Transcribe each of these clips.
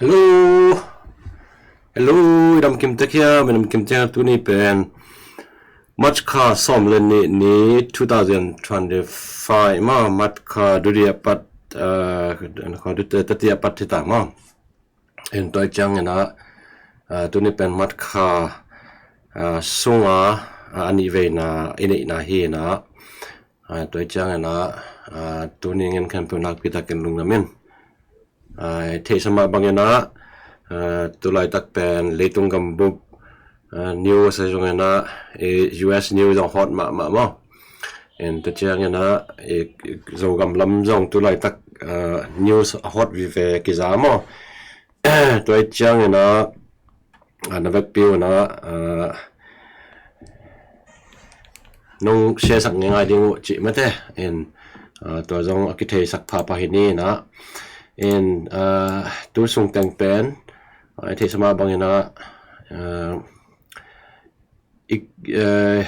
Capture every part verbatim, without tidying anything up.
Hello. Hello, i dam kim tek hiam, i dam kim tek hiam. Tuni pen March kha sawm le nih ni, two thousand twenty-five maw, March kha dudi a pat, ah, kha dudi, tati a pat hi ta maw. En, tua ciangin ah, ah, tuni pen March kha, ah, sunga, ah, a nih veina i neihna hi in ah, ah, tua ciangin ah, ah, tuni ngen khempeuh nakpi takin lungdam in. Ah, theihsa mah bangin ah, ah, tulaitak pen leitung gambup, ah, news ahi zongin ah, eh, U S news zong hot mahmah maw. En, tua ciangin ah, eh, Zogam lam zong tulaitak, ah, news a hot vive kiza maw. Tua ciangin ah, ah, na vekpi un ah, ah, nong share sak ngeingai ding uh cih mate. En, ah, tua zong a kitheisak phapha hi ni in ah. En, ah, tu sung teng pen, ah, i theihsa mah bangin ah, ah, i, eh,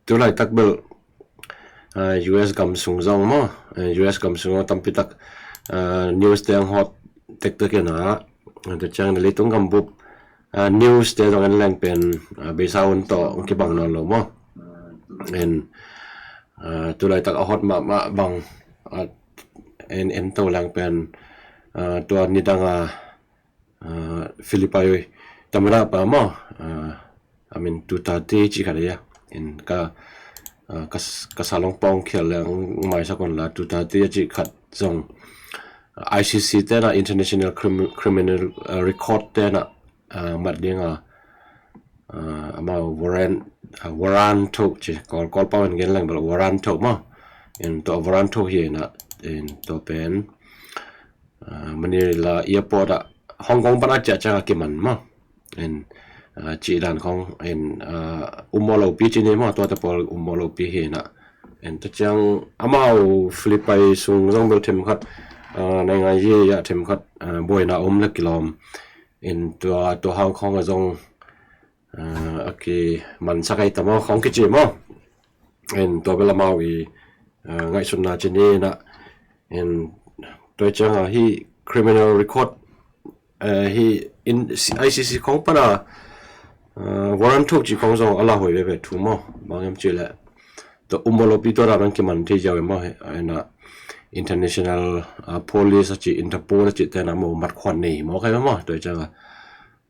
tulaitak bel, ah, U S gam sung zong maw, eh, U S gam sung zong tampi tak, ah, news te ang hot tektek in ah, tua ciangin leitung gambup, ah, news te zong en leng pen, ah, beisa un tawh ang kibang nawn lo maw. En, ah, tulaitak a hot mahmah bang, ah, en, en to leng pen, ah, tua nidang a, ah, Philippine tamada pa maw, ah, I mean, Duterte cih khat a, en ka, ah, ka, ka salong pawng khial leng maisak un la, Duterte a cih khat zong, ah, I C C te na, International Crim-, Criminal, ah, Record te na, ah, mat ding a, ah, amau warrant, ah, warrant tho ci, Kawl, Kawl pau in gen leng bel warrant tho maw. En, tua warrant tho hi na, en, tua pen, ah, Manila airport ah, Hong Kong pan a ciah ciang a kiman maw. En, ah, cih dan khong, en, ah, um mawh lopi ci ni maw, tuate pawl um mawh lopi hi na. En, tua ciang amau Philippine sung zong bel themkhat, ah, naingai ye ya themkhat, ah, buaina um le kilawm. En, tua, tua hang khong a zong, ah, a kimansak ahi ta maw, khong kici maw. En, tua bel amau i, ah, ngaihsutna ci ni na. En, tua ciang a hi criminal record, eh, hi in, I C C khong pan a, ah, warrant tho ci khong zong a la huai veve thu maw. Bang em ci le, tua um mawh lopi tua dan ang kiman thei ziau em maw. En, ah, international, ah, police a ci, Interpol a ci te na maw, mat khuan nei maw, kai maw. Tua ciang a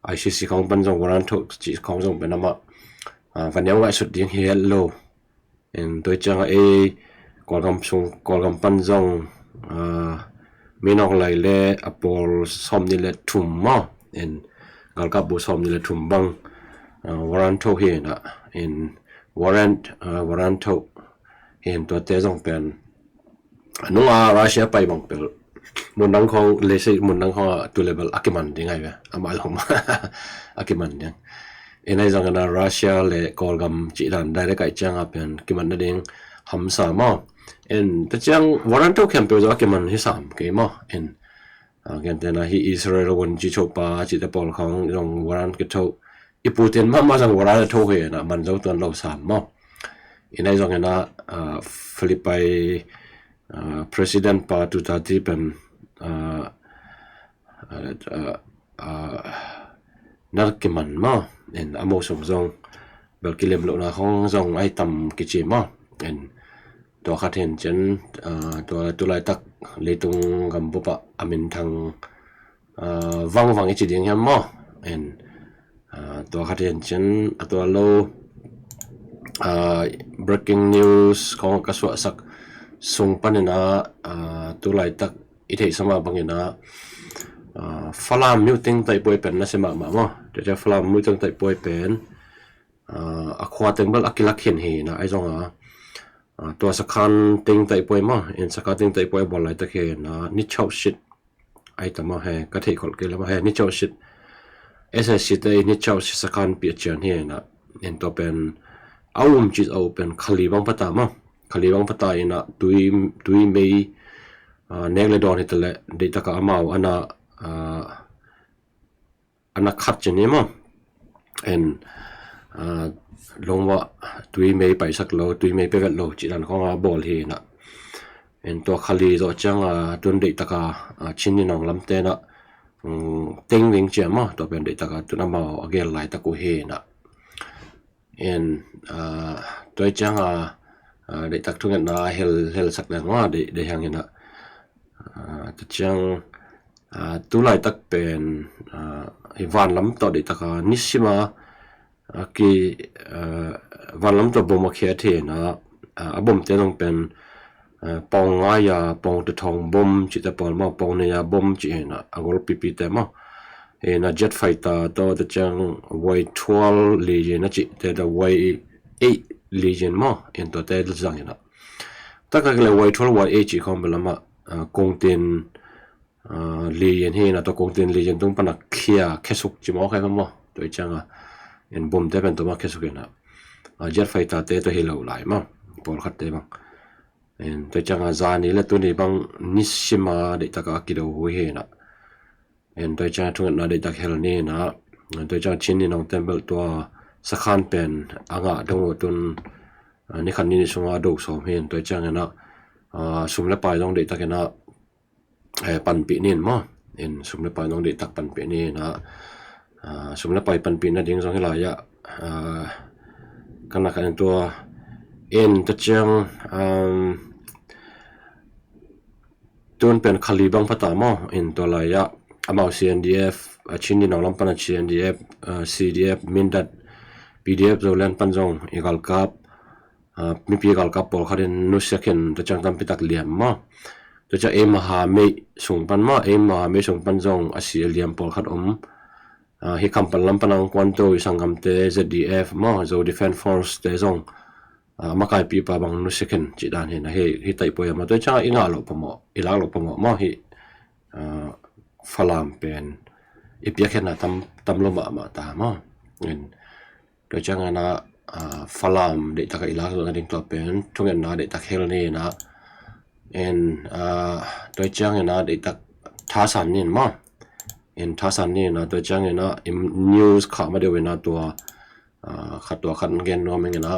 I C C khong pan zong warrant tho ci khong zong pen amah, ah, va neu ngaihsut ding hi het lo. En, tua ciang a ei Kawlgam sung, Kawlgam pan zong, ah, Min Aung Hlaing le a pawl sawm nih le thum maw. En, galkap bu sawm nih le thum bang, ah, warrant tho hi na. En, warrant, ah, warrant tho hi na, tuate zong pen a nung a Russia pai bang pel, mun dang khong, leisei mun dang khong a tu le bel a kiman ding ahi ve. Amah lawng mah a kiman ding. En, ahi zongin a Russia le Kawlgam cih dan direct ahi ciang a pen kiman nading hamsa maw. En, tua ciang warrant tho khempeuh zong a kiman hi sam kei maw. En, ah, gentehna na hi Israel won ci tho pa cihte pawl khong zong warrant kitho. I Putin mahmah zong warrant a tho hi na, man zo tuan lo sam maw. En, ahi zongin a, ah, Philippine, ah, President pa Duterte pen, ah, ah, ah, ah, na kiman maw. En, amau sung zong bel kilem lohna khong zong ahi tam kici maw. En, tua khat hi na cin, ah, tua tulaitak leitung gambup ah a minthang, ah, vangvang i ci ding hiam maw. En, ah, tua khat hi na cin, a tua lo, ah, breaking news khong ka suahsak sung panin a, ah, tulaitak i theihsa mah bangin a, ah, Falam Myo Ting Taih Puai pen na si mahmah maw. Tua ciang Falam Myo Ting Taih Puai pen, ah, a khua teng bel a kilak khin hi na, ahi zong a, ah, tua Sakhan Ting Taih Puai maw, en, Sakhan Ting Taih Puai a bawl laitak hi na, ni chauh sit ahi ta maw, he, ka theih kholh kei le maw, he, ni chauh sit. S S C te ni chauh sit Sakhan pi a cian hi na, en, tua pen a um ci a uh pen khali bang pata maw. Khali bang pata in a tui, tui mei, ah, nek le dawn hi ta le, deih tak a amau a na, ah, a na khat ci ni maw. En, ah, lungwah tui mei paisak lo, tui mei pe vet lo cih dan khong a bawl hi na. En, tua khali zawh ciang a tun deih tak a, ah, Chin Inawng lamte na, teng ding cia maw, tua pen deihtak a tun amau a gel laitak uh hi na. En tua ciang a deihtak thungetna hel, helsak leng maw, deih, deih hang hi na. Tua ciang tu laitak pen hi vanlam tawh deihtak a nisima a ki vanlam tawh bom a khia thei na. A bomte zong pen pawng ngai a pawng tuthawng bom cihte pawl maw, pawng nei a bom cih hi na, a gol pipite maw. Hi na jet fighter tawh tua ciang Y twelve Legion a cihte tawh Y eight Legion maw, en tuate zang hi na. Taktak le Y twelve Y eight cih khawng bel amah kongtin Legion hi na, tua kongtin Legion tung pana khia khesuk ci maw, khai maw, tua ciang a en bomte pen tua ma khesuk hi na. Jet fighter te tua hi lo lai maw, pawlkhatte bang. En tua ciang a zani le tuni bang nisima deihtak a kido hui hi na. En tua ciang a thungetna deihtak hel ni na. Tua ciang a Chin ni nong tembel tua sakhan pen a ngah dong uh tun nikhat ni ni sunga do sawm hi. En tua ciang a sum le pai zong deihtak a panpih ni maw. En sum le pai zong deihtak panpih ni na. Sum le pai panpih nading zong hi lai a kan na kan tua en tua ciang tun pen khali bang phata maw. En tua lai a amau C N D F, a Chin ni nong lam pana C N D F, C D F, Mindat, P D F Zoland pan zong i galkap, mipi galkap pawlkhat in nusia khin tua ciang tampi tak liam maw. Tua ciang ei maha meih sung pan maw, ei maha meih sung pan zong a si a liam pawlkhat om. Hi Kampala lam pan ang kuanto i sanggamte Z D F maw, Zo Defense Force te zong a makaipi pa bang nusia khin cih dan hi na. Hi, hi taih poi a maw, tua ciang i ngah loh pamawh, i lak loh pamawh maw hi. Falam pen i piak khin na tam, tam lo mahmah ta maw. En tua ciang a na Falam deihtak a i lak zawh nading tua pen thungetna deihtak hel ni na. En tua ciang a na deihtak thasan ni maw. En thasan ni na, tua ciang a na i news kha ma deuh a na tua khat tua khat gen nuam ing a na.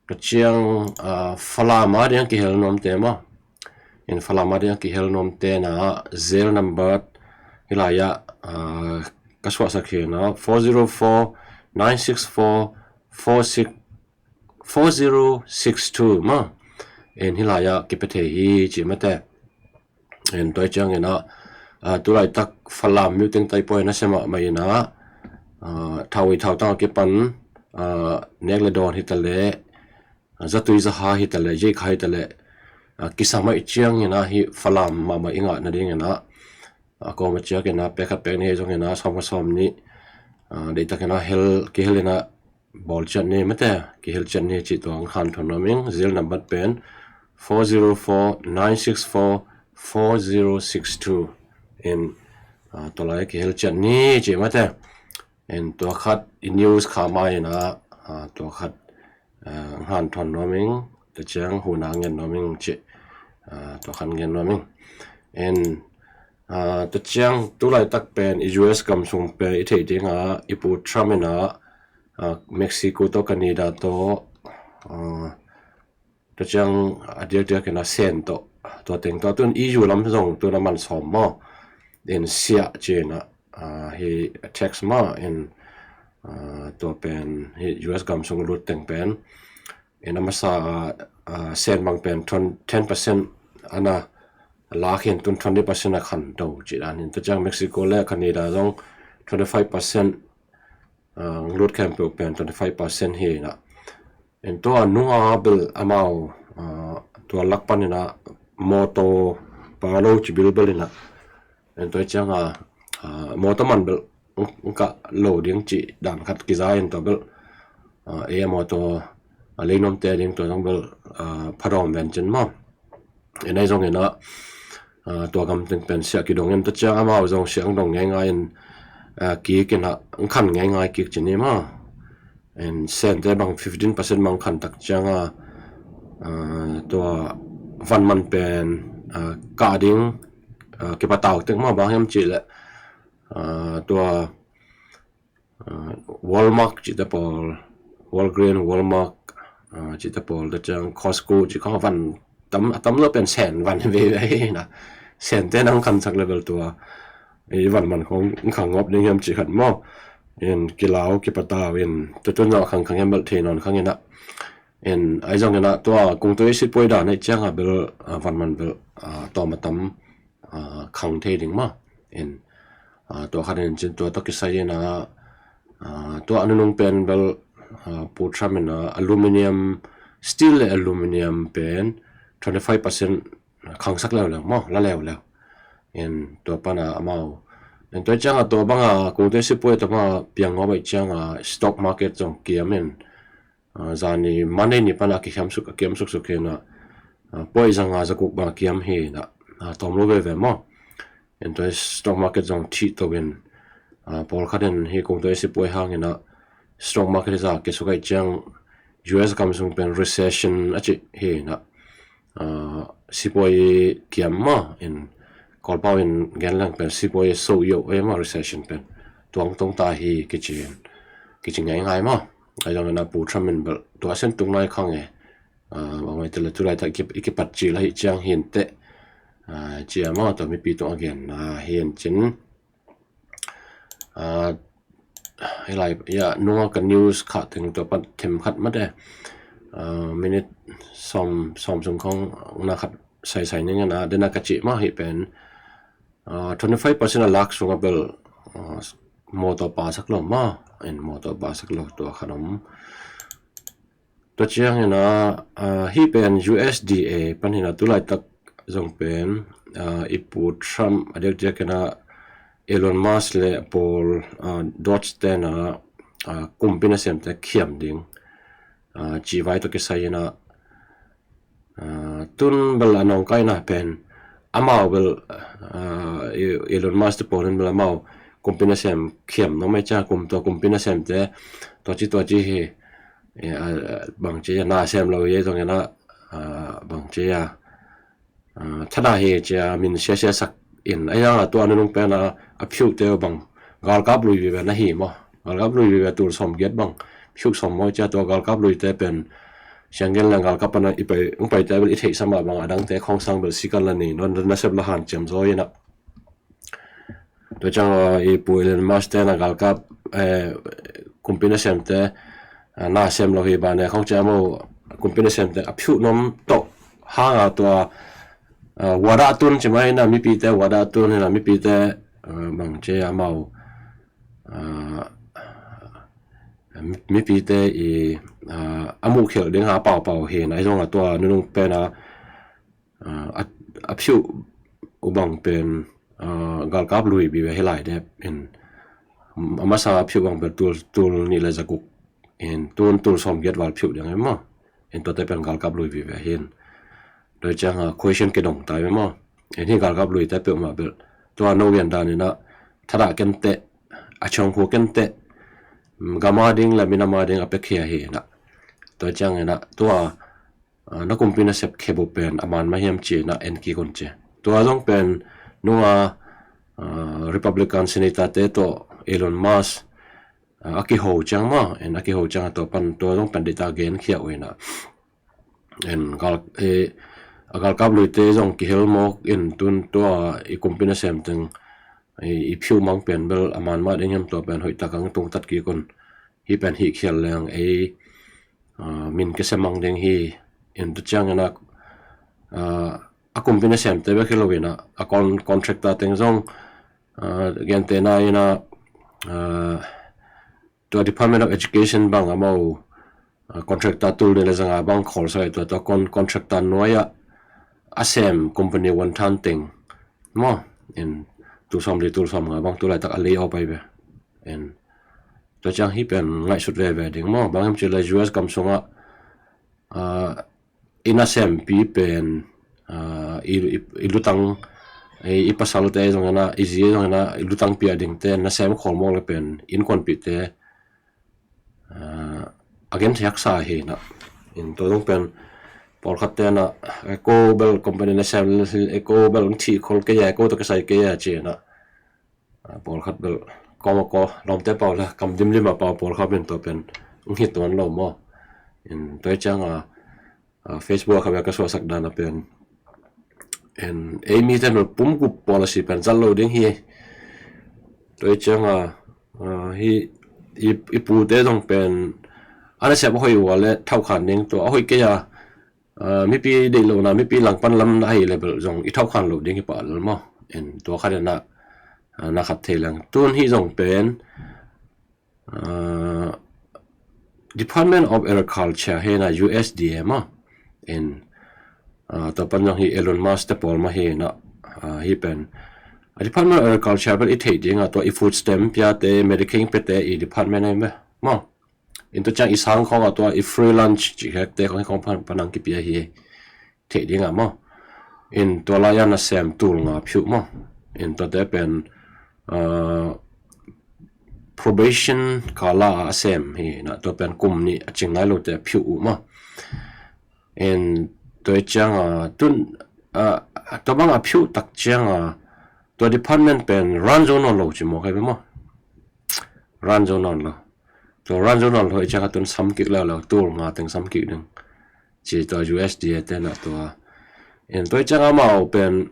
Tua ciang Falam a ding kihel nuamte maw. En Falam a ding kihel nuamte na, cell number hi lai a ka suahsak hi na, four zero four nine six four four six, four zero six two maw. En hi lai a kipia thei hi ci mate. En tua ciang a na tu laitak Falam meeting taih poi na sia mahmah a na, thaui thautang a kipan nek le dawn hi ta le, zatui zaha hi ta le, yeikha hi ta le, kisam a i ciang a na hi Falam mahmah i ngah nading a na a kawm a ciak a na pek khat pek nih zong a na sawm khat sawm nih deihtak a na hel, kihel a na bawl ciat ni mate, kihel ciat ni cih tua ang hanthawn nuam ing. Cell number pen four zero four nine six four four zero six two. En tua lai kihel ciat ni ci mate. En tua khat i news kha ma a na tua khat ang hanthawn nuam ing. Tua ciang hun a ngen nuam ing ci, tua khat ngen nuam ing. En tua ciang tu laitak pen i U S gam sung pen i theih ding a i pu Trump a na Mexico tawh Canada tawh tua ciang a diakdiak a na Sen tawh, tua teng tawh tun E U lam zong tun a man sawm maw. En siah ci a na hi tax maw. En tua pen hi U S gam sung lut teng pen en a masa Sen bang pen ten percent a na lak hi, tun twenty percent a khan do ci dan hi. Tua ciang Mexico le Canada zong twenty five percent, lut khempeuh pen twenty five percent hi na. En tua nunga bel amau tua lak pan a na mawtaw pa lo ci bilbel a na. En tua ciang a mawtaw man bel kah lo ding ci dan khat kiza in tua bel ei a mawtaw a lei nuamte ding tua zong bel phadawm ven cin maw. En ai zong a na tua gam teng pen siah kidong in tua ciang amau zong siah ang dong ngeingai in kik a na ang khan ngeingai kik ci ni maw. En Sente bang fifteen percent bang khan tak ciang a tua van man pen kah ding kipatau teng maw, bang hiam cih leh tua Walmart cihte pawl, Walgreen, Walmart cihte pawl, tua ciang Costco cih khawng a van tam, a tam lo pen Sen van hi veve hi na. Sente nang khansak level tua i van man khong khang ngop ding hiam cih khat maw. In kilau kipatau in tutun zong a khangkhang hiam bel thei nawn khang inah. In ai zong inah tua kungtui sipuai dan ai ciangah bel, ah, van man bel, ah, tawm a tam, ah, khang thei ding maw. In, ah, tua khat in cin tua tawh kisai inah, ah, tua a nunung pen bel, ah, Pu Trump inah aluminium, steel le aluminium pen twenty five percent khangsak leuleu maw, la leuleu. In tua pana amau. In tua ciangah tua banga kungtui sipuai tua banga piang ngawh baih ciangah stock market zong kiam in, ah, zani Monday ni pana a kihiam suk, a kiam suksuk hinah, ah, point zanga zaguk banga kiam hinah, ah, tawm lo veve maw. In tua stock market zong thih to in, ah, pawlkhat in hi kungtui sipuai hang inah stock market hi za kisuk ai ciang U S gam sung pen recession a cih hinah, ah, sipuai kiam maw. In Kawlpau in gen leng pen sipuai so yoh ei maw, recession pen tuang tong ta hi kici in, kici ngaingai maw. Ai zong inah Pu Trump in bel tua sen tung nai khang e. Ah, bang mai tele tulai tak i kipat ci la hi ciang hin teh. Ah, cia maw tua mipi tung a gen, ah, hin cin. Ah, hilai, ya, nunga ka news kha teng tua pan them khat mate. Ah, minute som, som sung khong na khat sai sai ning na, dena ka ci ma hi pen. Ah, twenty five percent a lak sunga bel, ah, motor pa sak lo ma, en motor pa sak lo tua khan om. Tua ciang ina, ah, hi pen U S D A pan hina tulai tak zong pen, ah, i pu Trump a dek dek ina Elon Musk le a pawl, ah, Doge te na, ah, kumpi nasem te khiam ding, ah, ci vai tawh kisai ina, ah, tun bel a nong kai na pen amau bel, ah, i, Elon Musk te pawl in bel amau kumpi nasem khiam nong mai cia kum tua kumpi nasem te tua ci tua ci hi, eh, ah, bang ci na sem lo hi zong ina, ah, bang ci a, ah, thada hi cia min sia sia sak in a yang a tua nunung pen a, a phiu te bang galkap lui vive na hi maw. Galkap lui vive tul som giat bang phiu som maw cia tua galkap lui te pen siang gen leng galkap pana i pai, ung pai te bel i theih sama bang a dang te khong sang bel sikal la ni non nasep la han ciam zaw ina. Tua ciang, ah, i pu Elon Musk te na galkap, eh, kumpi nasem te, ah, na sem lo hi ba ne khong cia maw kumpi nasem te a phiu nom tawh hang a tua, ah, wada tun ci mai na mipi te wada tun hina mipi te, ah, bang ci a mau, ah, mi, mipi te i, ah, a muh khial ding ha pau pau hi na i zong a tua nunung pen a, ah, a, a phiu u bang pen, ah, galkap lui vive hi lai dep in a masa a phiu bang pen tul, tul ni le zaguk in tun tul som giat val phiu ding em maw. In tua te pen galkap lui vive hin. Tua ciang a question kidong tai maw. In hi galkap lui te peuh ma bel tua no gen dan ina thada ken te, a chong khu ken te, mm, gama ding le minama ding a pe khia hi na. Tua ciang ina tua, ah, na kumpi nasep khebu pen a man ma hiam ci na en ki kun ci. Tua zong pen nunga, ah, Republican Senator te tawh Elon Musk, ah, a kiho ciang ma, en a kiho ciang a tua pan tua zong pen dita gen khia uh ina. En gal, eh, a galkap lui te zong kihel mawk in tun tua i kumpi nasem teng i, i phiu mang pen bel a man ma ding hiam tua pen hoih tak ang tung tat ki kun. Hi pen hi khial leng ei, ah, min kese mang ding hi in tu ciang ina, ah, a kumpi nasem te bek hi lo ina a con, contractor teng zong, ah, gen te na ina, ah, tua Department of Education bang amau, ah, contractor tul ni le zanga bang khol sa tua, tua con, contractor nuai a a sem company wan than teng maw. In tul som li tul som nga bang tulai tak a lay off ai ve. In tua ciang hi pen ngaihsut veve ding maw. Bang hiam ci le U S gam sunga, ah, i nasempi pen, ah, i, i, i lutang, i, i pasal te zong ina, i zi zong ina, i lutang pia ding te nasem khol mawk le pen in kuanpi te, ah, a gen thiak sa hi na. In tua zong pen pawlkhat te na, eh, ko bel company nasem, eh, ko bel thi khol ke ya, ko to ke sai ke ya ci na. Ah, pawlkhat bel kawm a kaw lawmte pau la kam dimlim a pau pawlkhat pen tua pen hong hi tuan lo maw. In tua ciang a, ah, Facebook a khabia ka suahsak dan a pen en ei mite bel pum gup policy pen zal lo ding hi. Tua hi cianga, ah, hi i, i pute zong pen a nasep a hoih uh a le thauhkhan ding, tua a hoih kei a, ah, mipi deih lohna, mipi langpan lam na ahi le bel zong i thauhkhan loh ding hi pah lel maw. En tua khat ena, ah, na khat thei leng. Tun hi zong pen, ah, Department of Agriculture hi na, U S D A maw. En, ah, tua pan zong hi Elon Musk te pawl mah hi na, ah, hi pen, ah, Department of Agriculture pen i theih dingah tua i food stamp piate, Medicaid piate i department hi maw. En tua ciang i sang khawngah tua i free lunch cih khekte khawng hi khawng pan, pan ang kipia hi. Theih dingah maw. En tua lai-a nasem tul nga phiuh maw. En tuate pen, ah, probation kala a sem hi na, tua pen kum nih a cing nai lote a phiuh uh maw. En tua hi cianga, tun, ah, tua bang a phiuh tak cianga, tua department pen run zo nawn lo ci maw, kai ve maw. Run zo nawn lo. Tua run zo nawn lo hi cianga tun sam kik leuleu, tul nga teng sam kik ding. Ci tua U S D A te na tua. En tua hi cianga amau pen,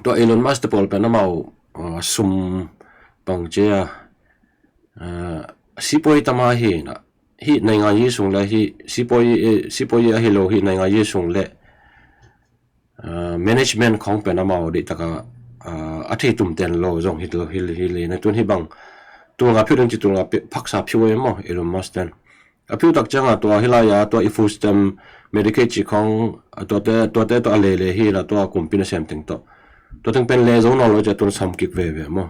tua Elon Musk te pawl pen amau, ah, sum bang ci a, ah, sipuai tama hi na. Hi naingan yi sung le hi sipuai, eh, sipuai a hi lo hi naingan yi sung le, ah, management khawng pen amau deih taka, ah, a thei tum ten lo zong hi lo hi, hi le na tun hi bang tul nga phiuh ding ci tul nga pi-, phaksa phiuh e maw Elon Musk ten. A phiuh tak cianga tua hi lai-a tua i food stamp, Medicaid ci khawng, ah, tuate, tuate tua a lele hi la tua kumpi nasem teng tawh. Tua teng pen le zo nawn lo cia tun sam kik veve maw.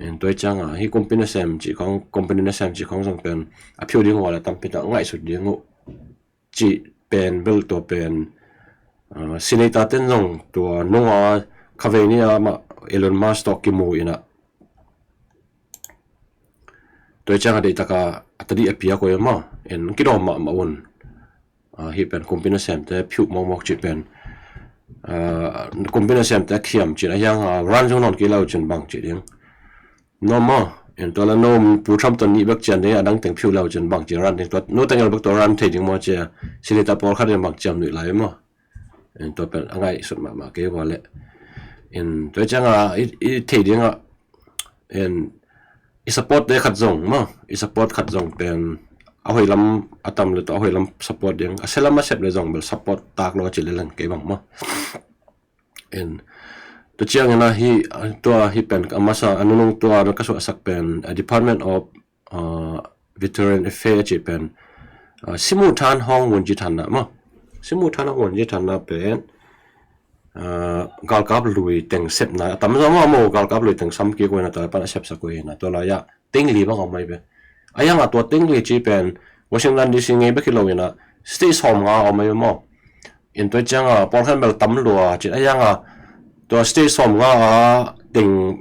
En tua hi cianga hi kumpi nasem ci khawng, company nasem ci khawng zong pen a phiuh ding uh a le tampi tak ngaihsut ding uh. Cih pen bel tua pen, ah, senator ten zong tua nunga khavei ni a mah Elon Musk tawh kimu ina. Tua hi cianga deih taka a tadih a piak uh e maw. En kidawm mahmah un. Ah, hi pen kumpi nasemte phiuh mawkmawk cih pen, ah, kumpi nasemte a khiam cin a hiang, ah, run zo nawn kei lo cin bang cih ding. No maw, en tua la no Pu Trump tawh nih bek cian ding a dang teng phiuh lo cin bang cih run ding. Tua no teng el bek tua run thei ding maw cia, senator pawlkhat in bang ciam nuih lai maw. En tua pen a ngaihsut mahmah kei uh a le. En tua hi cianga i, i theih dingah, en i support te khat zong maw, i support khat zong pen a hoih lam a tam le tua a hoih lam support ding, a sia lam a sep le zong bel support tak lo a ci le leng kei bang maw. En tua ciangin a hi, tua hi pen a masa a nunung tua na ka suahsak pen a Department of, ah, Veteran Affairs cih pen, ah, simuh than hawng wunci thanna maw. Simuh than hawng wunci thanna pen, ah, galkap lui teng sepna a tam zaw maw, maw galkap lui teng sam kik uh ina tua pan a sepsak uh ina tua lai-ah teng li bang a om ai ve. A hiangah tua teng li ci pen Washington D C ngei bek hi lo ina state sawm nga a om ai ve maw. En tua hi cianga pawlkhat bel tam lua cin a hianga tua state sawm nga a teng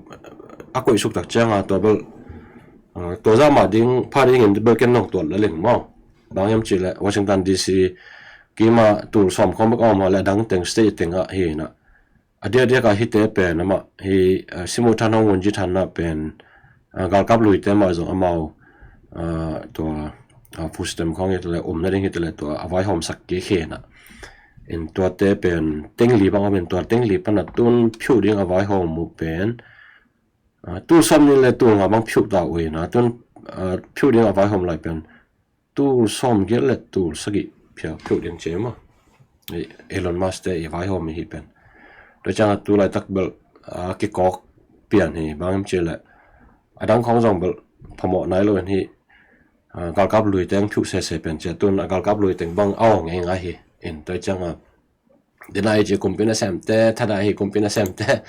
a koihsuk tak cianga tua bel, ah, tua zah mah ding pha dingin bel ken nong tuat lel ing maw. Bang hiam cih leh Washington D C kima tul sawm khawng bek a om a le a dang teng state tengah hi ina. A diakdiak a hite pen amah hi, ah, simuh than hawng wunci thanna pen, ah, galkap luite mah zong amau, ah, tua, ah, food stamp khawng hi ta le, um nading hi ta le tua a vaihawmsak kik hi na. En tuate pen teng li bang om in tua teng li pan a tun phiuh ding a vaihawm uh pen, ah, tul sawm nih le tul nga bang phiuh ta uh hi na. Tun, ah, phiuh ding a vaihawm lai pen tul sawm giat le tul sagih phiuh, phiuh ding ci maw. Ei, Elon Musk te i vaihawm hi pen. Tua cianga tu laitak bel, ah, kikawk pian hi bang hiam cih leh a dang khawng zong bel phamawh nai lo in hi, ah, galkap lui teng phiuh sese pen cia tun a galkap lui teng bang a aw ngeingai hi. En tua cianga dena hi ci kumpi nasemte, thada hi kumpi nasemte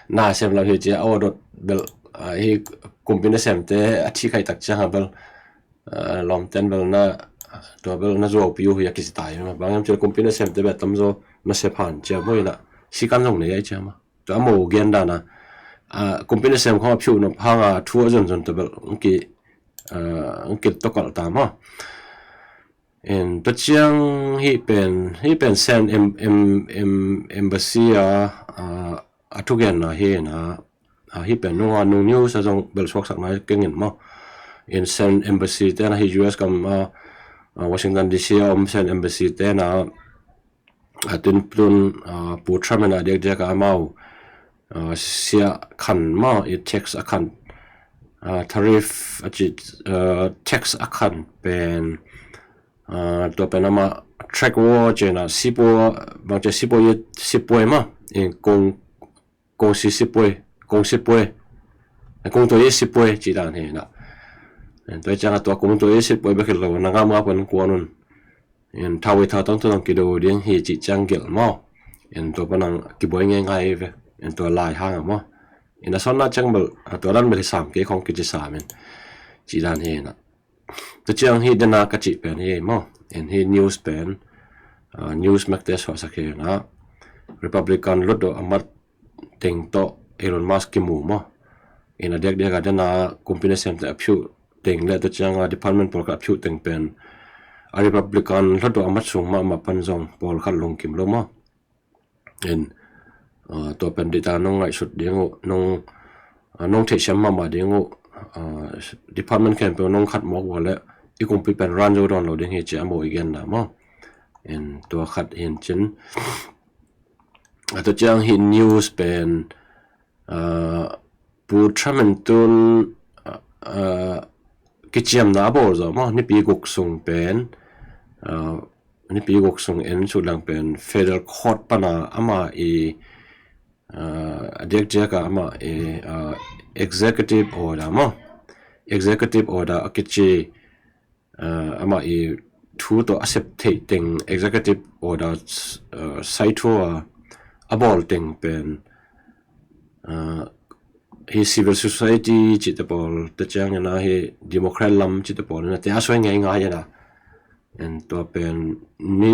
na sem lo hi ci a aw dot bel, ah, hi kumpi nasemte a thikhaih tak cianga bel, ah, lawmten bel na, tua bel na zuaupi uh hi a kici tai ma. Bang hiam cih leh kumpi nasemte bel tamzaw nasep han cia maw ina sikan zong nei ai cia ma. Tua a mo gen dana, ah, kumpi nasem khawng a phiuh nop hanga thu a zonzon tua bel ang ki, ah, ang ki tokalh ta maw. En tua ciang hi pen, hi pen Sen em, em, em, embassy a, ah, a thugenna hi na, ah, hi pen nunga nung news a zong bel suaksak nai kengin maw. En Sen embassy te na hi U S gam a, ah, Washington D C a om Sen embassy te na, ah, tun, tun, ah, Pu Trump in a diakdiak a amau, uh, sia khan maw, i tax a khan, uh, tariff a ci, uh, tax a khan pen, uh, tua pen amah trade war ci-in ah, sipuai, bang ci, sipuai, sipuai maw, in kong, kongsi sipuai, kong sipuai, kong tua ye sipuai ci dan hi na. Tua ciang a tua kong tua ye sipuai bek hi lo, na ngam ngam pan kuan un. In thau i thau tang tua tang kido ding hi ci ciang gelh maw. In tua pan ang kibuai ngeingai ve. In tua lai hang a maw. In a sawn na ciang bel, a tua dan bel hi sam kei khong kici sam in. Ci dan hi na. Tua ciang hi dena ka cih pen hi maw. In hi news pen, uh, news mek te suahsak hi na. Republican hluttaw a mat teng tawh Elon Musk kimu maw. In a diakdiak a dena company sem te a phiu teng le tua ciang a department pawlkhat a phiu teng pen a Republican hluttaw a mat sung mahmah pan zong pawlkhat lungkim lo maw. In, uh, tua pen data nong ngaihsut ding uh, nong, uh, nong theihsiam mahmah ding uh, uh, department khempeuh nong khat mawk ua le i kumpi pen run zo dawn lo ding hi ci a maw i genna maw. In tua khat hin cin, a tua ciang hi news pen, uh, Pu Trump in tun, uh, uh, kiciamna a bawl zaw maw, nipi guk sung pen, uh, nipi guk sung en suk lang pen federal court pana ama i, uh, a diakdiak a ama i, uh, executive order maw, executive order a kici, uh, ama i thu tawh a sep theih teng executive order, uh, sai thu a, a bawl teng pen, uh, hi civil society cihte pawl te ciangin a hi democrat lam cihte pawl in a te a suai ngeingai in a. In tua pen ni,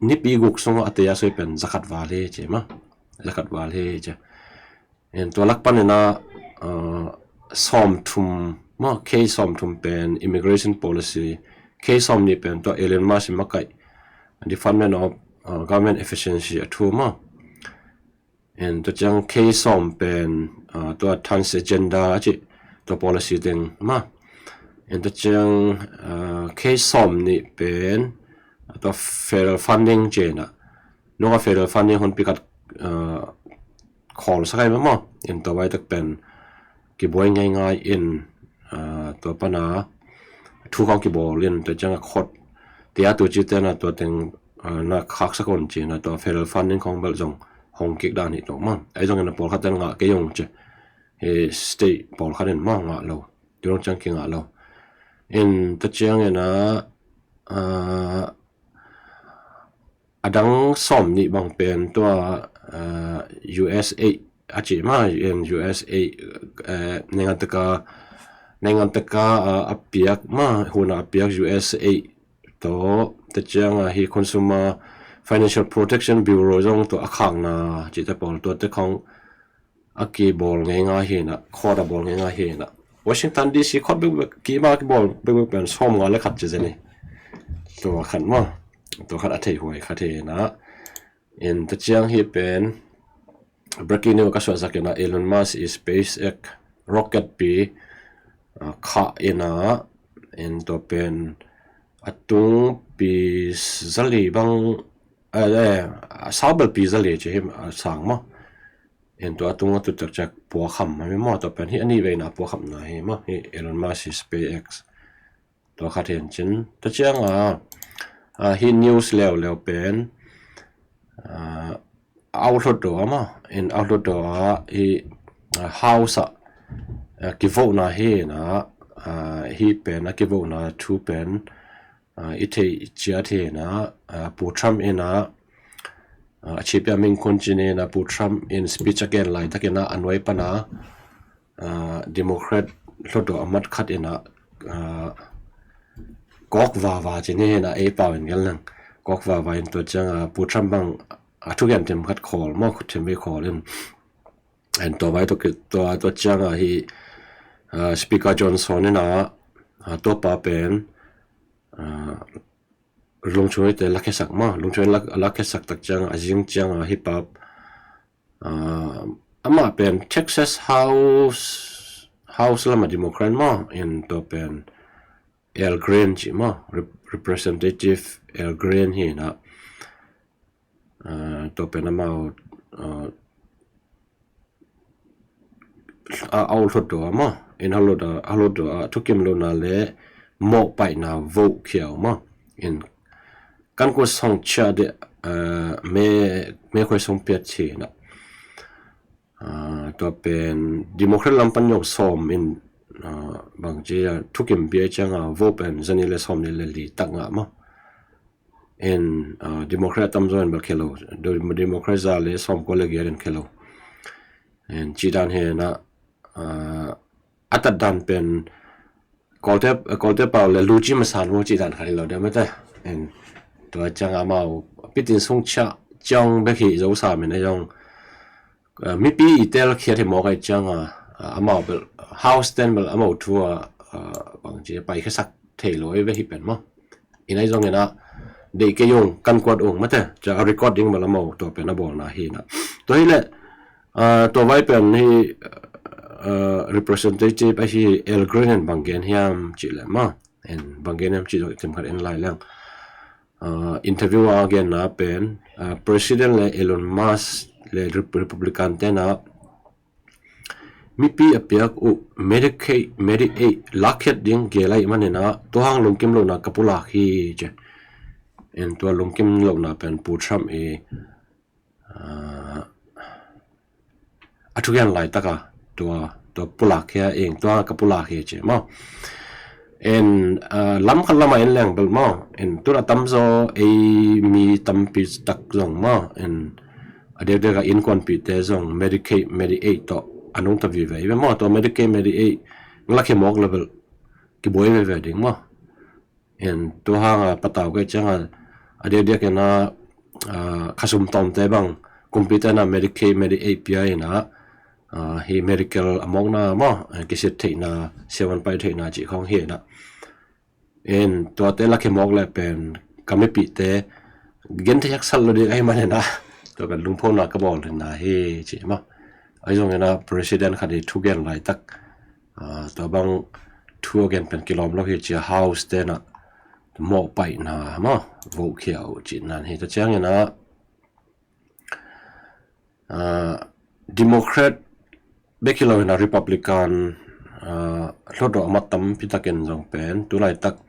nipi guk sung a te a suai pen zakhat val hi ci maw. Zakhat val hi ci. In tua lak panin a, uh, sawmthum maw, case sawmthum pen immigration policy, case sawmnih pen tua Elon Musk i makaih Department of, uh, Government Efficiency a thu maw. In tua ciang case sawm pen, uh, tua transgender a cih tua policy teng maw. In tua ciang, uh, case sawmnih pen, uh, tua federal funding ci-in a. Nunga federal funding hun pikat, uh, khawl sakai maw. In tua vai tak pen kibuai ngeingai in, uh, tua pana thu khong kibawl in tua ciang a court tia tu ci tena tua teng, uh, na khaksak un ci na tua federal funding khong bel zong hong kik dan hi tua maw. Ai zong in a pawlkhat ten ngah kei ung ci. Hi state pawlkhat in maw ngah lo. Tu long ciang kingah lo. In tua ciang in a, uh, a dang sawmnih bang pen tua, uh, U S A a cih maw, in U S A, uh, nengantaka, nengantaka, uh, a piak maw, huna a piak U S A tawh, tua ciang a hi Consumer Financial Protection Bureau zong tawh a khakna cihte pawl tua te khong a kibawl ngeingai hi na, court a bawl ngeingai hi na. Washington D C court bekbek, kima kibawl bekbek pen sawmnga le khat ci zen hi. Tua khat maw, tua khat a thei huai khat hi na. In tua ciang hi pen, breaking news ka suahsak in a Elon Musk i SpaceX rocket pi, uh, khah in a, in tua pen a tung pi zali bang, eh, eh, a sau bel pi zali ci hi a sang maw. In tua a tung a tut ciakciak puakham a mi maw, tua pen hi a nih veina puakhamna hi maw, hi Elon Musk hi SpaceX. Tua khat hi in cin. Tua ciang a, uh, hi news leuleu pen, uh, a hluttaw a maw, in a hluttaw a hi, uh, House a, uh, kivohna hi na, uh, hi pen a kivohna thu pen, uh, i theih ciat hi na, uh, Pu Trump in a, uh, a chipia ming kun cin in a Pu Trump in speech a gen laitakin a a nuai pana, uh, Democrat hluttaw a mat khat in a, uh, kawk vava cin hi na ei pau in gel nang. Kawk vava in tua ciang a Pu Trump bang a thugen them khat khawl maw, khat them vei khawl in. And tua vai tua, tua, tua ciang a hi, uh, Speaker Johnson in a, uh, tua pa pen, uh, lungchung ite lakhesak maw, lungchung lak, lakhesak tak ciang a zing ciang a hi pap, uh, amah pen Texas House, House lama Democrat maw, in tua pen Al Green ci maw, Rep-, Representative Al Green hi na, uh, tua pen amau, uh, a, a uk hlutdaw a maw. In a hlutdaw a, a hlutdaw a thukim lohna le mawhpaihna vohkhia uh maw. In kan kut song chia de, uh, me, me khoi song piat chi na. Uh, tua pen Democrat lam pan yong sawm in, uh, bang chi a thukim pia cianga vote pen zani le sawm ni le li tak ngah maw. In, uh, Democrat tamzaw in bel khelo, Democrat za le sawm ko le giat in khelo. In ci dan he na, uh, a tat dan pen Kawlte, Kawlte pau le luci masan mu ci dan khan lo de mate. In tua cianga amau pitin sung chia ciang bek hi zo sa min a yong, uh, mipi i tel khiat hi mawk ai cianga, uh, amau bel house ten bel amau thu a, uh, bang ci pai khasak thei lo ei ve hi pen maw. In ai zong ina dei ke yung kan kuat ung mate. Cia a recording bel amau tua pen a bawlna hi na. Tua hi le, uh, tua vai pen hi, uh, representative a hi El Green in bang gen hiam ci le maw. In bang gen hiam ci zong i tim khat in lai leng. Uh, interview a genna pen, uh, President le Elon Musk le Rep-, Republican tena mipi a piak uh Medicaid, Medicaid lakkhiat ding gelai manina tua hang lungkim lohna ka pulak hi ci. In tua lungkim lohna pen Pu Trump i, uh, a thugen laitaka tua, tua pulak hi a eng tua ka pulak hi ci maw. In, uh, lam khat lama in leng bel maw. In tuna tamzaw ei mi tampi tak zong maw. In a dek dek a innkuanpihte zong Medicaid, Medicaid tawh a nungta vive i ve maw. Tua Medicaid, Medicaid ngala khia mawk le bel kibuai veve ding maw. In tua hanga patau kei cianga a diakdiak ina, uh, khasum tawmte bang kumpite na Medicaid, Medicaid pia ina, uh, hi medical a mawkna maw, uh, kisit theihna, siaman pai theihna ci khong hi ina. In tuate la khia mawk le pen ka mipite gen thei haksat lo ding ai manina tua pen lungphona ka bawl hinna hi ci maw. Ai zong ina president khat i thugen laitak, uh, tua bang thu a gen pen kilawm lo hi cia house tena mawhpaihna maw vohkhia uh ci nan hi ta ciangina, uh, Democrat bek hi lo ina Republican, uh, hlutdaw a mat tampi takin zong pen tulaitak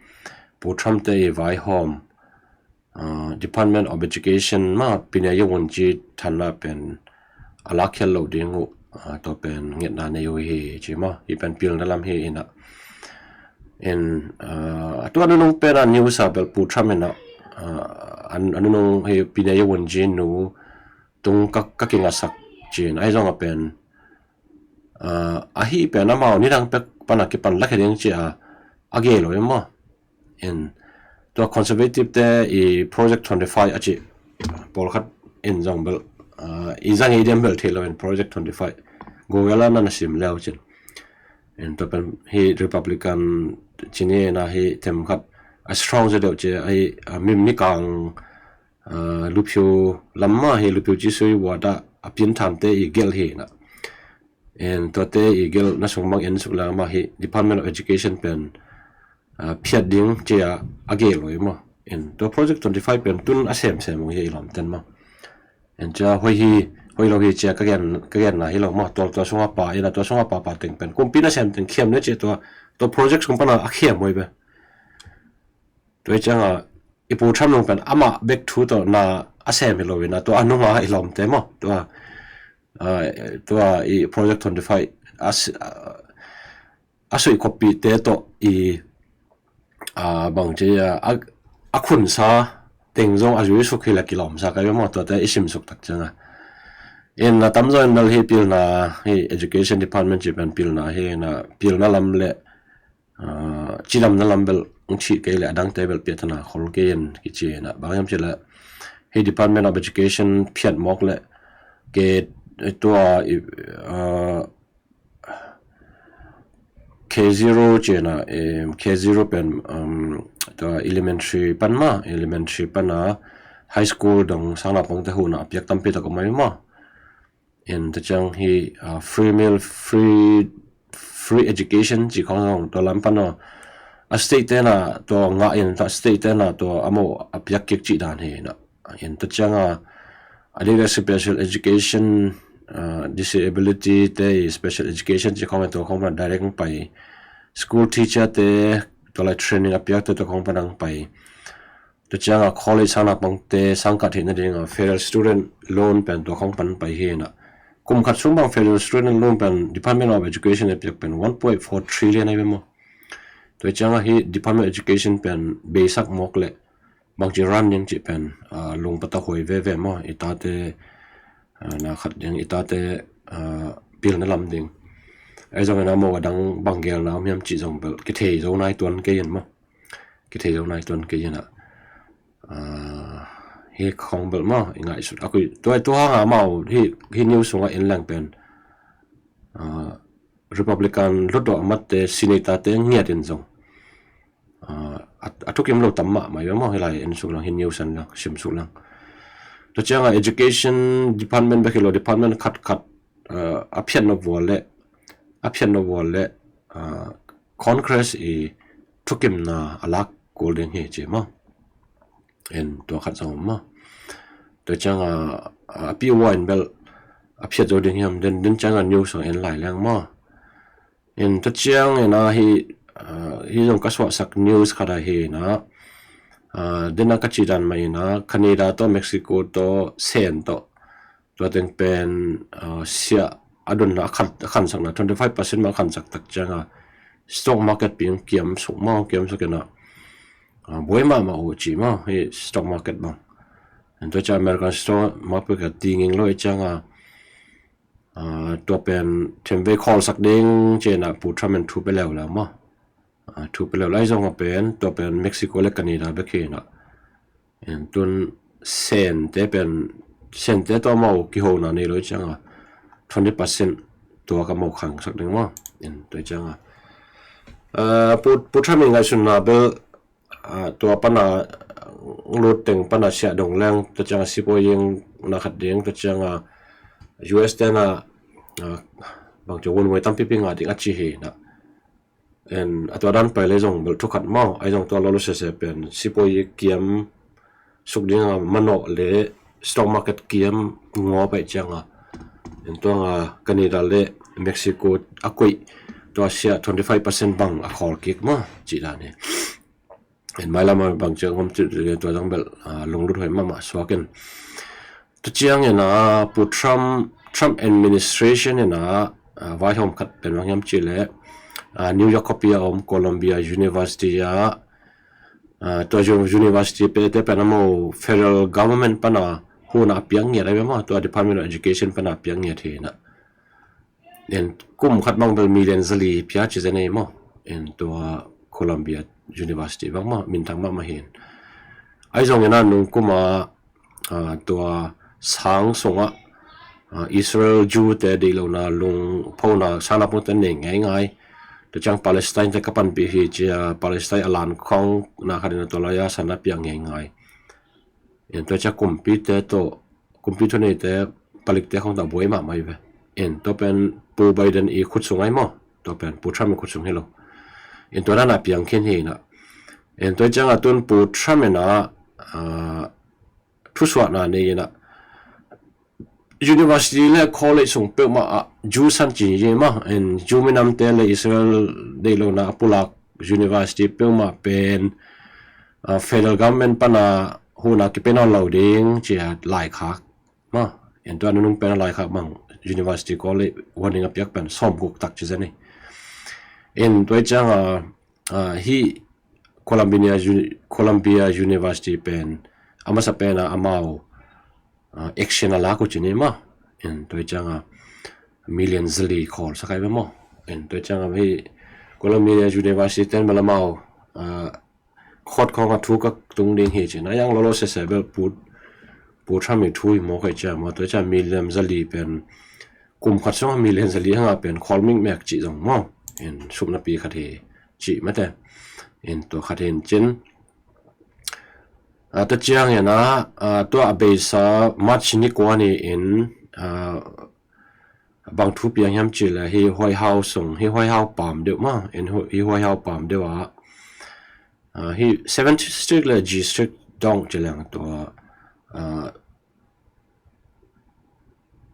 Pu Trump te i vaihawm, uh, Department of Education ma pinia yung un ci thanna pen a lakkhiat lo ding uh, uh, tua pen ngetna nei uh hi ci maw. Hi pen pilna lam hi ina. In, uh, a tua nunung pena news a bel Pu Trump ina, uh, an, a nunung hi pinia yung un ci nu tung ka, ka kingasak cin ai zong a pen, uh, a hi pen amau nidang pek pana kipan lakhe ding ci a a gei lo i maw. In tua conservative te i Project twenty-five a ci pawlkhat in zong bel, uh, i zang i diam bel thei lo in Project twenty-five Google a nana sim leu cin. In tua pen hi Republican cini na hi themkhat a strong za deuh ci a hi, uh, mi, mi kang, uh, luphiu lam ma hi luphiu ci sui wada a pianthante i gelh hi na. In tuate i gelhna sung bang en suk lama hi Department of Education pen, uh, phiat ding cia a gei lo i maw. In tua Project twenty-five pen tun a semsem uh hi i lawmten maw. In cia hoi hi, hoi lo hi cia ka gen, ka genna hi lo maw. Tua, tua sunga pa ina tua sunga pa pa teng pen kumpi na sem teng khiam ne cia tua, tua project sung pana a khiam hoi be. Tua i cianga i Pu Trump nung pen amah bek thu tawh na a sem hi lo ina tua a nunga i lawmte maw. Tua, uh, tua i Project twenty-five a, uh, a suih khoppihte tawh i, uh, bang ci a, a khunsa teng zong a zui suk hi la kilawmsa kai maw tuate i sim suk tak cianga. In a tamzaw in bel hi pilna hi Education Department ci pen pilna hi na pilna lam le, uh, cidamna lam bel ng thih kei le a dangte bel piatana khol kei in kici ina bang hiam ci le hi Department of Education phiat mawk le ke tua i, uh, K zero cina, em, K zero pen, um, tua elementary pan ma, elementary pana high school dong sang lapang te huna piak tampi tak mai ma. In ta ciang hi, uh, free meal, free, free education ci khong zong tua lam pan a state tena tua ngah in ta state tena tua amo a piak kik ci dan hi na. In ta cianga a ding special education disability te i special education ci khong tua khong pan direct ang pai. School teacher te tua lai training a piak te tua khong pan ang pai. Tua cianga college sang naupangte sang khat hihna dinga federal student loan pen tua khong pan pai hi na. Kum khat sung bang federal student loan pen Department of Education a piak pen one point four trillion ahi ve maw. Tua cianga hi Department of Education pen beisak mawk le bangci run ding cih pen lungpata huai veve maw. I tate na khat ding, i tate pilna lam ding. Ahi zongin a maw a dang bang gelna om hiam cih zong bel kithei zo nai tuan kei in maw. Kithei zo nai tuan kei in a hi khong bel maw i ngaihsut a kui tua tua hanga maw hi hi news sunga in leng pen Republican hluttaw a matte senator te ngiat in zong a thukim lo tam mahmah i maw hi lai en suk lang hi news an lang sim suk lang. Tua cianga education department bek hi lo department khat khat a phiat no vual le a phiat no vual le Congress i thukimna a lak kul ding hi ci maw. En tua khat zong maw. Tua cianga a pi ua in bel a phiat zo ding hiam den den cianga news ang en lai leng maw. En tua ciang ena hi hi zong ka suahsak news khat ahi na. Dena ka cidan mah ina Canada tawh Mexico tawh Sen tawh tua teng pen siah a donna a khansakna twenty five percent mah a khansak tak cianga stock market pi ang kiam suk maw kiam suk ina buai mahmah uh ci maw hi stock market bang. En tua ciang American stock market ka tinging lo i cianga tua pen themvei khawlsak ding cina Pu Trump in thu pe leuleu maw. Thu pe leuleu ahi zong a pen tua pen Mexico le Canada bek hi na. En tun Sente pen Sente tua mau kihona nei lo i cianga twenty percent tua ka mau khangsak ding maw. En tua i cianga Pu Trump in ngaihsunna bel tua pana lut teng pana siah dong leng tua cianga sipawi ing na khat ding tua cianga U S tena bangci wunwei tampipi ngah ding a ci hi na. En a tua dan pai le zong bel thukhat maw ahi zong tua lolo sese pen sipawi kiam suk dinga manawh le stock market kiam ngaw pai cianga. En tuanga Canada le Mexico a koih tua siah twenty five percent bang a khawl kik maw ci dan hi. En mailama bang ciang om ci tua zong bel lunglut hoi mahmah suak in. Tua ciang ina Pu Trump Trump administration ina vaihawm khat pen bang hiam ci le New York khopi a om Columbia University a tua university pete pen a mo federal government pana huna a piang ngiat a maw tua Department of Education pana a piang ngiat hi na. En kum khat bang bel million zali pia ci zen ei maw. En tua Columbia University bang maw minthang mahmah hin. Ahi zongin a nung kuma tua sang sungah Israel Jew te deih lohna lungphona sana pungte nei ngeingai. Tua ciang Palestine te ka panpih hi cia Palestine a lan khong na khatin a tua laia sana piang ngeingai. En tua ciang kumpite tawh kumpi thuneite palikte khong tawh buai mahmah hi ve. En tua pen Pu Biden i khut sung ahi maw. Tua pen Pu Trump i khut sung hi lo. En tua dana piang khin hi na. En tua cianga tun Pu Trump ina thusuahna nei ina university le college sung peuhmah ah Jew san ci hi maw. En Jew minamte le Israel deih lohna a pulak university peuhmah pen federal government pana huna kipe nawn lo ding cia laikhak maw. En tua nunung pen a laikhak bang university college warning a piak pen sawmguk tak ci zen hi. En tua cianga hi Columbia Columbia University pen a masa pena amau action a lak uh ci ni maw. En tua cianga million zali khawl sakai ve maw. En tua cianga hi Columbia University ten bel amau khot khong a thu ka tung ding hi ci na yang lolo sese bel Pu Trump i thu hi maw kai cia maw tua cia million zali pen kum khat sung a million zali hanga pen khawl mikmek ci zong maw. En supna pi khat hi ci mate. En tua khat hin cin a ta ciang ina tua a beisa March ni kua ni in bang thu piang hiam ci le hi White House sung hi White House pam deuh maw. En hi White House pam deuh a hi seven district le G district dong ci leng tua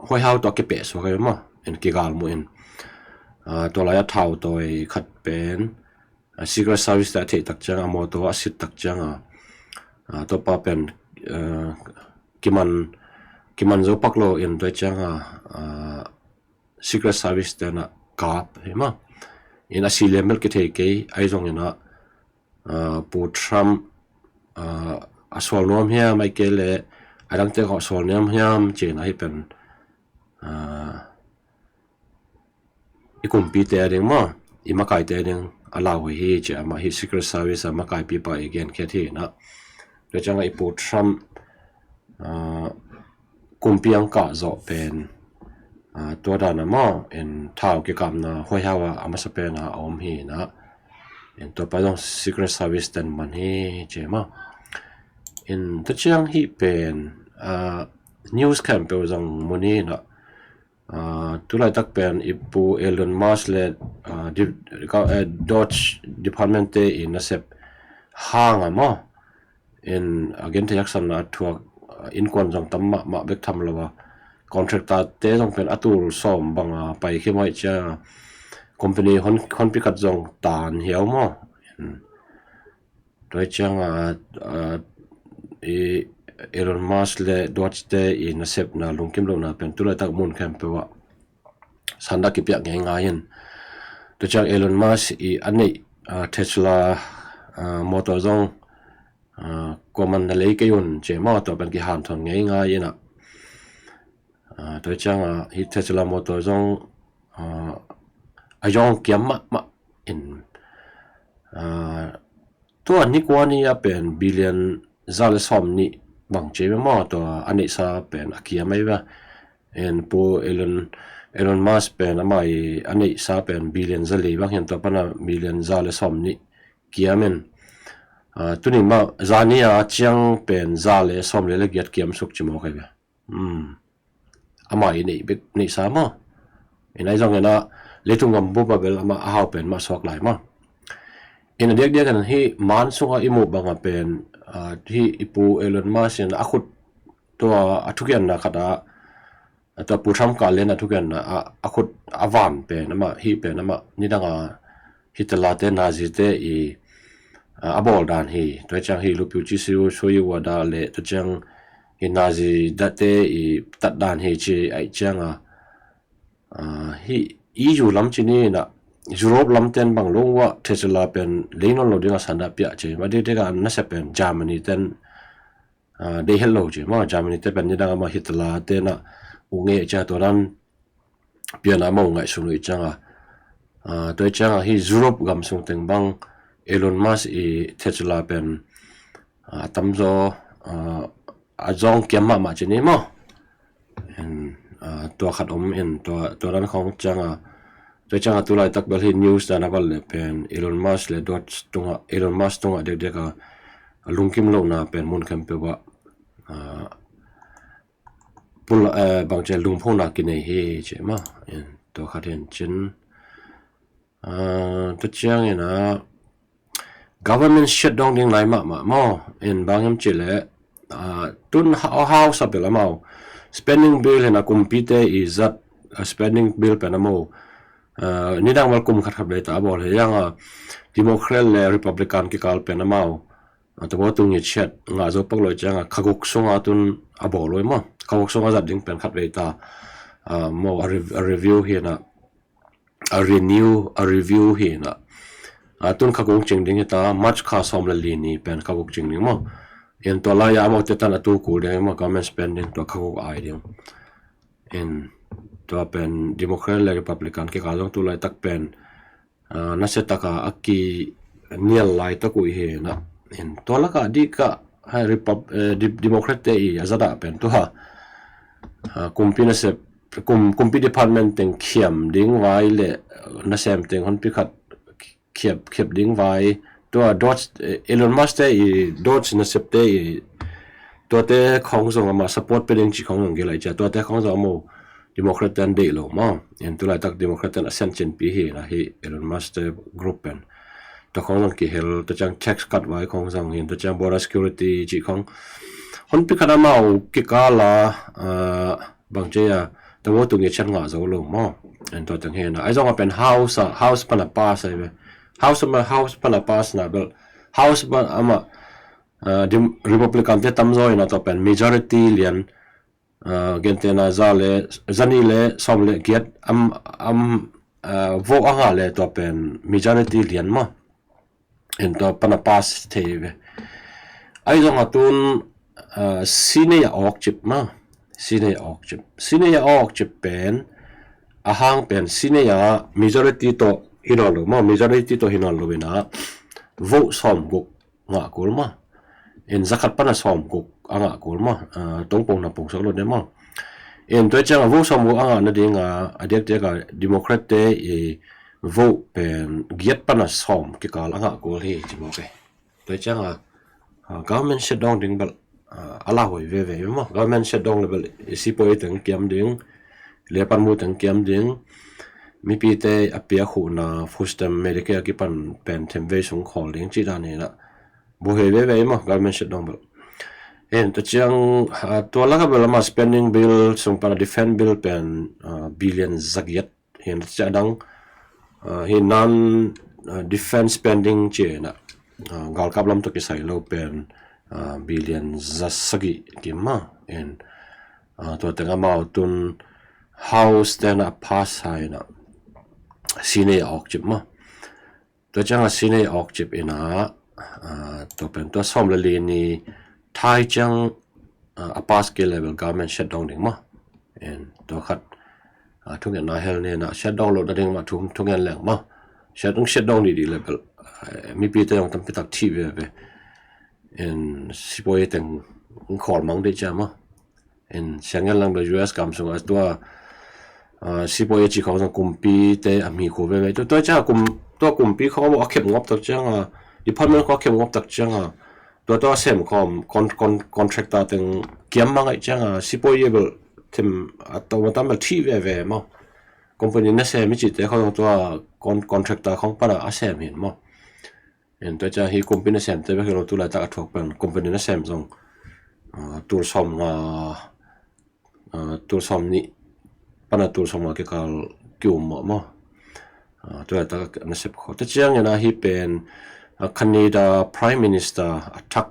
huaihau tawh a kipeh suak ahi maw, in kigal muh in. Ah, tua lai a thau tawi khat pen, ah, Secret Service te a theih tak ciang a, mawtaw a sit tak ciang a, ah, tua pa pen, ah, kiman, kiman zo pak lo in tua ciang a, ah, Secret Service te na kap hi maw. In a si liam bel kithei kei, ahi zongin a, ah, Pu Trump, ah, a sual nuam hiam, ahih kei leh a dangte khawng a sual nuam hiam cih na hi pen, ah, i kumpite a ding maw, i makaite a ding a lauhuai hi ci a, amah hi Secret Service a makaipipa i genkhiat hi na. Tua ciang a i Pu Trump, ah, kumpi ang kah zawh pen, ah, tua dan a maw, in thau kikapna huaihau a a masa pen a a om hi na. In tua pa zong Secret Service ten man hi ci maw. In tua ciang hih pen, ah, news khempeuh zong mu ni na. Ah, tulaitak pen i Pu Elon Musk le, ah, di-, ka-, eh, Doge Department te i nasep hang a maw, in a genthei haksatna a thuak, ah, innkuan zong tam mahmah bek tham lo a, contractor te zong pen a tul sawm bang a paikhia mai cia, company hon, honpi khat zong tan hiau maw. In tua ciang a, ah, i Elon Musk le Doge te i nasepna lungkim lohna pen tulaitak mun khempeuh ah sandah kipiak ngeingai in. Tua ciang Elon Musk i a neih, ah, Tesla, ah, motor zong, ah, kuaman na lei kei un ci maw, tua pen kihanthawn ngeingai in a. Ah, tua ciang a hi Tesla motor zong, ah, a zong kiam mahmah in, ah, tua ni kua ni a pen billion za le sawm nih bang ci ve maw, tua a neihsa pen a kiam ahi ve. In Pu Elon, Elon Musk pen amah i a neihsa pen billion za li bang hi in, tua pan a million za le sawm nih kiam in. Ah, tuni mah zani a ciang pen za le sawm li le giat kiam suk ci mawk ahi ve. Hmm. Amah i neih bek, neihsa maw. In ahi zongin a leitung gam bup a bel amah a hau pen mah suak lai maw. In a diakdiak in hih man sungah i muh bang a pen, ah, hih i Pu Elon Musk in a khut tua a thukiamna khat ah, tua Pu Trump kah lian a thukiamna ah a khut a van pen amah, hih pen amah nidang a Hitler te, Nazi te i, ah, a bawl dan hi. Tua ciang hi Lu Piu Ci Siu, Sui Wada le tua ciang hi Nazi date i tat dan hi ci ahih ciang a, ah, hi E U lam ci ni na, Europe lam ten bang lo uh a Tesla pen lei nawn lo ding a sandah piak ci. Mah dikdik a nasep pen Germany ten, ah, deih het lo ci maw. Germany te pen nidang amah Hitler te na uh ngei cia tua dan pian a mah uh ngaihsun uh i ciang a. Ah, tua i ciang a hi Europe gam sung teng bang Elon Musk i Tesla pen, ah, a tamzaw, ah, a zong kiam mahmah ci ni maw. In, ah, tua khat om in tua, tua dan khawng ciang a, tua ciang a tulaitak bel hi news dan a val le pen Elon Musk le Doge tungah, Elon Musk tungah diakdiak a lungkim lohna pen mun khempeuh ah, ah, pul, eh, bang ci lungphona kinei hi ci maw. In tua khat hi in cin, ah, tua ciang in a government shutdown ding lai mahmah maw. In bang hiam cih leh, ah, tun ha-, House a bel amau spending bill hi in a, kumpite i zat, ah, spending bill pen amau, ah, nidang bel kum khat khat vei ta a bawl hi. Hiang a Democrat le Republican kikal pen amau, ah, tua bawl tung i ciat ngah zo pak lo i ciang a kha guk sung a tun a bawl lo i maw. Kha guk sung a zat ding pen khat vei ta, ah, maw a re-, a review hi in a, a renew, a review hi in a. Ah, tun kha guk cing ding hi ta, March kha sawm le li ni pen kha guk cing ding maw. In tua lai a amau te tan a tu kul ding maw, government spending tua kha guk ai ding. In tua pen Democrat le Republican kikal zong tulaitak pen, ah, nasia tak a a kinial laitak uh hi in a. In tua lak a dik a hai Repub-, eh, Di-, Democrat te i a zat ah pen tua, ah, kumpi nasep, kum, kumpi department teng khiam ding vai le, eh, nasem teng honpi khat khiap, khiap ding vai. Tua Doge, eh, Elon Musk te i Doge nasep te i tuate khawng zong amah support pe ding ci khawng zong gilai cia. Tuate khawng zong amau Democrat ten deih lo maw. In tulaitak Democrat ten a sian cinpi hi in a hi Elon Musk te group pen. Tua khawng zong kihel, tua ciang tax cut vai khawng zong hi in, tua ciang border security ci khawng. Honpi khat amau kikal a, ah, bang ci a, Tamo tung i chan ngah zo lo maw. En tua teng hi na. Ai zong a pen House a, House pan a pass ai ve. House ma, House pan a pass na bel. House pan ama, ah, dim-, Republican te tam zo ina tua pen majority lian, ah, gente na za le, zani le, som le giat, am, am, ah, vote a ngah le tua pen majority lian maw. En tua pan a pass thei ve. Ai zong a tun, ah, Senate a awk cip maw. Senate a awk cip. Senate a awk cip pen, a hang pen Senate a majority tawh hi nawn lo maw. Majority tawh hi nawn lo ina vote som guk ngah kul maw. En zakhat pan a som guk a ngah kul maw. Ah, tong pong na pong sok lo de maw. En tua ciang a vote som guk a ngah nading a, a diak diak a Democrat te i vote pen giat pan a som kikal a ngah kul hi ci maw ke. Tua ciang a, ah, government shutdown ding bel, ah, a la hoi veve maw. Government shutdown le bel i sipawi teng kiam ding, le pan mu teng kiam ding, mipi te a pia khu na food stamp Medicare kipan pen them vei sung khol ding ci dan hi na. Bu hoi veve maw, government shutdown bel. En, tua ciang, ah, tua laka bel ama spending bill sung pan a defense bill pen, ah, billion zagiat. Hi na cia dang, ah, hi nan, ah, defense spending ci na, ah, galkap lam tawh kisai lo pen, ah, billion za sagih kim maw. En, ah, tua teng amau tun House te na pass hai na, Senate a awk cip maw. Tua ciang a Senate a awk cip ina, ah, tua pen tua som le li ni thai ciang, ah, a pass kei le bel government shutdown ding maw. En tua khat, ah, thungen na hel ni na shutdown lo na ding maw, thung, thungen leng maw. Shutdown, shutdown ni di le bel, eh, mipi te zong tampi tak thi veve. En sipawi teng khol mang dei cia maw. En siang ngen lang bel U S gam sung a tua, ah, sipawi a ci khong zong kumpi te a mi khu veve. Tua, tua ciang a kum, tua kumpi khong a khem ngop tak ciang a, department khong a khem ngop tak ciang a, tua, tua sem khom, con-, con-, contractor teng kiam mang ai ciang a, sipawi a bel them a to ma tam bel thi veve maw. Company na sem i ci te khong tua con-, contractor khong pan a sem hin maw. En tua ciang hi kumpi na sem te bek hi lo tu laitak a thuak pen kumpi na sem zong, ah, tul som nga, ah, tul som nih pan a tul som nga kikal ki um mawh maw. Ah, tu laitak a na sep kho. Tua ciang ina hi pen, ah, Canada Prime Minister a thak,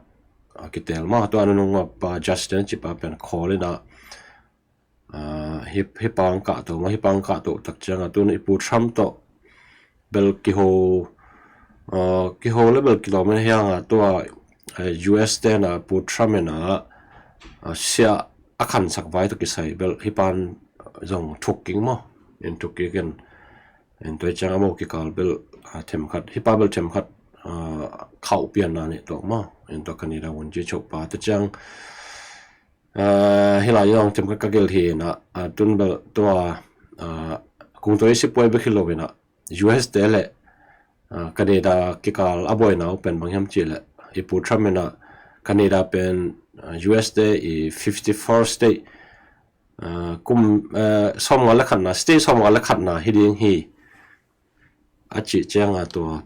ah, kitel maw. Tua nunung a pa Justin ci pa pen call ina, ah, hi, hi pang kah to maw, hi pang kah to tak ciang a tun i pu Trump to bel kiho, ah, kiho le bel kilawm en hiang a tua, eh, U S te na pu Trump ina, ah, sia a khansak vai to kisai bel hi pan zong thuk king maw. En thuk king en, en tua ciang a maw kikal bel, ah, themkhat, hi pa bel themkhat, ah, khauh pian na nih to maw. En tua Canada wun ci chok pa tua ciang, ah, hi lai zong themkhat ka gel hi na, ah, tun bel tua, ah, kung tua i sipawi bek hi lo ina, U S te le, ah, Canada kikal a buaina uh pen bang hiam ci le, i pu Trump ina Canada pen, ah, U S te i fifty-first state, ah, kum, eh, som nga le khatna, state som nga le khatna hi ding hi. A cih ciang a tua,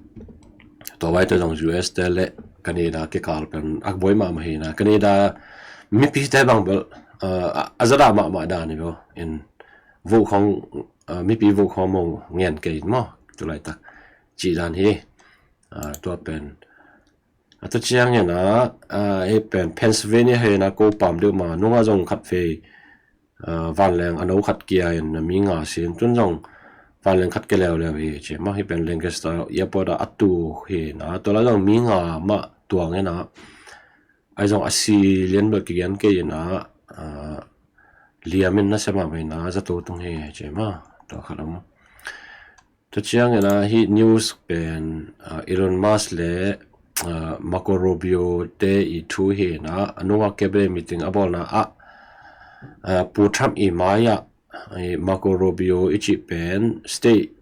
tua vai tua zong U S te le Canada kikal pen a buai mahmah hi na. Canada mipi te bang bel, ah, a, a zada mahmah dan hi bo. In vote khong, ah, mipi vote khong maw ngen kei maw. Tu laitak cih dan hi. Ah, tua pen. A tua ciang ina, ah, hi pen Pennsylvania hi na ko pam deuh ma nunga zong khat vei, ah, vanleng a no khat kia in mi nga sin tun zong vanleng khat kia leuleu hi ci maw. Hi pen Lancaster airport a a tu hi na, tua la zong mi nga mah tuang ina, ai zong a si lian bel kigen kei ina, ah, liam in na sem a mai na zato tung hi ci maw. Tua khat om. Tua ciang ina hi news pen, ah, Elon Musk le, ah, Marco Rubio te i thu hi na, a nunga cabinet meeting a bawlna ah, ah, pu Trump i mai ah, i Marco Rubio i cih pen state,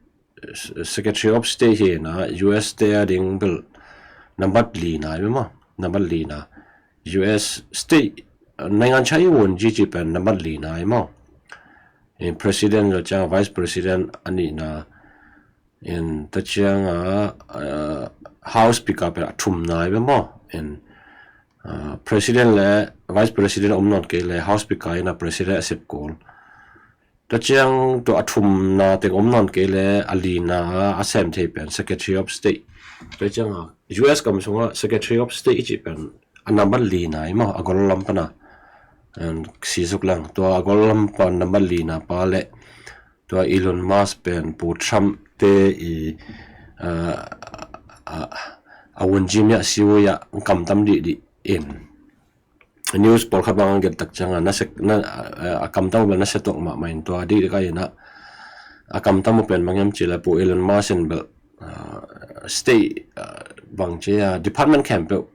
Secretary of State hi na, U S te a ding bel nambat li na i maw, nambat li na. U S state, ah, naingan cha i wun ci ci pen nambat li na i maw. In President lo ciang Vice President a nih na. In tua ciang a, ah, House Speaker pen a thum na i maw. In, ah, President le Vice President om nawn kei le House Speaker ina President a sep kul. Tua ciang tua a thumna teng om nawn kei le a lina a sem thei pen Secretary of State. Tua ciang a U S gam sungah Secretary of State i cih pen a nambat lina i maw, a gol lam pana. Sizuk lang tua a gol lam pan nambat lina pa le tua Elon Musk pen Pu Trump te i a wunji miah siwuiah kamtam dihdih in news pawlkhat bang a gen tak cianga a kamtam uh bel na se tuak mahmah in tua dih ka inah a kamtam uh pen bang hiam cih le Pu Elon Musk in bel state bang ci a department khempeuh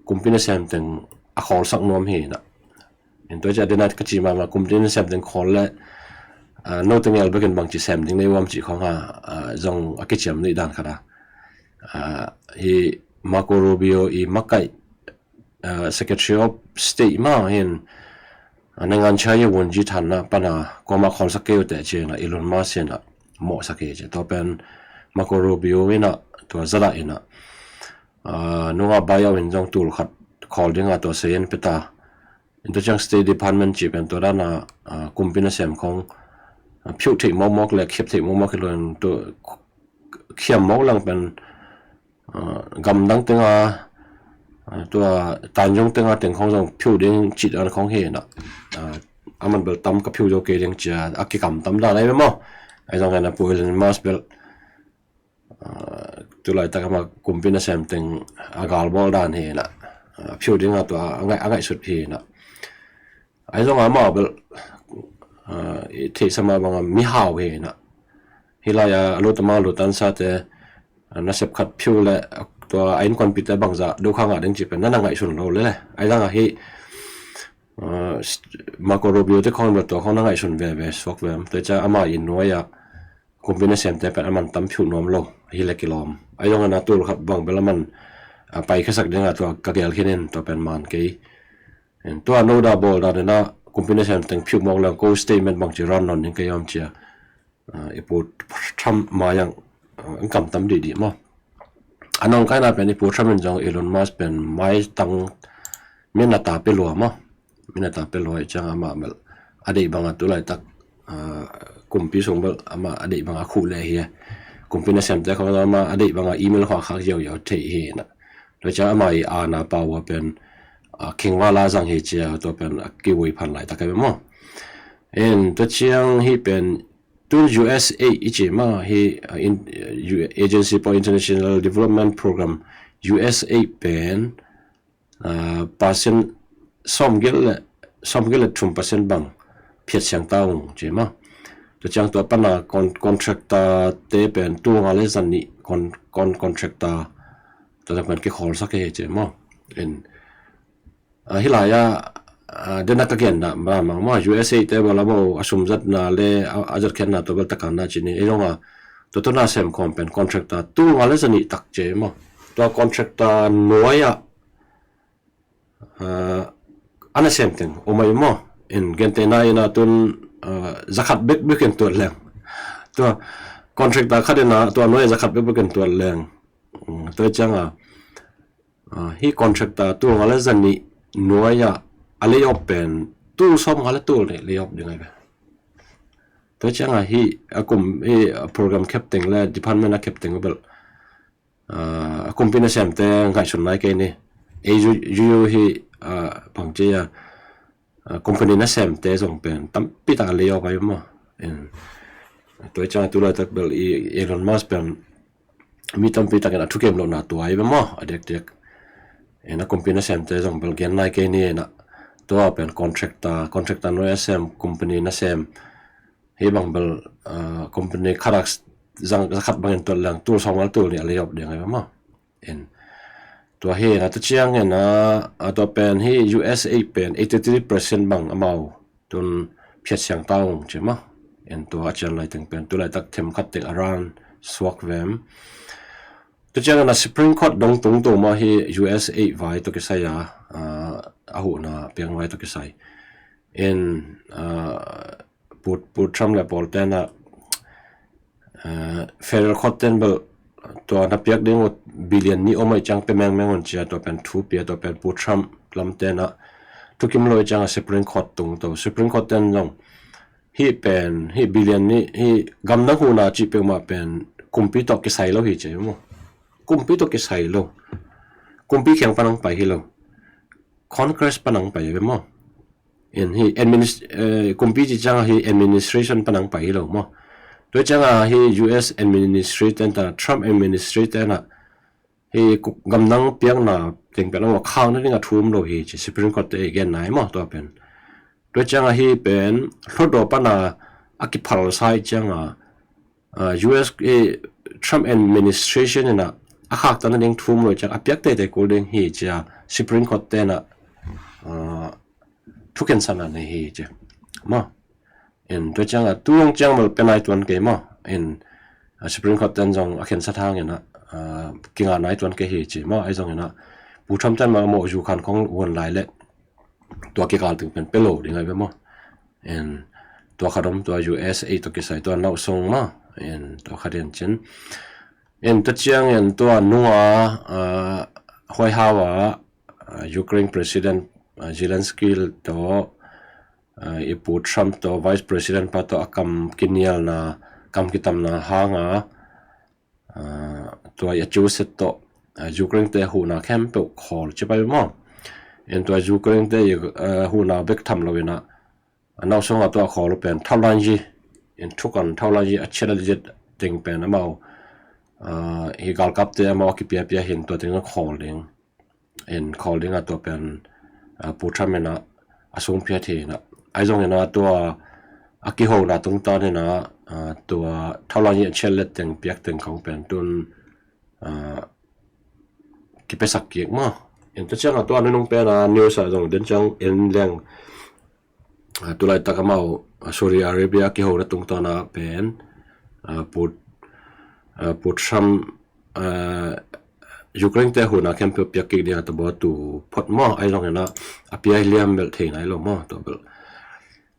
kumpi nasem teng a khawlsak nuam hi inah. In tua ciah denat ka ci mahmah kumpi nasem teng khawl le no teng el bekin bangci sem ding nei uam cih khong a zong a kiciam nih dan khat a hi Marco Rubio i makaih Secretary of State ma hin nangan chai wunji thanna pana kuama khawlsak kei uh teh ci inah Elon Musk inah mawhsak hi ci tua pen Marco Rubio inah tua zadah inah nunga bai au in zong tul khat khawl dinga tua sayin peta. In tua ciang State Department cih pen tua dana kumpi nasem khong phiuh theih mawkmawk le khiap theih mawkmawk hi lo in tua khiam mawk lang pen gamdang tenga tua tanjong tenga teng khong zong phiuh ding cih dan khong hi inah a man bel tam ka phiuh zo kei ding cia a kikamtam dan ai maw. Ai zong inah Pu Elon Musk bel tulaitak ama kumpi nasem teng a galbawl dan hi inah phiuh dinga tua a ngaihsut hi inah. Ai zong ama bel i theihsama banga mihau hi inah hilai a lutama lutan sate nasep khat phiuh le tua a innkuanpite bangzah do kha ngah ding cih pen nana ngaihsun lo le le ai zanga hi Marco Rubio te khong bel tua khong na ngaihsun veve suak vem tua ciah ama i nuai ah kumpi nasemte pen a man tam phiuh nuam lo hi le kilawm. Ai zong ana tul khat bang bel a man a pai khasak dinga tua ka gel khinin tua pen man kei. Tua noda bawl dan inah kumpi nasem teng phiuh mawk lang ko statement bangci ran nawn ding kei om cia i Pu Trump mai ang an kamtam dihdih maw. A nong kaina pen i Pu Trump in zong Elon Musk pen mai tang min a ta pe lua maw. Min a ta pe lua i ciang amah bel a deih banga tulaitak kumpi sung bel amah a deih banga khuh le hi a kumpi nasemte khong amah a deih banga email khong a khak ziauziau thei hi inah. Tua ciang amah i ana pau a pen khingvala zang hi cia tua pen a kiwui phan laitak a maw. In tua ciang hi pen tun U S A i ci ma hi Agency for International Development Program U S A pen percent sawmgel le sawmgel le thum percent bang phiat siang ta ung ci ma. Tua ciang tua pana contractor te pen tul nga le zan nih contractor tua pen kikhawlsak hi ci ma. In hilai a dena ka genna mahmah maw U S A te bel a bo a sumzatna le a zatkhiatna tua bel takana ci ni ei zonga tua tuna sem khawm pen contractor tul nga le zan nih tak ci maw. Tua contractor nuai ah a nasem teng om ai maw. In gentehna ina tun zakhat bekbek in tuat leng tua contractor khat ina tua nuai zakhat bekbek in tuat leng tua cianga hi contractor tul nga le zan nih nuai ah a lay off pen tul sawm nga le tul nih lay off ding ai ve. Tua cianga hi a kum hi program khep teng le department a khep teng bel a kumpi nasemte ngaihsun nai kei ni. Ei zuizu hi bangci a company nasemte zong pen tampi tak a lay off ai maw. Tua cianga tulaitak bel i Elon Musk pen mi tampi takin a thukem lohna tua ai maw a diakdiak. Ina kumpi nasemte zong bel gen nai kei ni ina tua pen contractor contractor nuai a sem company nasem hi bang bel company khatak zakhat bangin tuat leng tul sawm nga le tul nih a lay off ding ai maw. In tua hi ina tua ciang ina tua pen hi U S A pen eighty three percent bang amau tun phiat siang ta ung ci maw. In tua a cian lai teng pen tulaitak themkhat teng a ran suak vem. Tua ciang ina Supreme Court dong tungtung maw hi U S A vai tua kisai a a huhna piang vai tua kisai. In Pu Trump le pawlte na federal court ten bel tua na piak ding uh billion nih om ai ciang pe mengmeng un cia tua pen thu pia tua pen Pu Trump lamte na thukim lo i cianga Supreme Court tung to. Supreme Court ten zong hih pen, hih billion nih, hih gamdang huhna cih peuhmah pen kumpi tawh kisai lo hi ci maw. Kumpi tawh kisai lo. Kumpi kiang pan hong pai hi lo. Congress pan hong pai hi ve maw. In hih administ-, eh, kumpi cih cianga hih administration pan hong pai hi lo maw. Tua cianga hih U S administration ta, Trump administration ta, hih gamdang piakna teng piakna maw khakna ding a thu om lo hi ci Supreme Court te i gen nai maw tua pen. Tua cianga hih pen hlutdaw pana a kiphal sa i cianga, ah, U S, eh, Trump administration ina a khaktanna ding thu om lo cianga a piak teitei kul ding hi cia Supreme Court tena, ah, thukhensatna nei hi cia. Maw. In tua cianga tu hong ciang bel pia nai tuan kei maw. In, ah, Supreme Court ten zong a khensat hangina, ah, kinga nai tuan kei hi ci maw. Ahi zongina Pu Trump ten maw mawh zu khan khong uan lai le tua kikal ting pen pia lo ding ai ve maw. In tua khat om tua U S A tawh kisai tua nauh song maw. In tua khat in cin. In tua ciang in tua nunga, ah, White House a, ah, Ukraine President, ah, Zelensky tawh, ah, i Pu Trump tawh Vice President pa tawh a kam kinialna, kam kitamna hanga, ah, tua i a ciuset tawh, ah, Ukraine te huhna khempeuh khawl ci pai maw. In tua Ukraine te i, ah, huhna bek tham lo ina, a nauh songa tua khawl uh pen thaulaiyi, in thukan thaulaiyi a ciat a liat ding pen amau, ah, hi galkapte amau a kipiapia hin tua teng khawl ding. In khawl dinga tua pen, ah, Pu Trump ina a sung phiat hi ina. Ahi zongina tua a kihona tungtan ina, ah, tua thaulaiyi a ciat liat ding piak ding khong pen tun, ah, kipesak kik maw. In tua cianga tua nunung pena news a zong den ciang in leng, ah, tulaitak amau, ah, Saudi Arabia kihona tungtana pen, ah, Pu, ah, Pu Trump, ah, Ukraine te huhna khempeuh piak kik dinga tua bawl tu phot maw. Ahi zongina a pia hi liam bel thei nai lo maw tua bel.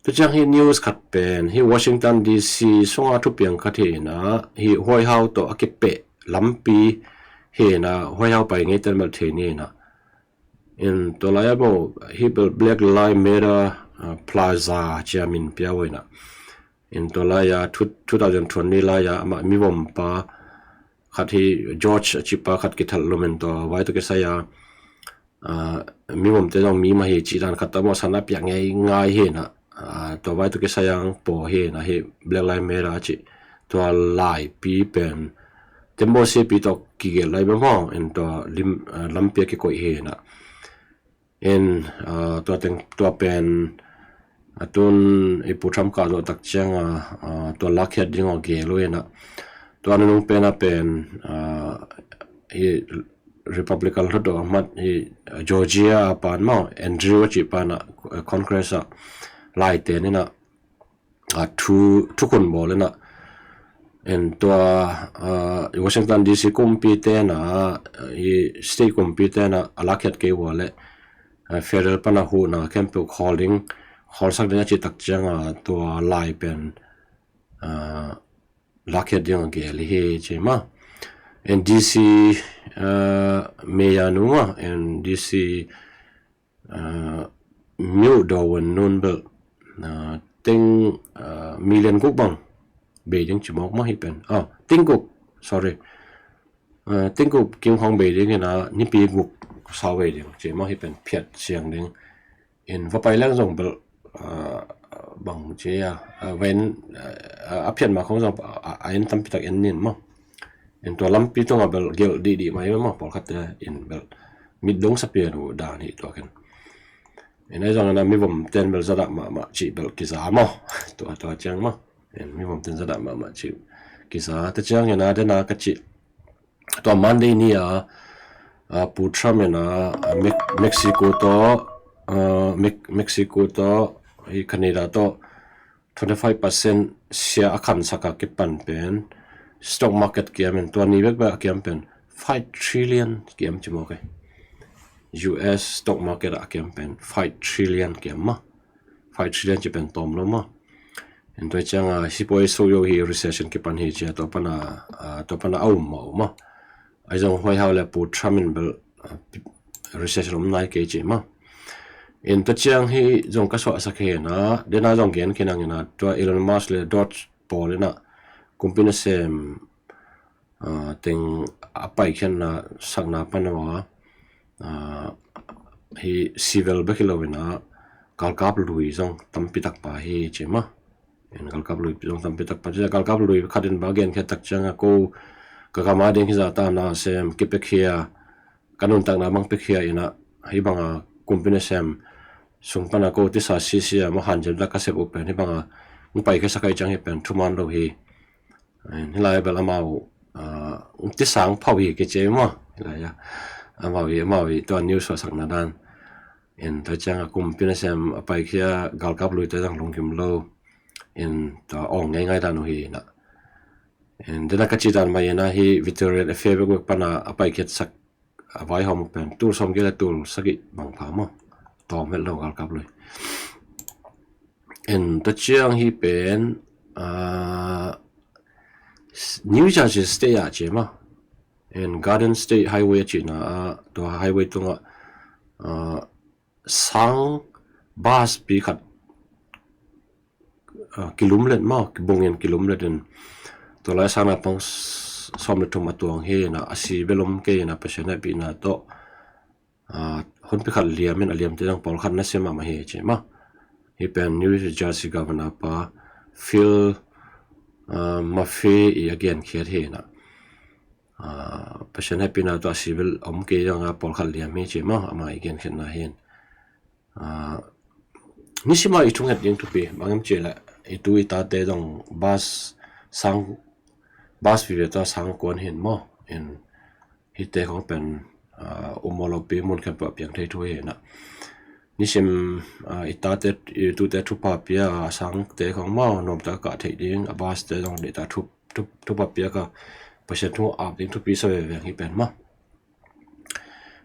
Tua ciang hi news khat pen hi Washington D C sunga thupiang khat hi ina hi White House tawh a kipeh lampi hi ina White House pai ngei ten bel thei ni ina. In tua lai-a maw hi bel Black Lives Matter, ah, Plaza cia min pia uh ina. In tua lai-a two, two thousand twenty lai-a amah mivompa khat hi George a cipa khat kithalh lumin tua vai tawh kisai-a, ah, mivomte zong mi mah hi cih dan khat tawh maw san a piak ngei ngai hi ina. Ah, tua vai tawh kisai-a ang paw hi ina hi Black Lives Matter a cih tua laipi pen tembaw siapi tawh kigelh lai bang hong in tua lim, ah, lampi a kikoih hi ina. In, ah, tua teng, tua pen, ah, tun i Pu Trump kah zawh tak cianga, ah, tua lakkhiat ding aw gel uh ina. Tua nunung pena pen, ah, i Republican hlutdaw a mat i Georgia a pan maw, Andrew a cih pana, ah, Congress a laiten ina, ah, thu, thukhun bawl ina. In tua, ah, Washington D C kumpi tena, ah, i state kumpi tena a lakkhiat kei ua le, ah, federal pana huhna khempeuh khawl ding, khawlsak ding a cih tak cianga tua lai pen, ah, lakkhiat ding a gel hi ci maw. In D C, ah, mayor nu maw, in D C, ah, Myo Doo-won nun bel, ah, teng, ah, million guk bang bei ding ci mawk maw hi pen. Ah, teng guk, sorry. Ah, teng guk kim khong bei ding ina nipi guk sau bei ding ci maw hi pen phiat siang ding. In va pai leng zong bel, ah, bang ci a, ah, ven, ah, a phiat ma khong zong, ah, a en tampi tak en nin maw. In tua lampi tunga bel gelh dihdih mai maw pawlkhatte in bel mit dong sapian uh dan hi tua khen. In ahi zongina mivom ten bel zadah mahmah cih bel kiza maw. Tua, tua ciang maw. In mivom ten zadah mahmah cih kiza. Tua ciangina dena ka cih tua Monday ni a, ah, Pu Trump ina, ah, Mex-, Mexico tawh, ah, Mex-, Mexico tawh, i Canada tawh twenty five percent sia a khansak a kipan pen stock market kiam in tua ni bekbek a kiam pen five trillion kiam ci mawk e. U S stock market a kiam pen five trillion kiam maw. Five trillion ci pen tawm lo maw. In tua cianga sipuai so yo hi recession kipan hi cia tua pana, ah, tua pana a um maw maw. Ahi zong huai hau le Pu Trump in bel, ah, recession om nai kei ci maw. In tua ciang hi zong ka suahsak hi na, dena zong gen khin ang ina, tua Elon Musk le Doge pawl ina, kumpi nasem, ah, teng a paikhiatna sakna pan a, ah, hi civil bek hi lo ina, galkap lui zong tampi tak pa hi ci ma. In galkap lui zong tampi tak pa ci, galkap lui khat in ba gen khia tak ciang a ko ka gam a ding hi za ta na sem kipia khia, ka nuntakna bang pia khia ina, hi banga kumpi nasem sung pana ko tisa sisia ma han cem ta ka sep uh pen hi banga hong pai khia sak ahi ciang hi pen thuman lo hi. In hi lai bel amau, ah, hong tisang phau hi kici ma. Hi lai a, amau hi, amau hi tua news suahsakna dan. In tua ciang a kumpi nasem a pai khia galkap lui tua zang lungkim lo. In tua awng ngeingai dan uh hi na. In dena ka ci dan mai ina hi Victoria a fia bek bek pana a pai khiat sak a vaihawm uh pen tul sawm kei le tul sagih bang pha maw. Tawm het lo galkap lui. In tua ciang hi pen, ah, New Jersey State ah ci ma. In Garden State Highway a cihna ah, tua highway tungah, ah, sang bus pi khat, ah, kilumlet maw, kibungin kilumlet in tua lai sang naupang s-, sawm le thum a tuang hi na, a si bel om kei na, Pasian hehpihna tawh, ah, hunpi khat liam in a liamte dang pawlkhat nasia mahmah hi ci ma. Hi pen New Jersey Governor pa Phil, ah, Murphy i a genkhiat hi na. Ah, Pasian hehpihna tawh a si bel om kei dang a pawlkhat liam hi ci ma, ama i genkhiatna hin. Ah, nisima i thunget ding thupi bang em ci le, i tu i tate dong bus sang, bus vive ta sang kuan hin maw. In hite khong pen, ah, um aw lopi mun khempeuh a piang thei thu hi na. Nisim, ah, i tate, i tute thupha pia a sangte khong maw, nuamtak a kah theih ding, a bus te dong deihtak thu, thu, thupha pia ka Pasian thu ap ding thupi sa veve hi pen maw.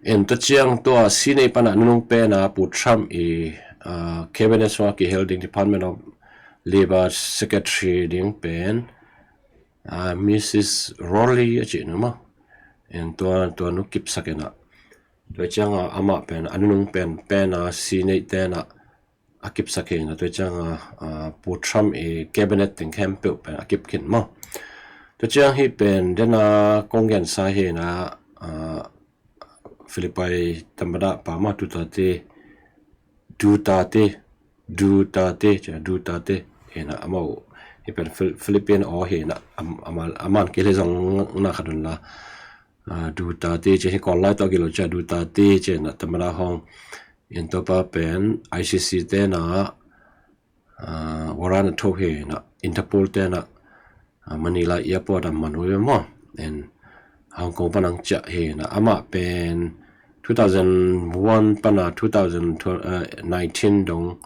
En tua ciang tua sinei pana nunung pena Pu Trump i, ah, cabinet sua kihel ding Department of Labor Secretary ding pen, ah, Missus Rowley a cih nu maw. En tua, tua nu kipsak ena. Tua ciang a amah pen a nunung pen, pena sinei tena a kipsak hi na, tua ciang a, a, Pu Trump i cabinet teng khempeuh pen a kip khin maw. Tua ciang hi pen dena kong gensa hi na, a, Philippi tamada pa maw, Duterte, Duterte, Duterte, cia Duterte hi na, amau hi pen Phil-, Philippine aw hi na, am-, amal-, aman kile zong na khat un la. A, Duterte cia hi Kawl lai tawh kilo cia Duterte cia na tamada hong. En tua pa pen I C C tena, ah, warrant a tho hi na, Interpol tena, ah, Manila airport a man uh hi maw. En Hong Kong pan ang ciah hi na, amah pen two thousand one pana two thousand nineteen dong,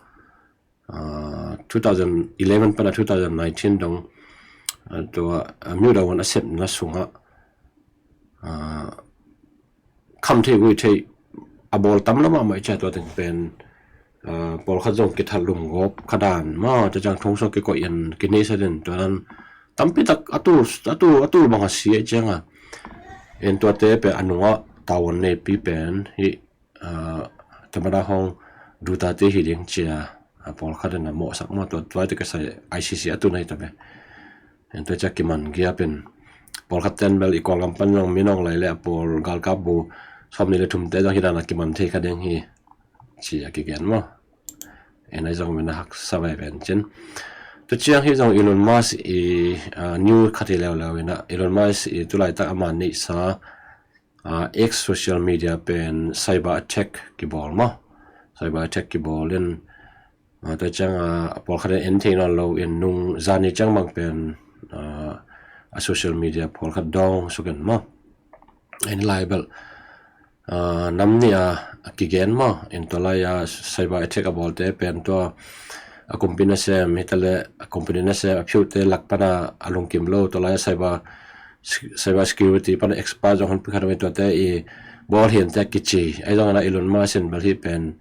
ah, two thousand eleven pana two thousand nineteen dong, ah, tua, ah, miuda wan a sepna sungah, ah, kham thei gui thei a bawl tam lama mai cia tua teng pen, ah, pawlkhat zong kithat lumgawp kha dan maw, tua ciang thong sawk kikoih in kinei sa den tua dan tampi tak a tul, a tul, a tul bang a si a ciang a. En tuate pen a nungah tavuan neipi pen hi, ah, tamada hong Duterte hi ding cia, ah, pawlkhat in a mawhsak maw, tua, tua te ka sai I C C a tu nai ta be. En tua cia kiman giap in pawlkhat ten bel i Kawlgam pan zong minawng lai le a pawl galkap bu sawm ni le thum te zong hi dan a kiman thei kha ding hi ci a kigen maw. En ai zong min a haksa vai ven cin. Tua ciang hi zong Elon Musk i, ah, new khat hi leuleu ina, Elon Musk i tulaitak ama neihsa, ah, X social media pen cyber attack kibawl maw. Cyber attack kibawl in, ah, tua ciang, ah, a pawlkhat in en thei nawn lo in nung zani ciang bang pen, ah, a social media pawlkhat dawng suk in maw. En lai bel, ah, nam nih a kigen maw. En tua lai a cyber attack a bawlte pen tua a kumpi nasem hi ta le a kumpi nasem a phiute lak pana a lungkim lo, tua lai a cyber, cyber security pana expert zong hun pi khat om i tuate i bawl hian te kici. Ai zong ana Elon Musk in bel hi pen,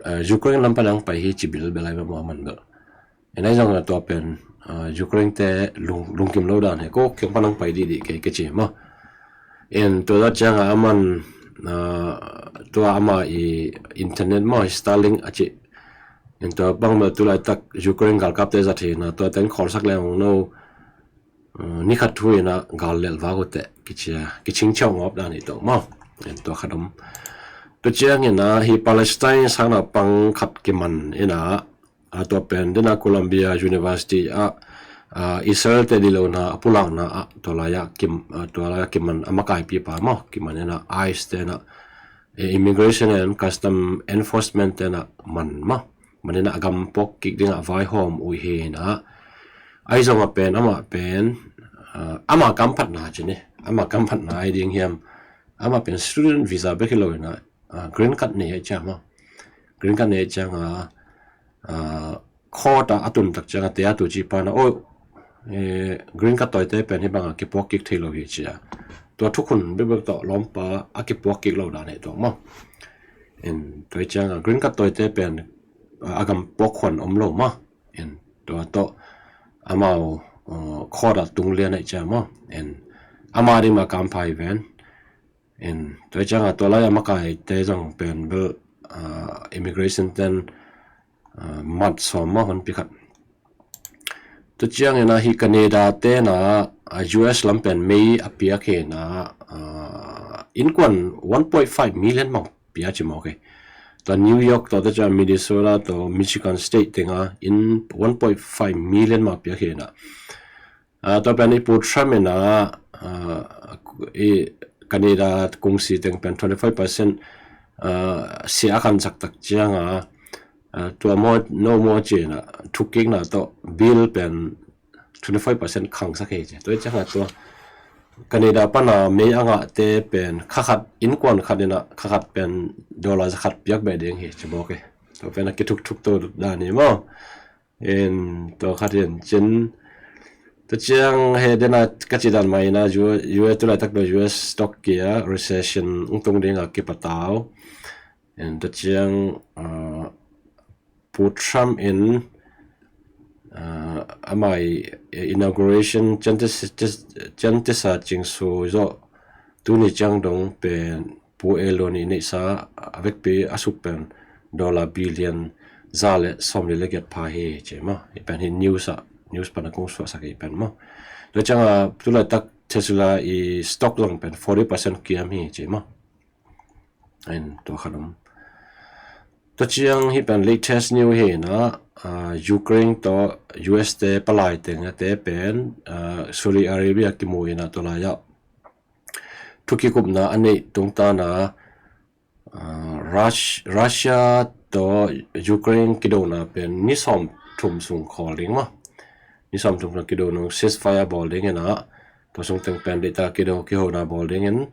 ah, Ukraine lam pana ang pai hi ci bilbel ai bel maw man bel. En ai zong a tua pen, ah, Ukraine te lung, lungkim lo dan he ko kiang pan ang pai didi kei kici maw. En tua zat ciang a aman, Ah, tua ama i internet maw, Starlink a cih. In tua bang bel tulaitak Ukraine galkapte zat hi na, tua ten khawlsak leng no, ah, ni khat thu ina gal lelh vak uh teh kici a, kicing ciau ngawp dan hi tawh maw. In tua khat om. Tua ciangin ah hi Palestine sang naupang khat kiman ina, ah, tua pen dena Columbia University ah, ah, Israel te dilo na a pulakna ah tua lai-ah kim, ah, tua lai-ah kiman a makaipipa maw, kiman ina ICE te na, eh, Immigration and Custom Enforcement te na man maw, man ina a gam puak kik dinga vaihawm uh hi ina. Ahi zong a pen, amah pen, ah, ama kamphatna ci ni, ama kamphatna ahi ding hiam, amah pen student visa bek hi lo ina, ah, green card nei ahi ciang maw, green card nei ahi ciang a, ah, court ah a tun tak ciang a te a tu ci pa na, oh, eh, green card tawite pen hi banga kipuak kik thei lo hi ci a. Tua thukhun bekbek tawh lawmpa a kipuak kik lo dan hi tawh maw. In tua hi ciang a green card tawite pen, ah, a gam puak khuan om lo maw. In tua tawh amau, ah, court ah tung lian ahi ciang maw. In ama ding ma kampha hi ven. In tua ciang a tua lai a makaite zong pen bel, ah, immigration ten, ah, mat sawm maw, honpi khat. Tua ciang ina hi Canada te na, ah, US lam pen mei a piak hi na, ah, innkuan one point five million mang pia ci maw ke. Tua New York tawh, tua ciang Minnesota tawh, Michigan State tenga in one point five million mang piak hi na. Ah, tua pen i Pu Trump ina, ah, i Canada kungsi teng pen twenty five percent, ah, sia a khansak tak cianga, ah, tua maw, no maw ci ina, thukkikna tawh bill pen twenty five percent khangsak hi ci. Tua cianga tua Canada pana mei a ngahte pen kha khat, innkuan khat ina kha khat pen dollar za khat piak beh ding hi ci maw ke. Tua pen a kithukthuk to dan hi maw. In tua khat in cin. Tua ciang he dena ka ci dan mai na, U-, US tulaitak tua US stock kia recession ung tung dinga kipatau. In tua ciang, ah, Pu Trump in, ah, amai inauguration ciantisa, ciantisa cingsu zawh tuni ciang dong pen Pu Elon i neihsa a vekpi a suk pen dollar billion za le sawmli le giat pha hi ci maw. Hi pen hi news ah, news pana kong suahsak hi pen maw. Tua cianga tulaitak Tesla i stock zong pen forty percent kiam hi ci maw. In tua khat om. Tua ciang hi pen latest news hi na, ah, Ukraine tawh US te palai teng a te pen, ah, Saudi Arabia kimu ina tua lai-ah thukikupna a neih tungtana, ah, Rus-, Russia tawh Ukraine kidona pen ni sawmthum sung khawl ding maw. Ni sawmthum sung kidona ceasefire bawl ding ina, tua sung teng pen deihta kido kihona bawl dingin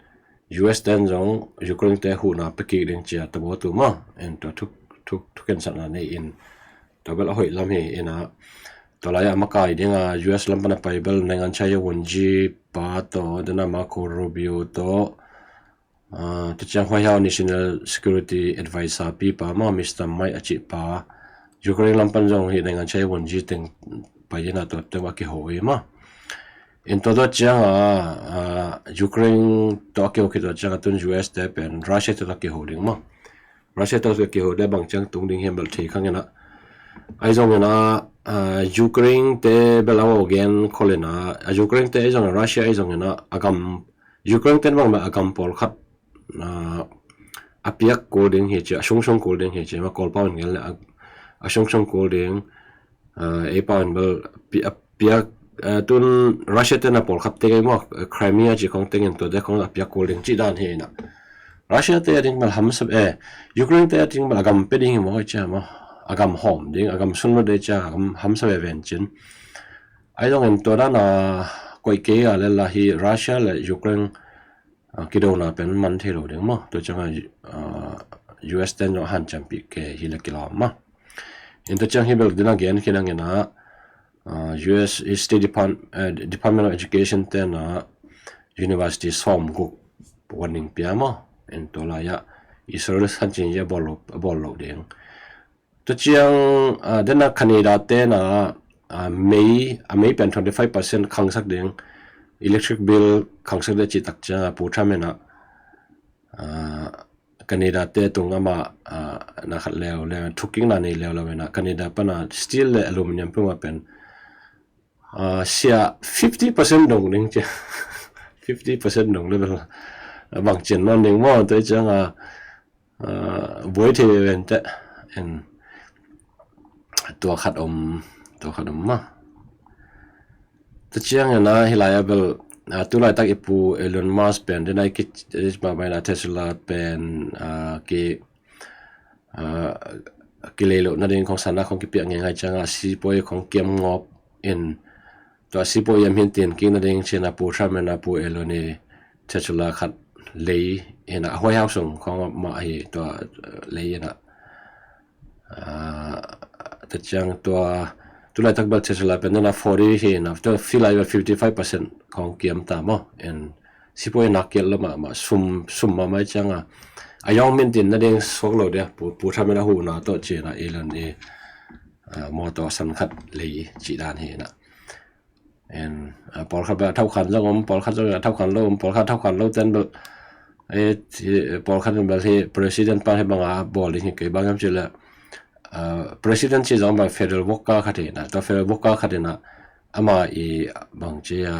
US ten zong Ukraine te huhna pekik ding cia tabaw tu maw. En tua thuk, thuk, thukensatna nei in tua bel a hoih lam hi ina. Tua lai-ah a makai dinga US lam pana pai bel naingan chai wunji pa tawh, dena Marco Rubio tawh, ah, tua ciang White House National Security Advisor pipa maw, Mister Mike a cihpa, Ukraine lam pan zong hi naingan chai wunji teng pai ina tua teng a kiho hi maw. In tua tua cianga, ah, Ukraine tawh a kiho khit tua cianga tun US te pen Russia te tawh a kiho ding maw. Russia tawh a kiho de bang ciang tung ding hiam bel thei khang ina. Ahi zong ina, ah, Ukraine te bel a gen khol ina, ah, Ukraine te ahi zong ina, Russia ahi zong ina, a gam, Ukraine ten bang bel a gam pawlkhat, ah, a piak kul ding hi ci, a sungsung kul ding hi ci, ma Kawlpau in gen le a, a sungsung kul ding, ah, ei pau in bel pi-, a piak, ah, tun Russia te na pawlkhat te kei maw, Crimea ci khong tengin tua te khong a piak kul ding ci dan hi ina. Russia te a ding bel hamsa, eh, Ukraine te a ding bel a gam pe ding hi maw, cia maw. A gam hawm ding, a gam sun lo de cia, a gam hamsa ve ven cin. Ahi zongin tua dana koih kei a le la hi Russia le Ukraine, ah, kidona pen man thei lo ding maw. Tua cianga, ah, US ten zong hanciampih kei hi le kilawm maw. In tua ciang hi bel dina gen khin ang ina, ah, US State Depart-, eh, Department of Education tena university sawmguk warning pia maw. In tua lai-ah Israel hanciam hi a bawl lo, a bawl lo ding. Tua ciang, ah, dena Canada tena, ah, mei, a mei pen twenty five percent khangsak ding, electric bill khangsak ding cih tak cianga Pu Trump ina, Canada te tung amah na khat leuleu, thukikna nei leuleu ina Canada pana steel le aluminium puma pen sia fifty percent dong ding cia. Fifty percent dong level bang cin non ding maw, tua cianga buai thei ven te en. Tua khat om, tua khat om ma. Tua ciang ina hilai a bel tulaitak i pu Elon Musk pen dena i ki ma baina Tesla pen ki kilei lo nading khong sana khong kipiak ngeingai cianga sipuai khong kiam ngop in tua sipuai yam hin tin kik nading cina pu Trump ina pu Elon i Tesla khat lei ina a White House sung khong mah hi tua lei ina tua ciang tua tulaitak bel Tesla pen dena forty hi ina tua filai bel fifty five percent khong kiam ta maw en. Sipuai nak kial lo mahmah sum sum mahmah i cianga a yong min tin nading suak lo dia pu Trump ina huhna tawh cina Elon i mawtaw san khat lei cih dan hi ina. En pawlkhat bel a thauhkhan zong om, pawlkhat zong a thauhkhan lo om, pawlkhat thauhkhan lo ten bel pawlkhat in bel hi president pan hi banga bawl ding hi kei bang hiam cih le president cih zong bang federal worker khat hi ina tua federal worker khat ina ama i bang cia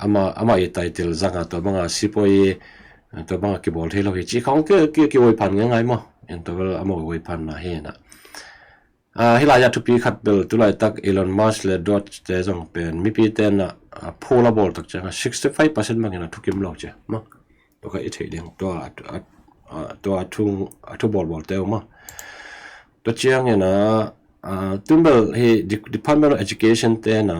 ama i title zanga tua banga sipuai tua banga kibawl thei lo hi cih khong ki ki ki wai phan ngai ngai maw. En tua bel ama wai phan na hi ina. Hilai a thupi khat bel tulaitak Elon Musk le Doge te zong pen mipi tena phu la bawl tak cianga sixty five percent bangin a thukim lo cia maw. Tua kha i thei ding tua tua a thu a thu bawlbawl te uma. Tua ciang ina tun bel hi Department of Education tena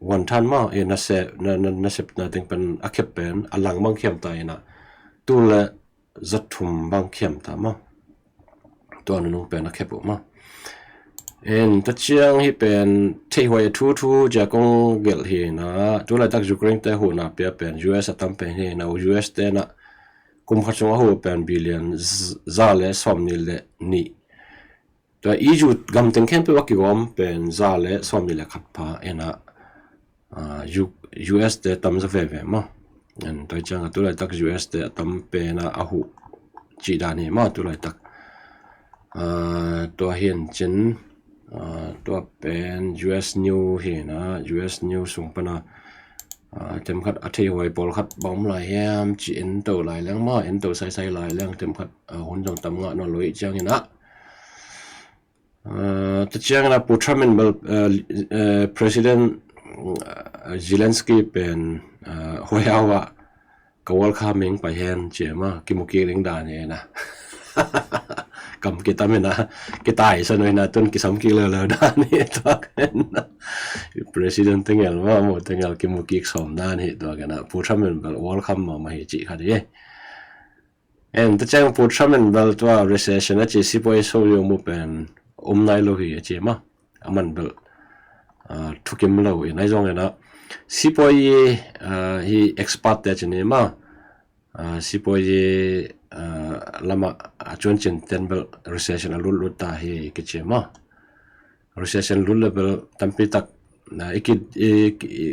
wanthan maw i nasep nasepna teng pen a khep pen a lang bang khiam ta ina tu le zathum bang khiam ta maw. Tua nunung pen a khep uh maw. En tua ciang hi pen theihhuai a thu thu cia kong gelh hi ina tulaitak Ukraine te huhna pia pen U S a tam pen hi ina U S tena kum khat sung a huh pen billion za le sawm nih le nih. Tua E U gam teng khempeuh a kigawm pen za le sawm nih le khat pha ina U S te tam za veve maw. En tua cianga tulaitak U S te a tam pena a huh cih dan hi maw tulaitak. Tua hin cin tua pen U S New hi ina U S New sung pana temkhat a theihhuai pawlkhat bang om lai hiam ci en to lai leng maw en to saisai lai leng temkhat hun zong tam ngah nawn lo ih ciang ina. Tua ciang ina pu Trump in bel President Zelensky pen huaiau ah ka welcome ing pai hen cia ma kimu kik ding dan hi ina. Kam kitam ina kitai sa no ina tun kisam kik leuleu dan hi tua ina. President tengel ma mu tengel kimu kik sawm dan hi tua ina pu Trump in bel welcome mahmah hi cih khat hi. En tua ciang pu Trump in bel tua recession a ci sipuai so yo mu pen um nai lo hi a ci ma. Aman bel thukim lo in ai zong ina sipuai hi expert te ci ni ma. Sipuai lama a cuan cin ten bel recession a lut lut ta hi kici ma. Recession lut le bel tampi tak i ki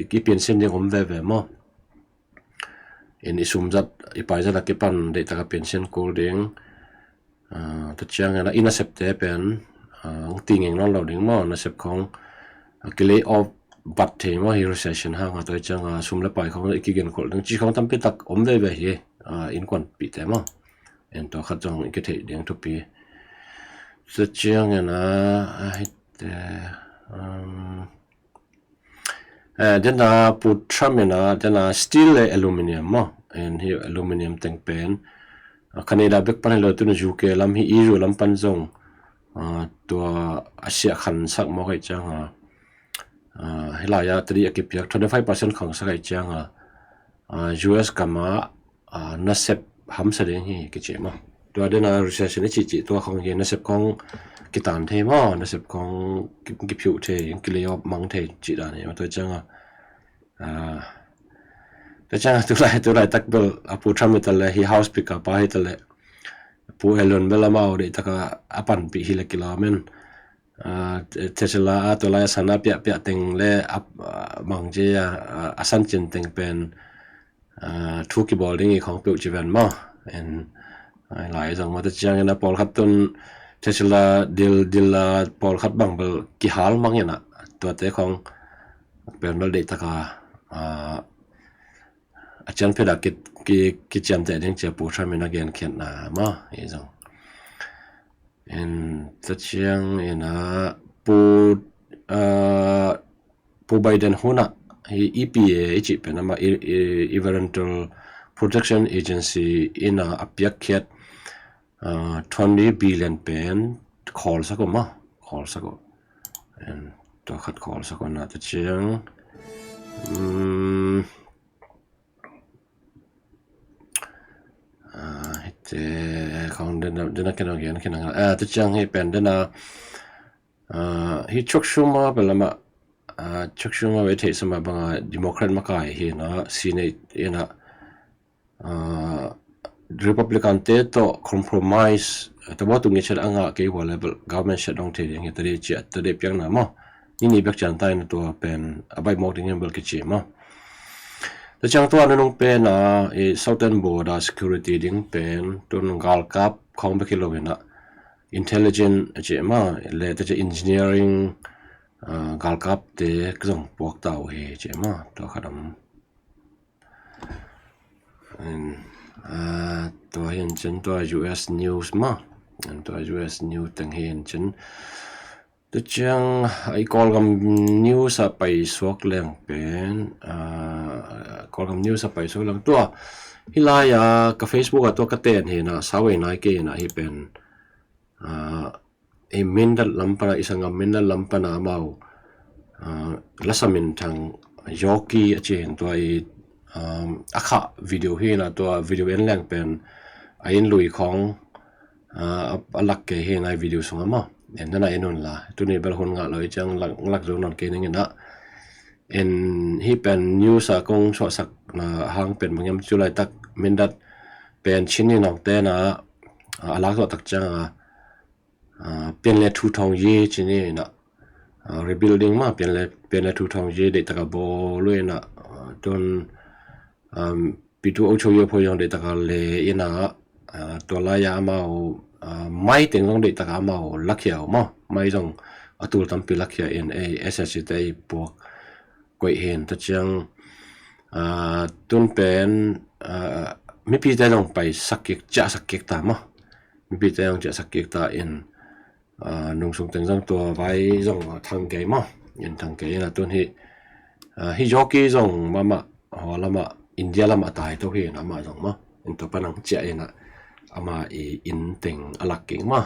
i pinsin ding om veve maw. In i sum zat i pai zat a kipan deih taka pension kul ding. Tua ciang ina i nasepte pen ang tingeng nawn lo ding maw nasep khong a kilei off bat thei maw hi recession hanga tua cianga sum le pai khong i kigen kol ding ci khong tampi tak om veve hi. Innkuanpihte maw en tua khat zong i kitheih ding thupi. Tua ciang ina a hite dena pu Trump ina dena steel le aluminium maw en hi aluminium teng pen Canada bek pan hi lo tun U K lam hi E U lam pan zong tua a siah khansak maw kai cianga hilai a tadi a kipiak twenty five percent khangsak kai cianga U S kama nasep hamsa ding hi kici maw. Tua dena recession i cihcih tua khong hi nasep khong kitan thei maw nasep khong kiphiuh thei kilei off mang thei cih dan hi maw tua cianga. Tua cianga tulai tulai tak bel a pu Trump hi ta le hi house speaker pa hi ta le pu Elon bel amau deih taka a panpih hi le kilamen. Tesla a tulai a sana piahpiah teng le a mang ci a sancin teng pen thu kibawl ding i khawng peuh ci ven maw. En, lai zong mata ciangin a pawlkhat tun Tesla dil dil a pawlkhat bang bel kihal mang in a, tuate khawng pen bel deih taka a cian pheda kiciamteh ding cia Pu Trump in a genkhiatna maw hi zong. En, ta ciang in a Pu Pu Biden hunah hi E P A i cih pen ama Environmental Protection Agency in a piakkhiat twenty billion pen khawlsak uh maw, khawlsak uh. Tua khat khawlsak uh na ta ciang hite khawng dena khen a gen khen a ta ciang hi pen dena hi Chuck Schumer bel ama Chuck Schumer ve theih sama banga Democrat makai hi na, Senate ina Republican te tawh compromise tabaw tung i chet a ngah kei hua level government shutdown thei ding hi ta dei cia ta dei piakna maw. Nini bek cian ta ina tua pen a baih mawk ding in bel kici maw. Ta ciang tua nunung pen a i Southern Border Security ding pen tun galkap khawng bek hi lo ina intelligent a ci ma le ta ci engineering galkap te zong puak ta uh hi ci ma. Tua khat om. Tua hi in cin tua U S news ma, tua U S news teng hi in cin. Tu ciang i Kawlgam news a pai suak leng pen Kawlgam news a pai suak leng tua hi lai a ka Facebook a tua ka ten hi na, sawei nai kei na hi pen i Mindat lam pana, i sanggam Mindat lam pana amau lasa minthang Yoki a ci hin tua i a khah video hi na, tua video en leng pen a inn lui khawng a lak kei hi na i video sung a maw. En nana en un la, tuni bel hun ngah lo i ciang lak zo nawn kei ning ina. En hi pen news a kong suahsak na hang pen bang hiam, cu laitak Mindat pen Chin i nong te na a lak zo tak ciang a Pianle Thu Thawng Ye ci ni ina rebuilding ma Pianle Thu Thawng Ye deih taka bawl uh ina tun Pitu Ocho Ye pho zong deih taka le ina tua lai a amau mai teng zong deih taka amau lakhia uh maw. Mai zong a tul tampi lakhia in ei S S C te ei puak koih hin ta ciang tun pen mipite zong pai sak kik, ciah sak kik ta maw. Mipite zong ciah sak kik ta in nungsung teng zong tua vai zong thang kei maw. In thang kei ina tun hi hi Yoki zong mama haw lama India lama tai to hi in ama zong maw. In tua panang ciah ina ama i in teng a lak kik maw.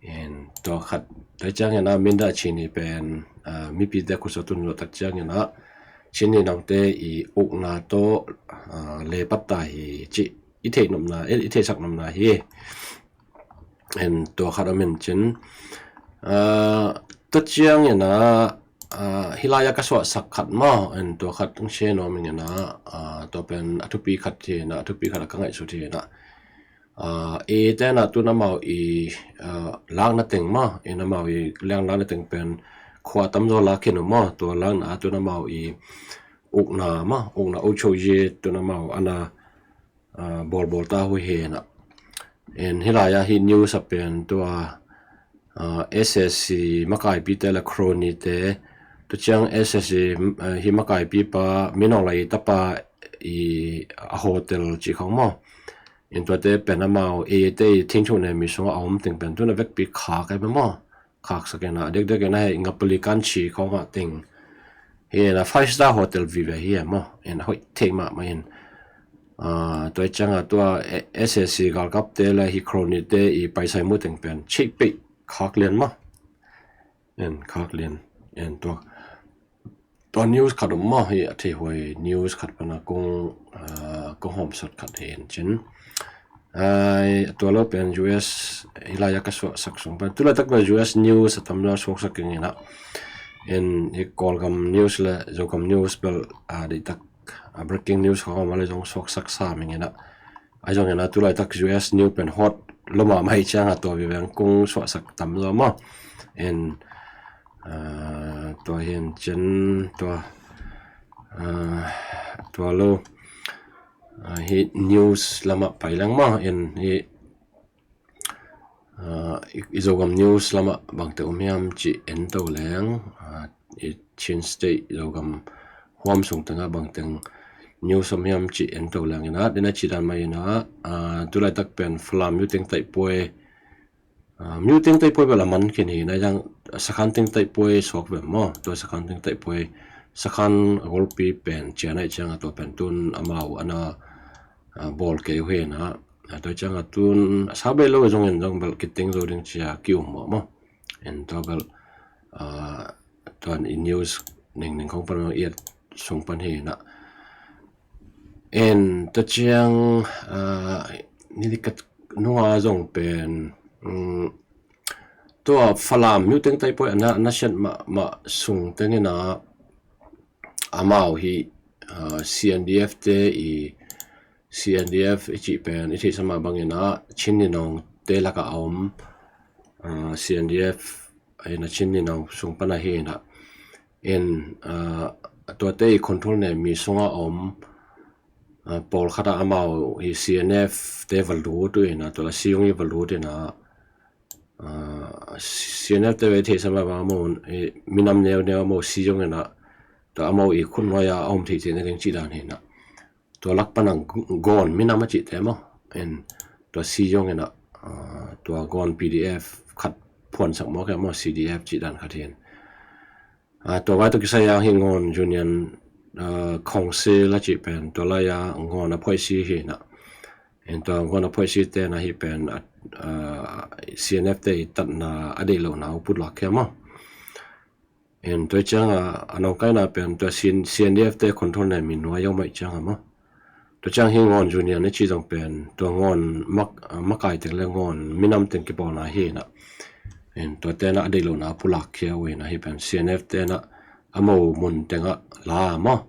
In tua khat ta ciang ina Mindat Chin i pen mipite khusa tun lo tak ciang ina Chin i nongte i ukna to le pat ta hi ci i theih nopna, i theihsak nopna hi. En tua khat om in cin ta ciang ina hi lai a ka suahsak khat maw. En tua khat ung sia nuam ing ina tua pen a thupi khat hi ina, a thupi khat a ka ngaihsut hi ina. Ei te na tun amau i lakna teng maw, in amau i liang lakna teng pen khua tamzaw lak khin uh maw. Tua lakna a tun amau i ukna maw, ukna Ocho Ye tun amau ana bawlbawl ta uh hi ina. En hi lai a hi news a pen tua S S C makaipi te le crony te, tu ciang S S C hi makaipi pa Min Aung Hlaing i tapa i a hotel ci khawng maw. In tuate pen amau ei te i thingthu ne mi sungah a om teng pen tuna vekpi khak ai maw. Khaksak ina dekdek ina hei ngapali kan ci khawngah teng hi ina five star hotel vive hi e maw. Ina hoih thei mahmah in tua i cianga tua S S C galkap te le hi crony te i paisai mu teng pen cheih peih khak lian maw. En khak lian en tua tua news khat om maw, hi a theihuai news khat pana kong kong hawmsat khat hi en cin. Tua lo pen U S hi lai a ka suahsak sung pen tu laitak pen U S news a tam lo suaksak keng ina. En hi Kawlgam news le Zogam news bel a deitak a breaking news khawng a le zong suaksak sa ming ina. Ai zong ina tu laitak U S news pen hot lo mahmah hi cianga tua viveng kong suahsak tam lo maw. En tua hi en cin tua tua lo Hi news lamah pai leng maw, en hi i Zogam news lamah bangte um hiam cih en to leng, i Chin State Zogam huam sung tengah bangteng news om hiam cih en to leng inah, dena ci dan mah inah, tulaitak pen Falam Myo Teng Taih Puai, Myo Teng Taih Puai bel a man khin hi na, yang Sakhan Teng Taih Puai suak ve maw? Tua Sakhan Teng Taih Puai, Sakhan a golpi pen cian ahih ciangah tua pen tun amau ana bawl kei uh hi na. Tua ciangah tun a sa bei lo zongin zong bel kiteng zo ding cia ki-um maw maw? En tua bel tuan i news ningning khong pan i et sung pan hi na. En tua ciang nilikat nunga zong pen tua Falam Myo Teng Taih Puai ana na siat mahmah sung tengina amau hi CNDF te i CNDF i cih pen i theihsa mah bangina Chin Ninong te laka a om CNDF aina Chin Ninong sung pana hi na. En tuate i control ne mi sunga om pawlkhata amau hi CNF te va lut uh ina, tua la Siyong i va lut ina, CNF te ve theihsa mah bang amau minam neu neu amau Siyong ina, tua amau i khut nuai a om theih theih na ding cih dan hi na. Tua lak pana gawn minam a cihte maw? En tua Siyong ina tua gawn PDF khat phuansak maw kei maw, CDF cih dan khat hi. Tua vai tua kisai a hi ngawn Union Council a cih pen tua lai a ngawn a phoihsi hi na. En tua ngawn a phoihsi te na hi pen CNF te i tatna a deih lohna uh putlak khia maw? En tua cianga a nongkaina pen tua CNDF te control ne mi nuai a om ahih cianga maw? Tua ciang hi ngawn Union i cih zong pen tua ngawn makai teng le ngawn minam teng kipawlna hi na. En tua tena a deih lohna a pulak khia uh hi na, hi pen CNF tena amau mun tengah la maw?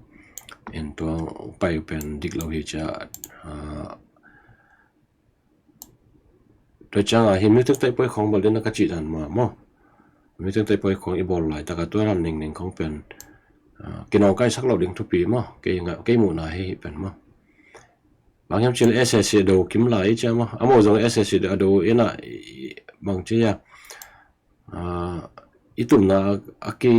En tua pai pen dik lo hi cia. Tua cianga hi Myo Teng Taih Puai khong bawl dina ka cih dan mah maw? Myo Teng Taih Puai khong i bawl laitaka tua dan ningning khong pen kinawngkaisak lo ding thupi maw? Kei muhna hi hi pen maw? Bang hiam cil SAC a do kim lai i cia maw? Amau zong SAC a do ina bang cia i tumna a ki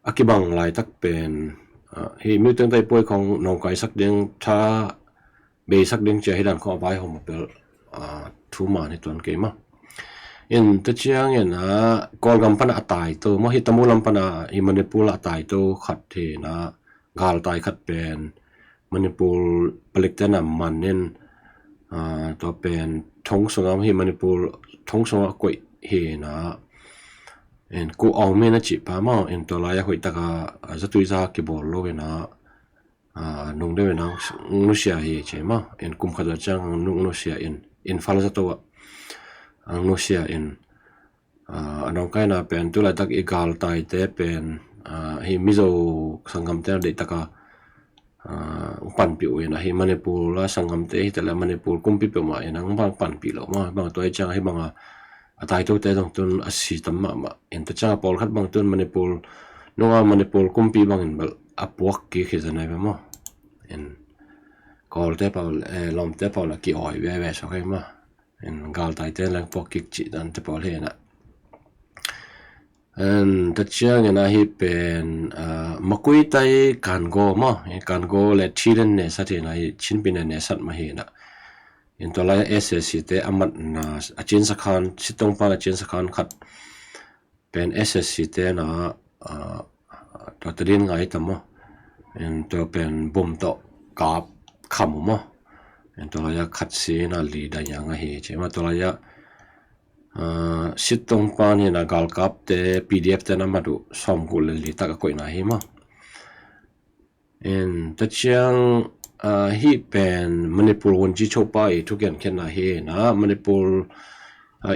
a kibang laitak pen hi Myo Teng Taih Puai khong nawngkaisak ding, tha beisak ding cia hi dan khong a vaihawm a pel thu man hi tuan kei maw? In tua ciangin a Kawlgam pana a taito maw, hi Tamu lam pana hi Manipur a taito khat hi na, galtai khat pen Manipur palik tena man in tua pen thong sunga hi Manipur thong sunga koih hi na. En Khuh Aung Min a cih pa maw, en tua lai a hoihtaka zatui za kibawl lo ina nung deuh ina nusia hi ci maw? En kum khat za ciang nung nusia in, Imphal zato ah nusia in a nongkaina pen tulaitak i galtaite pen hi Mizo sanggamte na deihtaka panpih uh ina, hi Manipur a sanggamte hi tale Manipur kumpi peuhmah ina bang panpih lo maw? Bang tua hi ciang hi banga a taitote zong tun a si tam mahmah. En tua cianga pawlkhat bang tun Manipur nunga Manipur kumpi bangin bel a puak kik hi zanai ve maw? En Kawlte pau lawmte pau la ki-awi veve sawk hi maw? En galtaite leng puak kik cih dante pau hi na. En tua ciangin a hi pen Makuitai Kango maw? Kango le Thilen nesat hi na, hi Chinpi ne nesat mah hi na. En tua lai SAC te a matna a cinsakhan, Sittongpan a cinsakhan khat pen SAC tena tua tadin ngai ta maw? En tua pen bum tawh kap kham uh maw? En tua lai a khat si na li dai yang a hi ci maw? Tua lai a Sittongpan hi na galkapte PDF tena mat uh sawmguk le li tak a koihna hi maw? En tua ciang hi pen Manipur wunci chopa i thukian khenna hi na, Manipur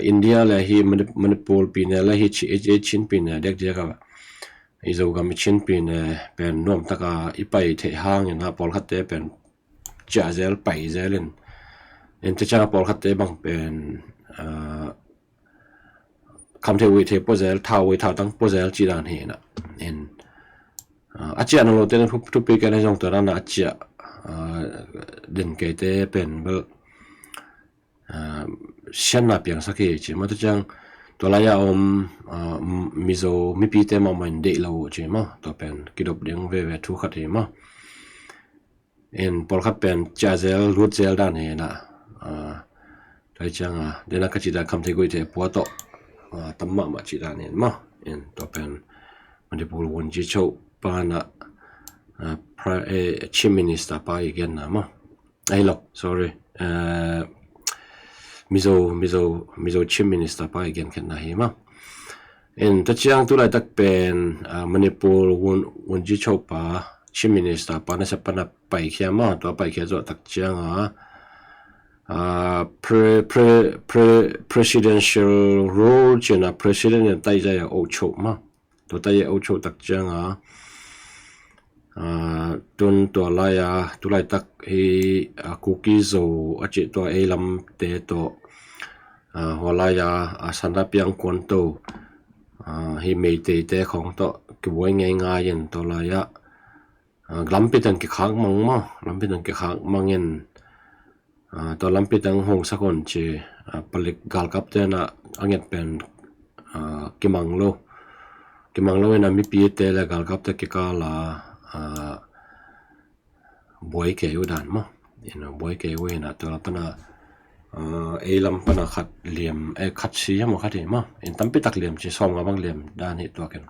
India le hi Manipur pine le hi Chinpi ne dekdiaka i Zogam i Chinpi ne pen nuamtaka i pai theih hangin a pawlkhatte pen ciah zel pai zel in, en tua cianga pawlkhatte bang pen kham thei uih thei pua zel, thau uih thau tang pua zel ci dan hi na. En A ciah nang lote na thupi kei na zong tua na a ciah den keite pen bel sianna piangsak hi ci maw. Tua ciang tua lai-a om Mizo mipite mahmah in deih lo uh ci maw. Tua pen kidop ding veve thu khat hi maw. In pawlkhat pen ciah zel lut zel dan hi na. Tua hi cianga dena ka cih dan kham thei guih thei pua tawh tam mahmah cih dan hi maw. In tua pen Manipur Wungyichoke pa na Chief Minister pa i genna maw. Ai lo, sorry. Mizo, Mizo, Mizo Chief Minister pa i genkhiatna hi maw. In tua ciang tu laitak pen Manipur Wungyichoke pa, Chief Minister pa nasep pana paikhia maw. Tua paikhia zawh tak cianga presidential rule cina president in taizai a ochoh maw. Tua taizai a ochoh tak cianga tun tua lai-a tu laitak hi Kuki Zo a cih tua ei lamte tawh hua lai-a Sanda Piang Kuanto hi Meiteite khong tawh kibuai ngeingai in tua lai-a lampi tang kikhak mang maw. Lampi tang kikhak mang in tua lampi tang hong sak on ci palik galkapte na a nget pen kimang lo. Kimang lo in a mipite le galkapte kikala buai kei uh dan maw. Buai kei uh in a tua pana ei lam pana khat liam, khat si maw, khat hi maw. In tampi tak liam ci sawm nga bang liam dan hi tua ken.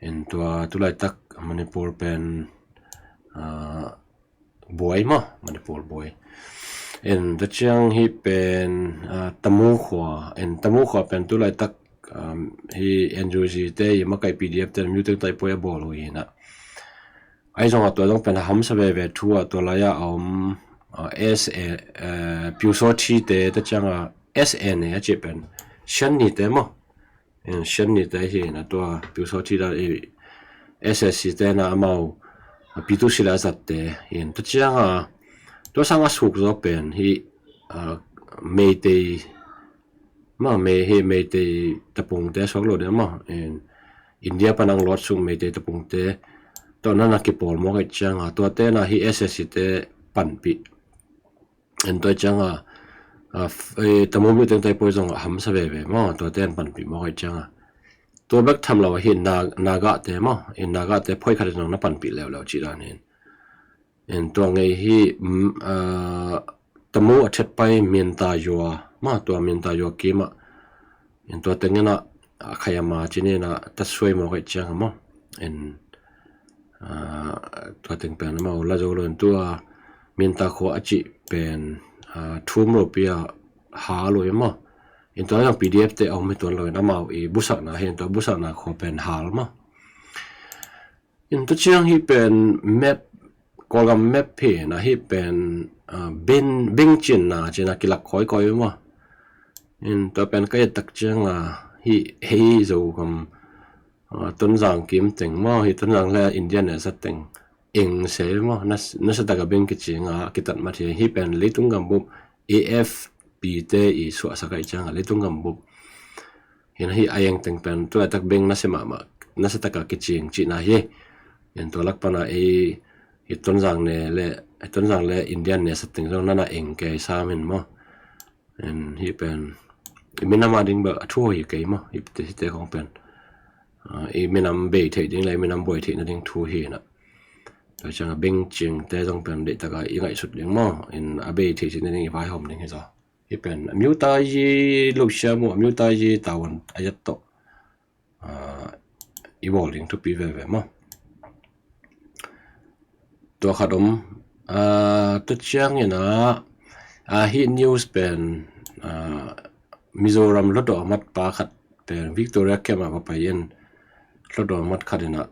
In tua tu laitak Manipur pen buai maw, Manipur buai. In tua ciang hi pen Tamu khua, in Tamu khua pen tu laitak hi N U G te i makai P D F te Myo Teing Taipawi a bawl uh hi na. Ai zong a tua zong pen a hamsa veve thu a tua lai-a om S A, Pyusawhti te tua cianga S N A a cih pen Shanni te maw. Shanni te hi na tua Pyusawhti dan i S S C te na amau Pyithu Sila zatte hi na tua cianga tua sanga suk zaw pen hi Meitei maw, Mei hi Meitei tapungte suak lo ding maw. India panang luat sung Meitei tapungte tawh nana kipawl mawk aih cianga tuate na hi S S C te panpih. En tua cianga Tamu Myo Teing Taipawi zong a hamsa veve maw, tuate an panpih mawk aih cianga tua bek tham lo hi Nagate maw, in Nagate phoih khat zong na panpih leuleu cih dan hin. En tua ngei hi Tamu a thetpai Minta Yua maw, tua Minta Yua kimah en tua tengin a khai ama cinin a tatsuai mawk aih cianga maw. En tua teng pen amau la zo lo in tua Minta khua a cih pen thum ropi a hal uh hi maw. In tua zong P D F te a om hi tuan lo in amau i busakna hi in tua busakna khua pen hal maw. In tua ciang hi pen map, Kawlgam map hi na hi pen beng cinna cina kilak khawikawi maw. In tua pen ka et tak cianga hi hei Zogam Tonzang kim teng maw, hi Tonzang le India ne sa teng eng se maw, nasa taka beng kicinga kitat mat hi, hi pen leitung gambup A F P te i suahsak aih cianga leitung gambup hin hi a eng teng pen tu laitak beng nasa mahmah, nasa taka kicing cihna hi. En tua lak pana ei hi Tonzang ne le, Tonzang le India ne sa teng zong nana eng kei sam hin maw. En hi pen i minam a ding bel a thu hi kei maw, hi te khong pen i minam bei theih ding le i minam buai theihna ding thu hi na. Tua cianga beng cingte zong pen deihtaka i ngaihsut ding maw, in a bei theih cihna ding i vaihawm ding hi zaw. Hi pen a miuta yi lo siam uh, a miuta yi tawan a yat tawh i bawl ding thupi veve maw. Tua khat om. Tua ciangin a hi news pen Mizoram hlutdaw mat pa khat pen Victoria camp a va pai in hlutdaw mat khat in a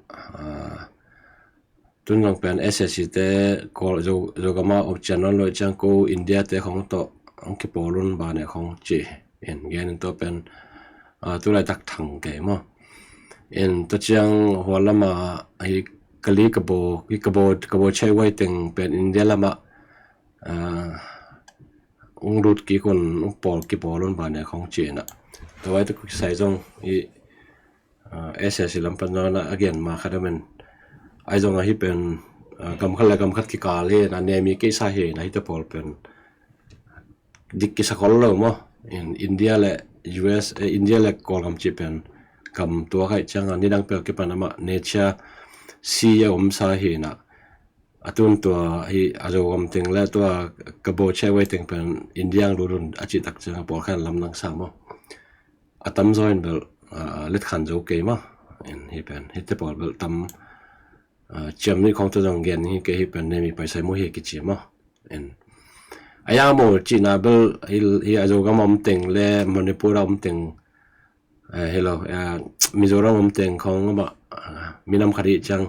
tun zong pen S S C te Kawl Zogama om cian nawn lo ciang ko India te khong tawh hong kipawl un bane khong ci in gen in tua pen tu laitak thang kei maw. In tua ciang hua lama hi kali kabo hi kabo kabo chai wai teng pen India lama ung lut kik un ung pawl kipawl un bane khong ci in a tua wai tuk kisai zong i S S C lam pan zong a gen ma khat om in Ahi zongah hih pen, ah, gam khat le gam khat kikal hi na, nemi keisa hi na, hihte pawl pen dik kisa khol lo maw. In India le U S, eh, India le Kawlgam cih pen gam tua khaih ciangah nidang pel kipan amah nature si a omsa hi na. A tun tua hi a Zogam teng le tua ka bo che wei teng pen India ang lulun a cih tak ciangah pawl khan lamdang sa maw. A tamzaw in bel, ah, letkhan zo kei maw. In hih pen hihte pawl bel tam, ah, ciam nih khawng tua zong gen hi kei, hih pen nemi paisai maw hi kici maw. In a ya maw cihna bel hi, hi a Zogam a om teng le Manipur a om teng, eh, hello, eh, Mizoram a om teng khawng amah, ah, minam khat hi ciang,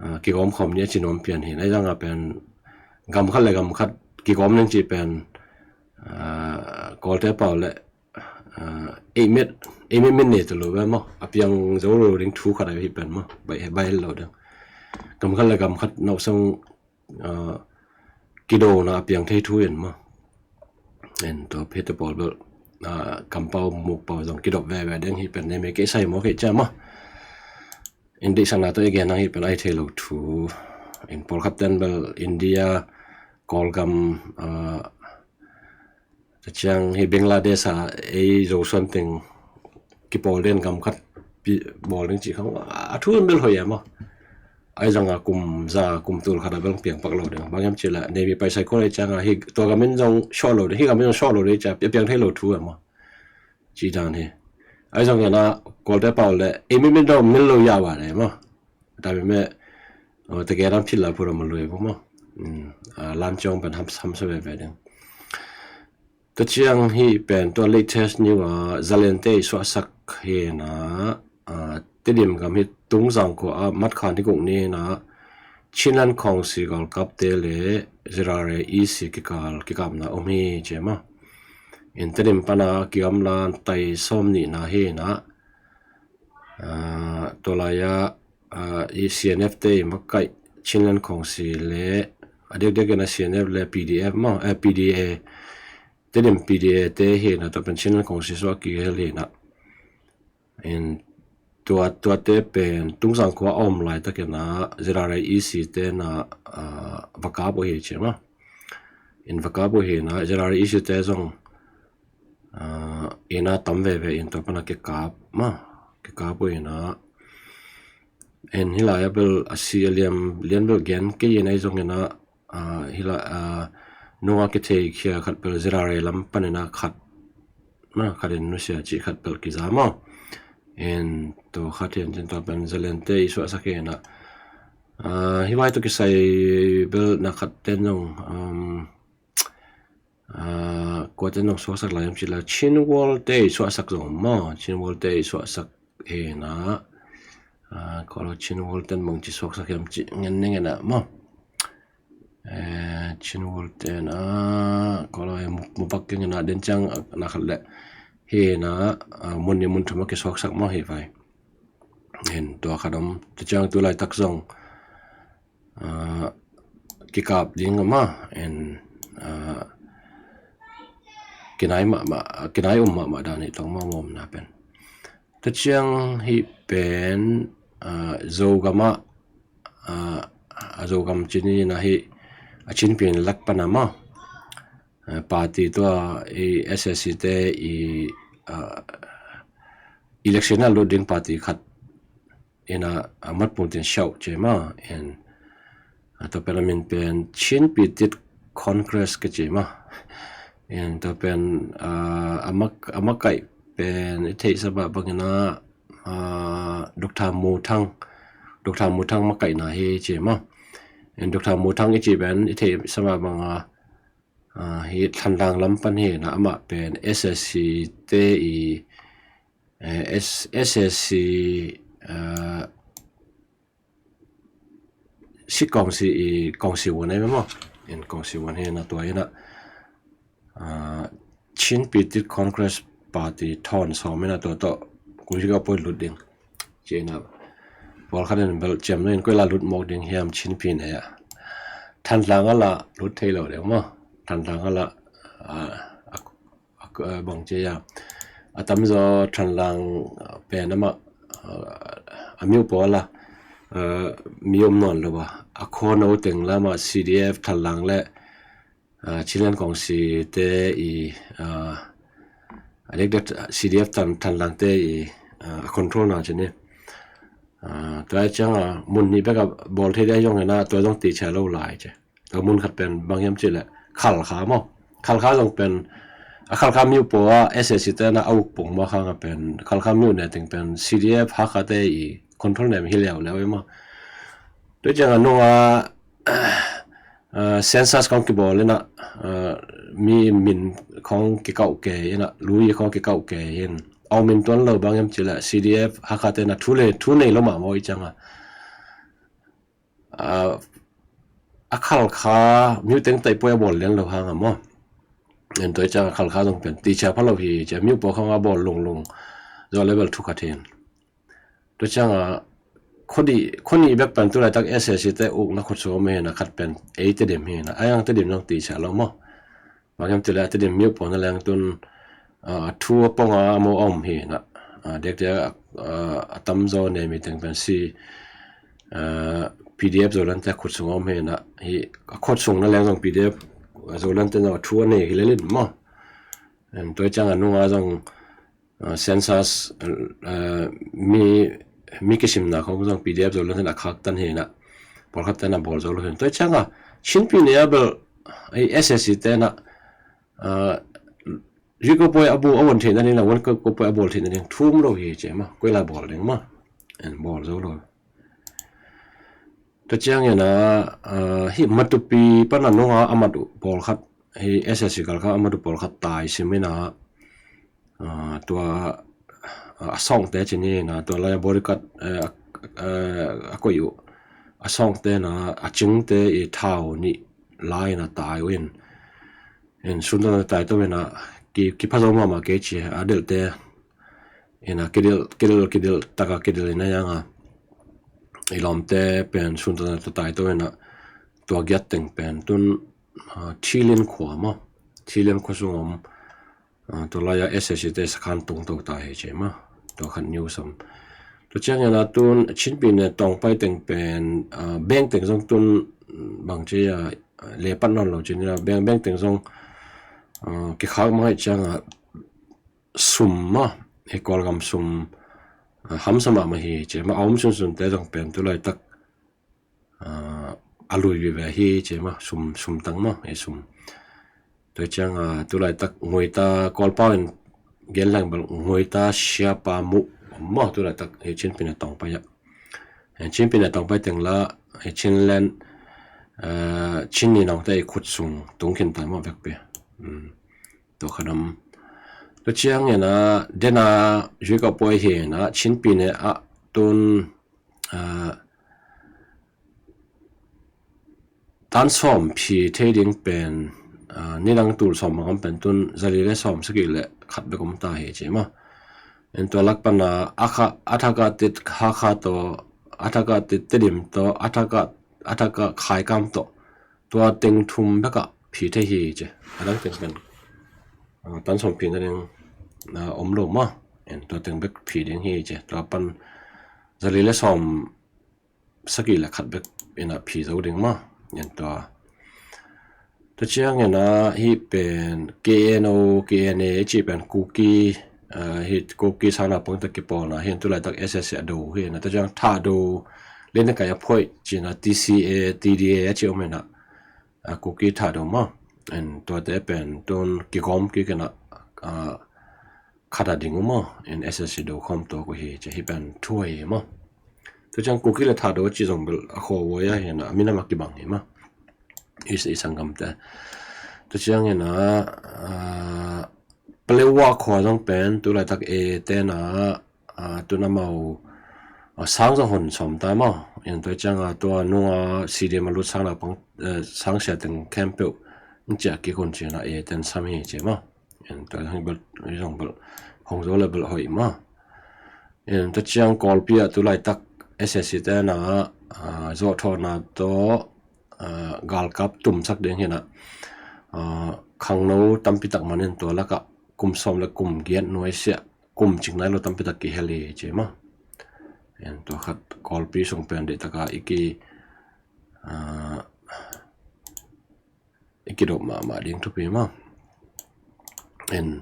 ah, kigawm khawm ni a ci nuam pian hi. Ahi zongah pen gam khat le gam khat kigawm ning cih pen, ah, Kawlte pau le, ah, ei met, ei met min nei ta lo ve maw. A piang zo lo ding thu khat a hi pen maw. Bai, bai lo ding. Gam khat le gam khat nawhsong, ah, kidona a piang thei thu in maw. En tua hihte pawl bel, ah, kampau mukpau zong kidop veve ding, hih pen nemi keisa hi maw, kei cia maw. In deihsakna tawh i gen hang hih pen a hi thei lo thu. In pawlkhat ten bel India, Kawlgam, ah, tua ciang hi Bangladesh a ei Zosuan teng kipawl den gam khat pi bawl ding cih khawng a thu in bel hoih a maw. Ahi zongah kum za kum tul khat a bel piang pak lo ding. Bang hiam cih leh nemi paisai khawl ei ciangah hi tua gam in zong suak lo ding, hi gam in zong suak lo ding cia piang thei lo thu a maw. Ci dan hi. Ahi zongin a Kawlte pau le ei mit mit dawm mil lo ya wa le maw. Ta mi me, oh, ta ge dam thil la pura ma lui bu maw. Hmm, ah, lan ciang pen ham, hamsa veve ding. Tua ciang hih pen tua latest news a Zalente i suahsak hi na, ah, Tedim gam hi Tungzang khua a March kha ni guk ni na Chinland Council galkapte le Z R A E C kikal kikapna om hi ci maw. In Tedim pana kigamla tai sawm nihna hi na, ah, tua lai-a, ah, i C N F te i makaih Chinland Council le a diakdiak in a C N F le P D F maw, eh, P D A, Tedim P D A te hi na, tua pen Chinland Council suak kihel hi na. In tua, tuate pen Tungzang khua a om laitakin a Z R A E C te na, ah, va kap uh hi ci maw. In va kap uh hi na, Z R A E C te zong, ah, ina tam veve in tua pana kikap maw, kikap uh hi na. In hi lai-a bel a si a liam lian bel gen kei in ahi zongin a, ah, hi lai, ah, nunga kithei khia khat bel Z R A lam panin a khat, na khat in nusia cih khat bel kiza maw. In tua khat hi in cin tua pen Zalente i suahsak hi na, ah, hi vai tua kisai bel na khat ten zong, um, ah, kua ten zong suahsak lai hiam cih leh Chin World te i suahsak zong maw, Chin World te i suahsak hi na, ah, kua lo Chin World ten bang ci suaksak hiam cih ngen ni ngen a maw. Eh, Chin World te na, kua lo, eh, mu, mu bak keng na den ciang, ah, na khat le hi na, ah, mun ni mun thum a kisuaksak maw hi vai. Hin tua khat om, tua ciang tu laitak zong, ah, kikap ding a maw, en, ah, kinai mahmah, kinai um mahmah dan hi tong maw, maw om na pen. Tua ciang hih pen, ah, Zogam ah, ah, a Zogam cinin a hih a Chin Pyin lak pan a maw, ah, party tua i S A C te i, ah, election a lut ding party khat in a, ah, Mat Pum Tin Shyau ci maw, in, ah, tua pen a min pen Chin Pyitthit Congress ka ci maw. In tua pen, ah, a mak, a makaih pen i theihsa mah bangin a, ah, Doctor Mu Thang, Doctor Mu Thang makaihna hi ci maw. In Doctor Mu Thang i ci pen i theihsa mah bang a, ah, hi Thantlang lam pan hi na, amah pen S A C te i, eh, S-, S A C, ah, si kongsi i kongsi vuan ei maw. In kongsi vuan hi na tua in a, ah, Chin Pyitthit Congress Party thawn sawm in a tua tawh kung si ka poi lut ding. Ci in a pawlkhat in bel ciam lo in koi la lut mawk ding hiam Chin Pyin ei a. Thantlang a la lut thei lo ding maw. Thantlang a la, ah, a, a, a bang ci a. A tamzaw Thantlang, ah, pen amah, ah, a miu pawl a Ah, mi om nawn lo a, a khuano teng lamah C D F Thanlang le, ah, Chinland Kawngsi te i, ah, a dikdek C D F Than, Thanlang te i, ah, a control na ci ni. Ah, tua ciang a mun nih bek a bawl thei dia zong hi na, tua zong tihchia lo lai ci. Tua mun khat pen bang hiam cih leh Khalkha maw. Khalkha zong pen, a Khalkha myo paw a S A C te na a uk pong maw, khang a pen Khalkha myo ne teng pen C D F Hakha te i control nem hi leuleu ei maw. Tua ciang a nung a, ah, census khong kibawl in a, ah, mi min khong kikauh kei in a, lui khong kikauh kei in, a om in tuan lo bang hiam cih leh C D F Hakha te na thu le, thu nei lo mah maw i ciang a. Ah, a Khalkha myo teng taih pawi a bawl lian lo hang a maw. En tua ciang a Khalkha zong pen tihchia pha lo hi ci a, myo paw khong a bawl lunglung zaw level thu khat hi. Tua ciang a khuanih, khuanih bek pen tu laitak S A C te ukna khut sung om hi na, khat pen ei Tedim hi na, a yang Tedim zong tihchia lo maw. Bang hiam cih leh a Tedim myo paw na leng tun, ah, a thu a pong a maw a om hi na. Ah, dek dek a, ah, a tamzaw ne mi teng pen si, ah, P D F Zoland te khut sung a om hi na. Hi a khut sung na leng zong P D F Zoland te zong a thu a nei hi lel in maw. En tua ciang a nung a zong, ah, census, ah, mi, mi kisimna khong zong P D F Zoland te na khak tan hi na. Pawlkhat te na bawl zo lo hi. Tua ciang a Chin pi ne a bel, ei S A C te na, ah, Zui ko poi a bu a won theihna ding la, won ko poi a bawl theihna ding thum lo hi ci maw, koi la bawl ding maw. En bawl zo lo. Tua ciang in a, ah, hi Matupi pan a nung a a mat uh pawlkhat, hi S A C Khalkha a mat uh pawlkhat tai sim in a, ah, tua, ah, a sawngte ci ni na, tua lai a bodyguard, eh, a, eh, a koih uh a sawngte na, a cingte i thau nih la in a tai uh in. En sun tawh na tai to in a, ki, kipha zo mahmah kei ci a, delhte in a kidelh, kidelh, kidelh taka kidelh in a yang a, i lawmte pen sun tawh na tai to in a, tua giat teng pen tun, ah, Thilin khua maw, Thilin khua sung om, ah, tua lai a S A C te sakhan tung to ta hi ci maw. Tua khat news om. Tua ciang in a tun Chin pi ne tawng pai teng pen, ah, bank teng zong tun bang ci a, le pan nawn lo ci ni la, bank, bank teng zong, ah, kikhak mang hi ciang a sum maw, hi Kawlgam sum, ah, hamsa mahmah hi ci maw, a om sunsun te zong pen tu laitak, ah, a lui vive hi ci maw, sum, sum tang maw, hi sum. Tua ciang a tu laitak Nguita, Kawlpau in gen leng bel Nguita siapa muh maw, tu laitak hi Chin pi ne tawng pai a. Chin pi ne tawng pai teng la, hi Chinland, ah, Chin ni nong te i khut sung tung khin tai maw vekpi. Hmm. Tua khat om. Tua ciang in a, dena Zui ko poi hi na, Chin pi ne a tun, ah, tan sawm phi thei ding pen, ah, nidang tul sawm bang om pen tun zali le sawm sagih le khat bek om ta hi ci maw. En tua lak pan a, a kha, a thak a tit kha kha tawh, a thak a tit Tedim tawh, a thak a, a thak a Khaikam tawh, tua teng thum bek a phi thei hi ci. A dang teng pen, ah, tan sawm phi na ding, ah, om lo maw. En tua teng bek phi ding hi ci. Tua pan zali le sawm sagih le khat bek in a phi zo ding maw. En tua. Tua ciang in a hi pen K N O, K N A ci pen Kuki, ah, hi Kuki sang naupang te kipawlna hi, tu laitak S A C a do hi na. Tua ciang Thado, Lian Kai a phoih ci na, T C A, T D A a ci om hi na. Ah, Kuki Thado maw. En tua te pen tun kigawm kik in a, ah, khat a ding uh maw, en S A C do khawm tuak uh hi ci, hi pen thu hi maw. Tua ciang Kuki le Thado ci zong bel a khua uh a hi na, a minam a kibang hi maw. I, i sanggam te. Tua ciang in a, ah, Palewa khua zong pen tu laitak A te na, ah, tun amau, ah, sang zong hon sawm ta maw. En tua ciang a tua nung a C D M a lut sang naupang, eh, sang sia teng khempeuh cia kik hon ci na A ten sam hi ci maw. En tua zong bel, zong bel hong zo le bel hoih maw. En tua ciang Kawlpi ah tu laitak S A C te na, ah, zawhthawhna tawh, ah, galkap tumsak ding hi na, ah, khangno tampi tak man in tua lak ah kum sawm le kum giat nuai siah kum cik nai lo tampi tak kihel hi ci maw. En tua khat Kawlpi sung pen deih taka i ki, ah, i kidop mahmah ding thupi maw. En,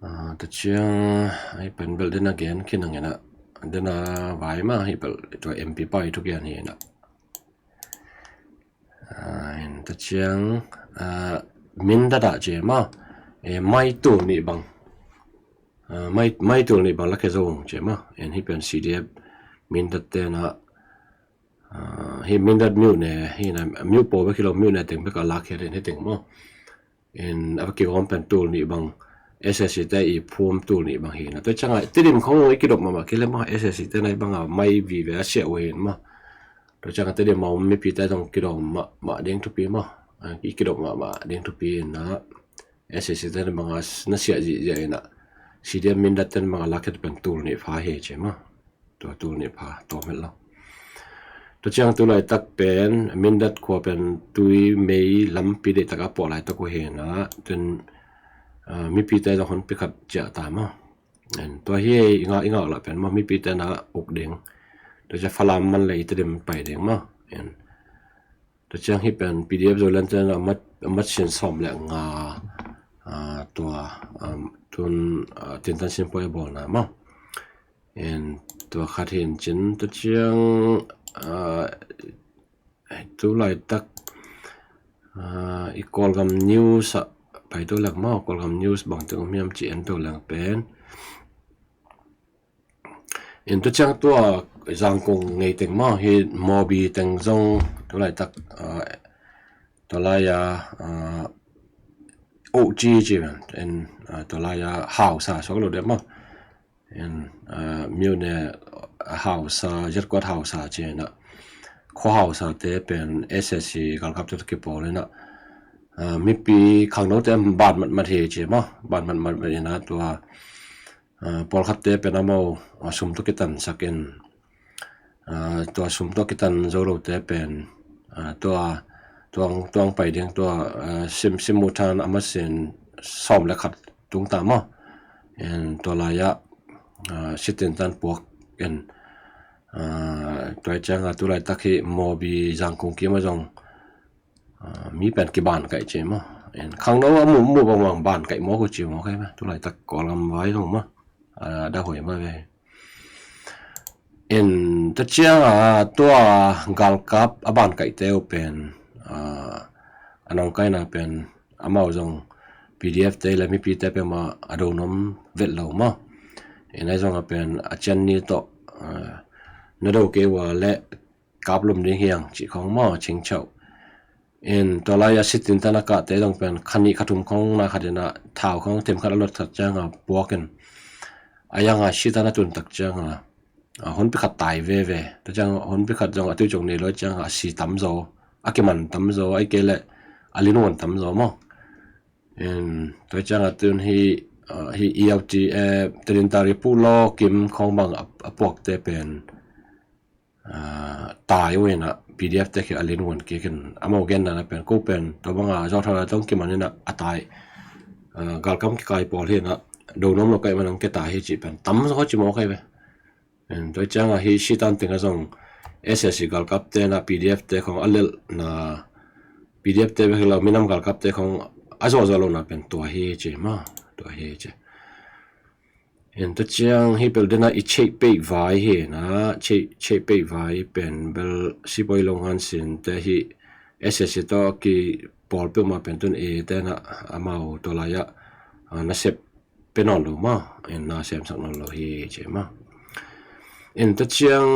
ah, tua ciang, ai pen bel dena gen khin ang ina, dena vai mah hi bel tua M P pai thukian hi ina. Ah, en, tua ciang, ah, Mindat ah ci maw. Eh, mai tul nih bang. Ah, mai, mai tul nih bang la ke zong ci maw. En, hi pen C D F Mindat te na, ah, hi Mindat myone, hi na myone pawl bek hi lo, myone teng bek a lak hi den hi teng maw. En, a va kigawm pen tul nih bang, S S C te i phum tul nih bang hi na. Tua ciang a, Tedim khong i kidop mahmah kei le maw, S S C te na i bang a mai vive a sia uh hi maw. Tua ciang a Tedim a om mipi te zong kidop mahmah ding thupi maw. Ah, i kidop mahmah ding thupi na, S S C te na bang a na sia zihziah ina, C D F Mindat te na bang a lak hi pen tul nih pha hi ci maw. Tua tul nih pha tawm het lo. Tua ciang tu laitak pen Mindat khua pen tui mei lampi deih taka puah laitak uh hi na, tun, ah, mipi te zong hon pi khat ciah ta maw. En, tua hi i ngah, i ngah lah pen maw, mipi te na uk ding. Tua ciang Falam man le i Tedim pai ding maw. En, tua ciang hi pen P D F Zoland te na mat, mat sin sawm le nga, ah, tua, um, tun, ah, tintan sin poi a bawlna maw. En, tua khat hi in cin, tua ciang, ah, tu laitak, ah, i Kawlgam News ah pai tu lak maw, Kawlgam News bang teng om hiam ci en tu lak pen. En, tua ciang tua Zangkong ngei teng maw, hi Mawbi teng zong tu laitak, ah, tua lai a, ah, oh ci ci pen, en, ah, tua lai a hausa suak lo deuh maw. En, ah, myone hausa, Z squad hausa ci na, khua hausa te pen S S C galkap te kipawl ina, ah, mipi khangno te ban matmat hi ci maw, ban matmat ina tua, ah, pawlkhat te pen amau, ah, sum tawh kitansak in, ah, tua sum tawh kitan zo lo te pen, ah, tua, tuang, tuang pai ding tua, ah, sim, sim mu than a masin sawm le khat tung ta maw. En, tua lai ah, ah, sitintan puak en, ah, tua ciang a tu laitak hi Mawbi Zangkong kim a zong, ah, mi pen kiban kaih ci maw. En, khangno a mu, mu bang bang ban kaih mawk uh ci mawk hi maw. Tu laitak Kawlgam vai zong maw. Ah, da hoi maw ve. En, tua ciang a tua galkap a ban kaih te uh pen, ah, a nong kaihna pen amau zong P D F te le mipi te pen maw a do nuam vet lo maw. En, ai zong a pen a cian ni tawh, ah, na do kei ua le kap lum ding hiang ci khong maw, cing chau. En, tua lai a sitintan a kah te zong pen kha nih kha thum khong na khat ina thau khong thim khat a lot khat ciang a puak in, a yang a sitan a tun tak ciang a, ah, hon pi khat tai veve. Tua ciang hon pi khat zong a tui zong nei lo ciang a si tam zo, a kiman tam zo, ai kei le a lin won tam zo maw. En, tua ciang a tun hi, ah, hi E L T, eh, Tedim Tari Pu Law Kim khong bang a, a puak te pen, ah, tai uh ina P D F te khi a lin won kik in amau genna na pen ko pen tua bang a zawh thala tong kiman ina a tai, ah, galkam kikai pawl hi ina do nuam lo kaih man ang ke tai hi ci pen tam zo ci mawk hi ve. En, tua ciang a hi sitan teng a zong S S C galkap te na P D F te khong a lel na, P D F te bek hi lo minam galkap te khong a zawh zawh lo na pen tua hi ci maw, tua hi ci. En, tua ciang hi pel dena i cheih peih vai hi na, cheih, cheih peih vai pen bel sipoi longhan sin te hi S S C tawh kipawl peuhmah pen tun e te na amau tua lai ah, ah, nasep pe nawn lo maw, en, na semsak nawn lo hi ci maw. En, tua ciang,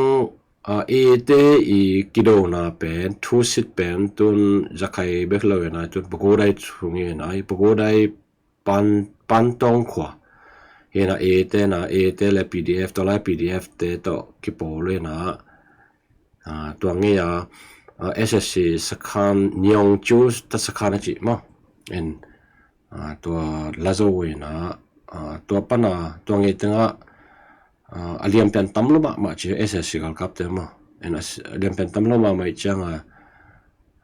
ah, e te i kidona pen, thusit pen tun zakhai bek lo ina tun pagodai chung ina, i pagodai pan, pan tong khua. Hi na e te na, e te le P D F, tua lai P D F te tawh kipawl ina, ah, tua ngei a, ah, S S C sakhan, Niong Chu ta sakhan a ci maw. En, ah, tua la zo ina, ah, tua pana, tua ngei tenga, ah, a liam pen tam lo mahmah ci S S C galkap te maw. En, a s-, a liam pen tam lo mahmah i ciang a,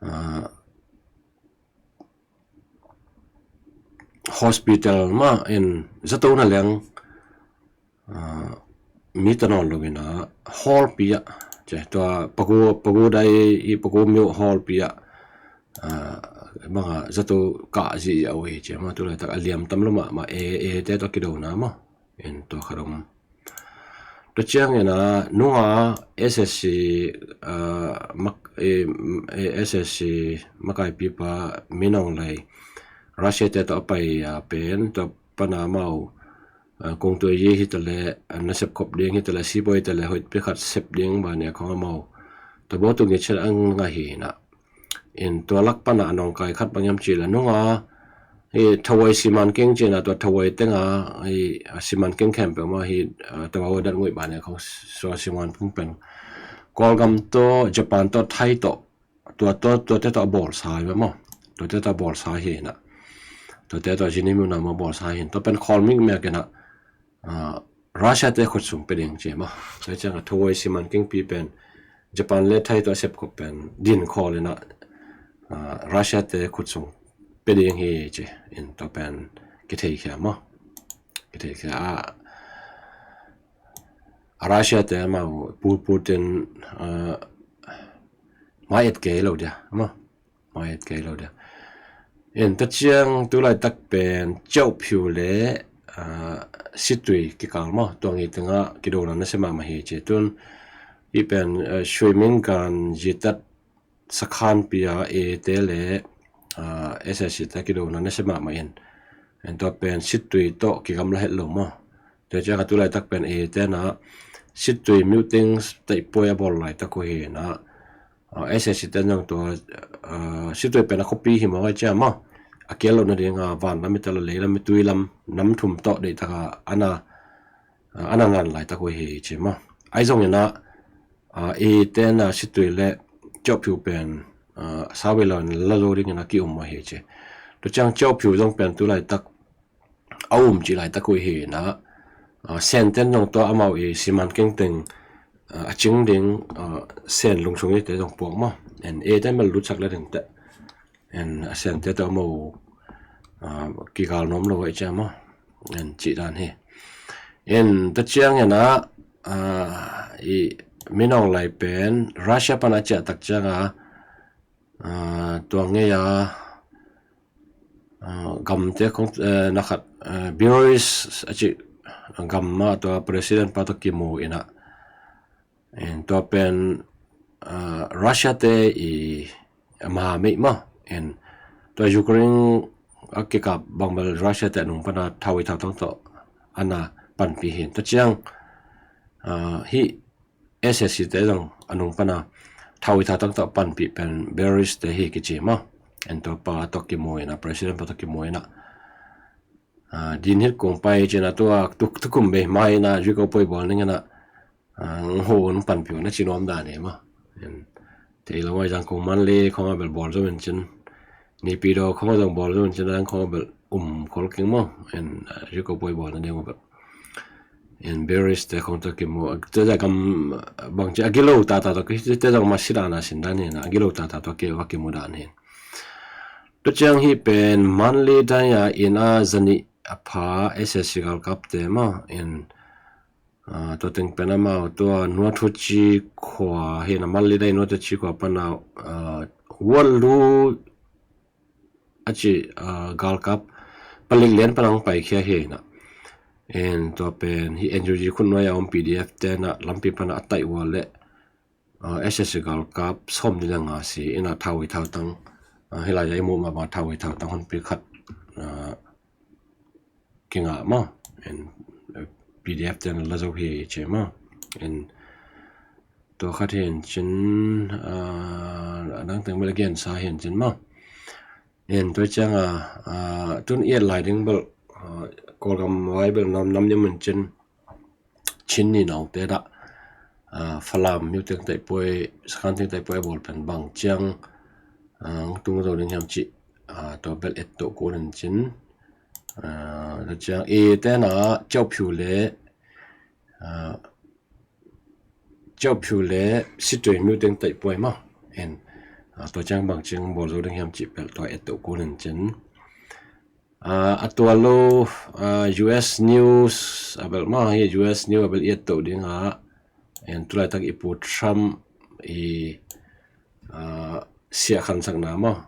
ah, hospital mah in zato na leng, ah, mi ta nawn lo in a hawlpi ah, tua Pagu, Pagu dai i Pagu myo hawlpi ah banga zato kah zia uh hi ci maw. Tulaitak a liam tam lo mahmah, e, e te tawh kidona maw. In tua khat om. Tua ciangin a nunga S S C, mak, e, e, S S C makaipipa Min Aung Hlaing Russia te tawh a pai a pen tua pana amau kongtuai hi ta leh, nasep khop ding hi ta leh, sipawi hi ta leh, hoihpi khat sep ding bang nia khong amau tua bawtu ngei cian ang ngah hi na. In tua lak pana a nawngkai khat bang hiam ci leh nunga hi Thawai Siman Keng ci na, tua Thawai tenga hi Siman Keng khempeuh mah hi, tua Thawai dan ngui bang nia khong sua Siman Keng pen Kawlgam tawh, Japan tawh, Thai tawh, tua, tua, tuate tawh a bawlsa hi maw. Tuate tawh a bawlsa hi na. Tuate tawh zini muna maw bawlsa hi. Tua pen khawl mikmek in a, Russia te khut sung pia ding ci maw. Tua ciang a Thawai Siman Keng pi pen Japan le Thai tawh a sep khop pen din khawl in a, Russia te khut sung pia ding hi ci. In tua pen kitheikhia maw. Kitheikhia a, a Russia te amau Pu-, Putin mai et kei lo dia maw. Mai et kei lo dia. In tua ciang tulaitak pen Kyaukphyu le Situi kikal maw, tua ngei tengah kidona nasia mahmah hi ci. Tun hi pen Shuimingan zitat sakhanpi a e te le S S C te kidona nasia mahmah in. In tua pen Situi tawh kigamla het lo maw. Tua ciang a tulaitak pen e te na Situi myo teng taihpuai a bawl laitak uh hi na. S S C te zong tua Situi pen a khuapi hi maw, ai ciang maw. A kial loh nading a van lam hi ta leh, lei lam hi, tui lam, nam thum tawh deihtaka ana, ana ngan laitak uh hi ci maw. Ai zong in a e te na Situi le Kyaukphyu pen sawt vei lo in la zo ding in a ki-um uh hi ci. Tua ciang Kyaukphyu zong pen tulaitak a um cih laitak uh hi na. Sen ten zong tua amau i Siman Keng teng a cing ding Sen lungsung i te zong puak maw. En e ten bel lutsak le ding te. En a Sen te tawh amau kigal nuam lo uh ai ciang maw. En cih dan hi. En tua ciang en a i Min Aung Hlaing pen Russia pan a ciah tak ciang a tua ngei a gamte khong na khat Belarus a cih gam mah tua president pa tawh kimu in a, tua pen Russia te i mahameih mah in, tua Ukraine a kikap bang bel Russia te a nung pana thau i thautang tawh ana panpih hi. Tua ciang hi S S C te zong a nung pana thau i thautang tawh panpih pen Belarus te hi kici maw. En tua pa tawh kimu in a, president pa tawh kimu in a, din hit kung pai cin a, tua tuk tukum bei mai in a, zui ko poi bawl ning in a, ho nung panpih uh na ci nuam dan hi maw. En thei lo mai zang kung man le khong a bel bawl zo in cin, Naypyidaw khong a zong bawl zo in cin, a zang khong a bel um khol keng maw. En zui ko poi bawl na ding uh bel. En Belarus te khong tawh kimu, te za gam bang ci a gilo tata tawh ki, te zong mah si dan a sin dan hi na, a gilo tata tawh ki, a kimu dan hi. Tua ciang hi pen Mandalay dai a in a zanih a pha S S C galkap te maw. En tua teng pen amau tua Nuathuachi khua hi na, Mandalay dai Nuathuachi khua pana Wanlu a ci galkap palik lian pana hong paikhia hi na. En tua pen hi N U G khut nuai a om P D F te na lampi pana a taih ua le S S C galkap sawm ni le nga si in a thau i thautang, hi lai a i muh mah bang thau i thautang honpi khat kingah maw. En P D F te na la zo hi ci maw. En tua khat hi in cin, a dang teng bel a gensa hi in cin maw. En tua ciang a tun i et lai ding bel Kawlgam vai bel nam, nam nim in cin Chin ni naute dah Falam myo teng taihpuai, sakhan teng taihpuai a bawl pen bang ciang tung zo ding hiam cih tua bel et toh kul in cin. Tua ciang e te na Kyaukphyu le Kyaukphyu le Situi myo teng taihpuai maw. En tua ciang bang ciang bawl zo ding hiam cih bel tua et toh kul in cin. Ah, a tua lo, ah, U S news a bel mah hi, U S news a bel i et to ding a, en tulaitak i Pu Trump i, ah, siah khansakna maw,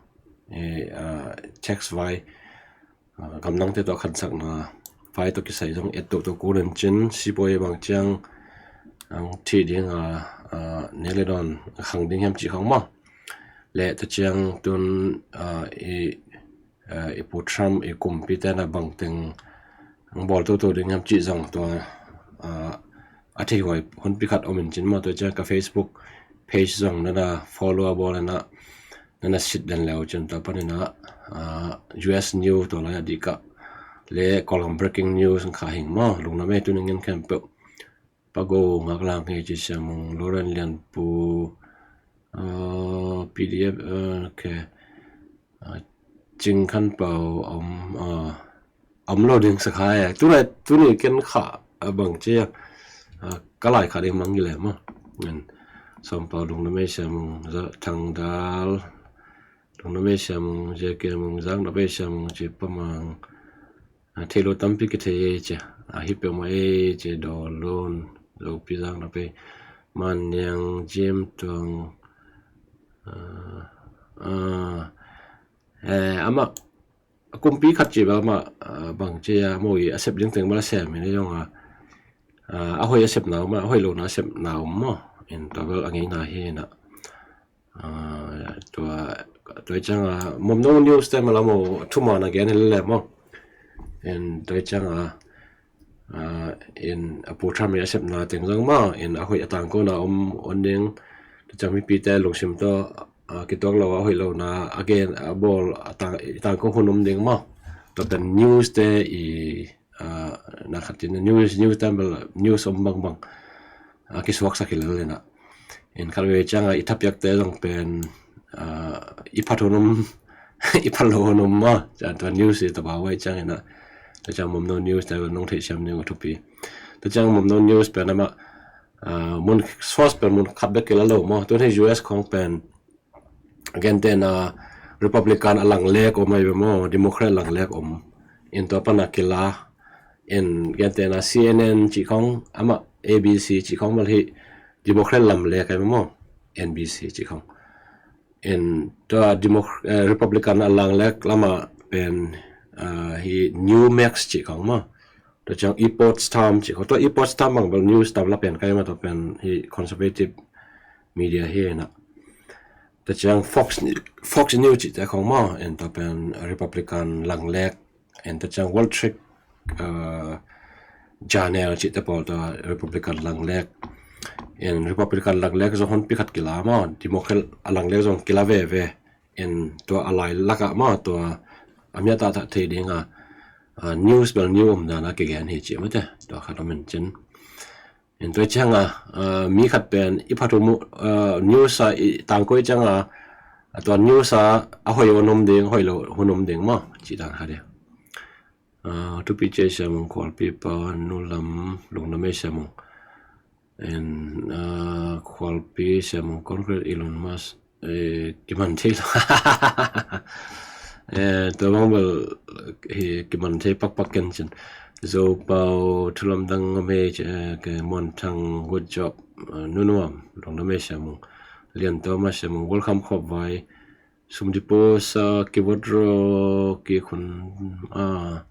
i, ah, tax vai, ah, gamdangte tawh khansakna vai tawh kisai zong et toto kul in cin, sipuai bang ciang ang thih ding a, ah, ne le dawn khang ding hiam cih khang maw. Le ta ciang tun, ah, i, ah, i Pu Trump i kumpite na bangteng ang bawl toto ding hiam cih zong tua, ah, a theihuai hunpi khat om in cin maw. Tua ciang ka Facebook page zong nana follow a bawl ina nana sit den leu cin tua panin a, ah, U S news tua lai a dih kah le Kawlgam breaking news ang kha hing maw. Lungdam ei, tuni ngin khempeuh Pago Ngaklang hi ci, Siamung Loren Lianpu, ah, P D F, ah, okay. Ah, Cing Khan Pau om, ah, om lo ding sa khai. Tuni, tuni ken kha, ah, bang ci, ah, ka lai kha ding mang i le maw. Ngan Som Pau, lungdam ei Siamung, Za Thang Dal, lungdam ei Siamung, J K Mung, Zang Dap ei Siamung ci Pa Mang. Ah, thei lo tampi kithei ei ci. Ah, hi peuhmah ei ci, Dawl Lun, Zopi Zang Dap ei, Man Niang, Jim Tuang, ah, ah, eh, amah kumpi khat ci bel amah, ah, bang ci a maw, i a sep ding teng bel a sem hi ni zong a, ah, a hoih a sepna om, a hoih lona a sepna om maw. In tua bel a ngeina hi na. Ah, tua, tua ciang a, Momno news te mah la maw, thuman a gen hi le maw. In tua ciang a, ah, in a Pu Trump i a sepna teng zong maw, in a hoih a tangkona om on ding. Tua ciang mipite lungsim tawh, ah, kituak lo a hoih lona a gen a bawl a tang, i tangko hun om ding maw. Tua pen news te i, ah, na khat in news, news te bel news om bangbang a kisuaksak hi lel ina. In khat vei ciang a i thapiakte zong pen, ah, i phat hun om, i phat lo hun om maw. Ciang tua news i tapa vai ciang ina. Tua ciang Momno news te bel nong theih siam ding uh thupi. Tua ciang Momno news pen amah, ah, mun source pen mun khat bek kila lo maw. Tun hi U S khong pen gentehna Republican a langlek om ahi ve maw, Democrat langlek om. In tua pana kila, in gentehna C N N cih khong, amah A B C cih khong bel hi Democrat lamlek ahi ve maw, N B C cih khong. In tua Democ-, eh, Republican a langlek lama pen, ah, hi Newsmax cih khong maw. Tua ciang Epoch Times cih khong. Tua Epoch Times bang bel news tam la pen kai maw, tua pen hi conservative media hi na. Tua ciang Fox, Fox News cihte khong maw, en tua pen Republican langlek, en tua ciang Wall Street, uh, Journal cihte pawl tua Republican langlek. En Republican langlek zong honpi khat kila maw, Democrat a langlek zong kila veve. En tua a lai lakah maw, tua a miatah thei dinga, ah, news bel news om dana kigen hi ci mate, tua khat om in cin. En tua cianga, ah, mi khat pen i phat hun, ah, news a i tangkoi cianga, ah, tua news a a hoih hun om ding, hoih lo hun om ding maw, ci dan khat dia. Ah, thupi ci ei Siamung, Khualpi pa nu lam lungdam ei Siamung. En, ah, Khualpi Siamung, Congress Elon Musk, eh, kiman thei lo. Eh, tua bang bel, eh, kiman thei pakpak ken cin. Zo Pau, thulam dang ngam hei ci, eh, ke Muan Thang, good job, eh, nunuam, lungdam ei Siamung. Lian Thomas Siamung, welcome khop vai. Sum deposit, ah, kivot ro, ki khun, ah,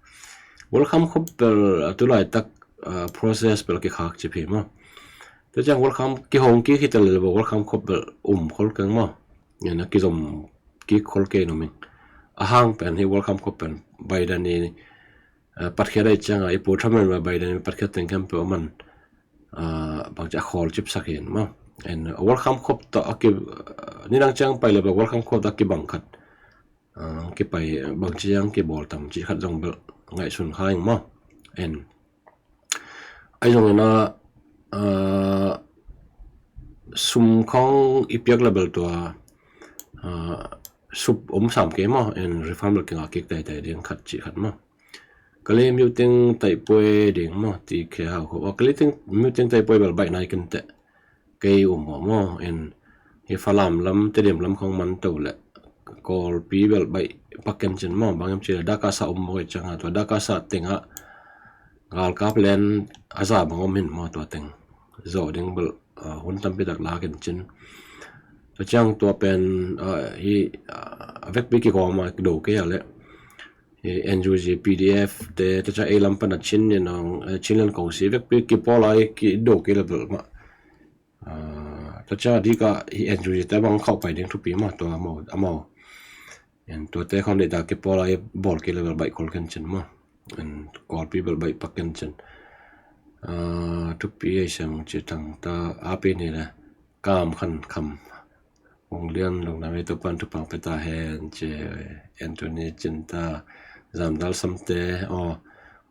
welcome khop bel, ah, tulaitak, ah, process bel kikhak ci phi maw. Tua ciang welcome kihong kik hi ta lel bel welcome khop bel um khol keng maw. Ngen a kizom kik khol kei nuam ing. A hang pen hi welcome khop pen Biden i, ah, patkhiat ahih cianga, i Pu Trump in Biden i patkhiat teng khempeuh a man, ah, bangci a khawl cipsak hi in maw. En welcome khop tawh a ki, ah, ni dang ciang pai le bel welcome khop tawh a kibang khat, ah, kipai, bangci ang kibawl tam cih khat zong bel ngaihsun kha ing maw. En ahi zongin a, ah, sum khong i piak le bel tua, ah, sup om sam kei maw, en refund bel kingah kik taitai ding khat cih khat maw. Kale meeting taih puai ding maw, ti khe hau kho. Kale ting, meeting taih puai bel baih nai kinteh. Kei um maw maw, en hi Falam lam, Tedim lam khong man to le. Kawlpi bel baih pak ken cin maw, bang hiam cih leh Dakasa om mawk ahih ciangin, tua Dakasa tengah galkap len a za bang om hi maw, tua teng zawh ding bel, ah, hun tampi tak la ken cin. Tua ciang tua pen, ah, hi, ah, a vekpi kigawm a kido kei a leh, hi N U G, P D F te, tua ciang ei lam pan a Chin in hong, eh, Chinland Kongsi vekpi kipawl a kido kei leh bel mah. Ah, tua ciang a dik ah hi N U G te bang khauh pai ding thupi mah, tua amau, amau. En tuate khawng deihtak kipawl a i bawl kei leh bel baih kul ken cin maw. En Kawlpi bel baih pak ken cin. Ah, thupi ei siang ci tang ta, a pi ni leh Kam Khan Kham. Hong lian lungdam ei, Topan thupha pia ta hen ci. Anthony Cinta, Zamdal Samte, aw,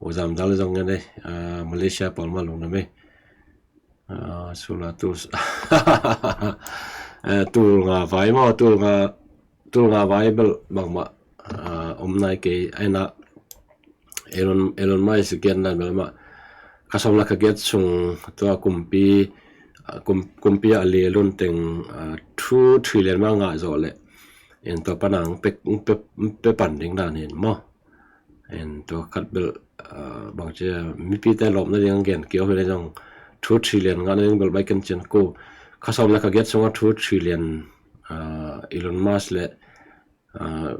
aw Zamdal zong ngen ei, ah, Malaysia pawl mah lungdam ei. Ah, Sula tul, eh, tul nga vai maw, tul nga, tul nga vai bel bangmah, ah, om nai kei, aina Elon, Elon Musk gen dan bel mah, kha sawm le kha giat sung tua kumpi, ah, kum, kumpi a lelun teng, ah, two trillion mah ngah zawh leh, en tua pan a hong pe, hong pe, hong pe pan ding dan hi maw. En tua khat bel, ah, bang ci a, mipite lawpna ding a gen kei uh hi leh zong two trillion ngahna ding bel baih ken cin ko. Kha sawm le kha giat sungah two trillion, ah, Elon Musk le, ah,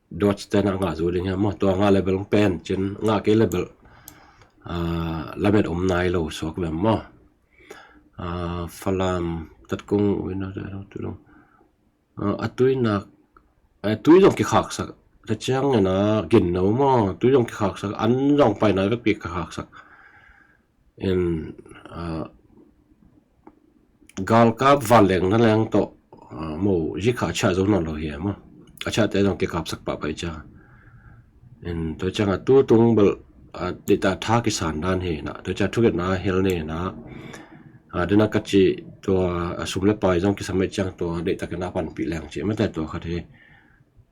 Doge te na ngah zo ding hi maw. Tua ngah leh bel hong pen cin, ngah kei leh bel, ah, lamet om nai lo suak lem maw. Ah, Falam Tatkung, Winner, Tudong. Ah, a tui nak, eh, tui zong kikhaksak. Tua ciang ina ginno maw, tui zong kikhaksak, an zong paina vekpi kikhaksak. In, ah, galkap vanleng na leng tawh, ah, mo zi kha a ciah zo nawn lo hi maw. A ciahte zong kikapsak pahpah i ciang. In tua ciang a tu tung bel, ah, deihtak tha kisan dan hi na. Tua ciang thungetna hel ni na. Ah, dena ka cih tua, ah, sum le pai zong kisam ei ciang tua deihtak ina panpih leng cih mate tua khat hi.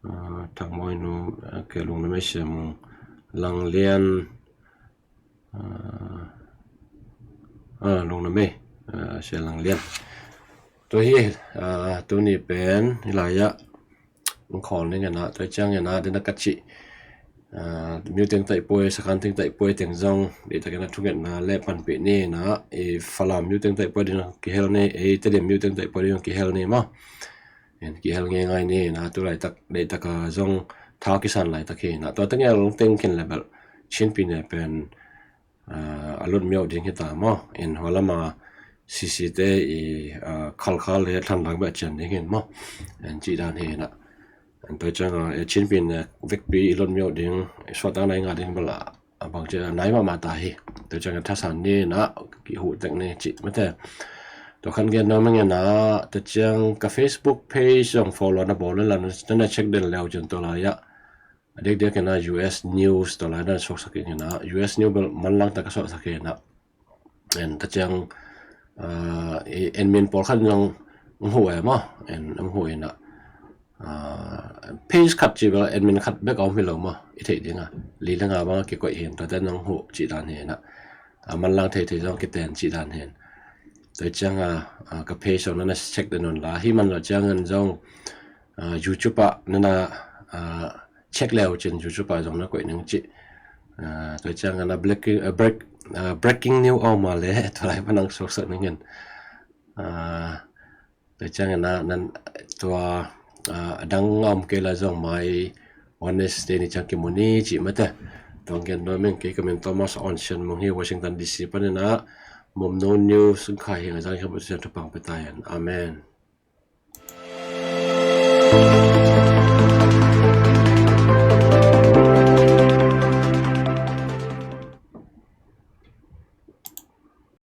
Ah, Thang Mawi Nu, ah, ke lungdam ei Siam Lang Lian, ah, ah, lungdam ei, ah, Siam Lang Lian. Tua hi, ah, tuni pen hi lai ah hong khawl ning ina, tua ciang ina dena ka cih, ah, Myo Teng Taih Puai, Sakhan Teng Taih Puai teng zong deihtak ina thungetna le panpih ni na. I Falam Myo Teng Taih Puai ding kihel ni, ei Tedim Myo Teng Taih Puai ding kihel ni maw. En kihel ngeingai ni na, tu laitak deihtak a zong tha kisan laitak hi na. Tua teng el teng khin leh bel Chin Pyine pen, ah, a lut miauh ding hi ta maw. En hua lam a C C te i, ah, khalkhal le thlandang beh a cian ding hi maw. En cih dan hi na. En tua ciang a, eh, Chin Pyine vekpi i lut miauh ding, i suahtakna i ngah ding bel a, a bang ci a nai mahmah ta hi. Tua ciang a thasan ni na, kihuh tek ni cih mate. Tua khan gen nuam ing ina, tua ciang ka Facebook page zong follow na bawl le la, na check den leu cin tua lai ah. A diakdiak ina U S news tua lai na suaksak ing ina, U S news bel manlang tak ka suaksak ing ina. En tua ciang, ah, i, en min pawlkhat zong hong huh e maw, en hong huh ina. Ah, page khat cih bel admin khat bek a om hi lo maw, i theih ding a. Li le nga bang a kikoih hi in, tuate nong huh cih dan hi in a. Ah, manlang theithei zong kiten cih dan hi in. Tua ciang a, ah, ka page zong na na check den un la. Hi man lo ciangin zong, ah, YouTube ah na na, ah, check le uh cin YouTube ah zong na koih ning cih. Ah, tua ciang a na breaking, ah, break, ah, breaking news a om a le, tua lai pan nang suaksak ning in. Ah, Tua ciangin a, nan tua, ah, a dang a om kei la zong mai Wednesday ni ciang kimu ni cih mate. Tua gen nuam ing, kei ka min Thomas Awn Sian Mung hi, Washington D C panin a Mumno News in khai hi, a zang hi a bawh ciang thupha pia ta hen. Amen.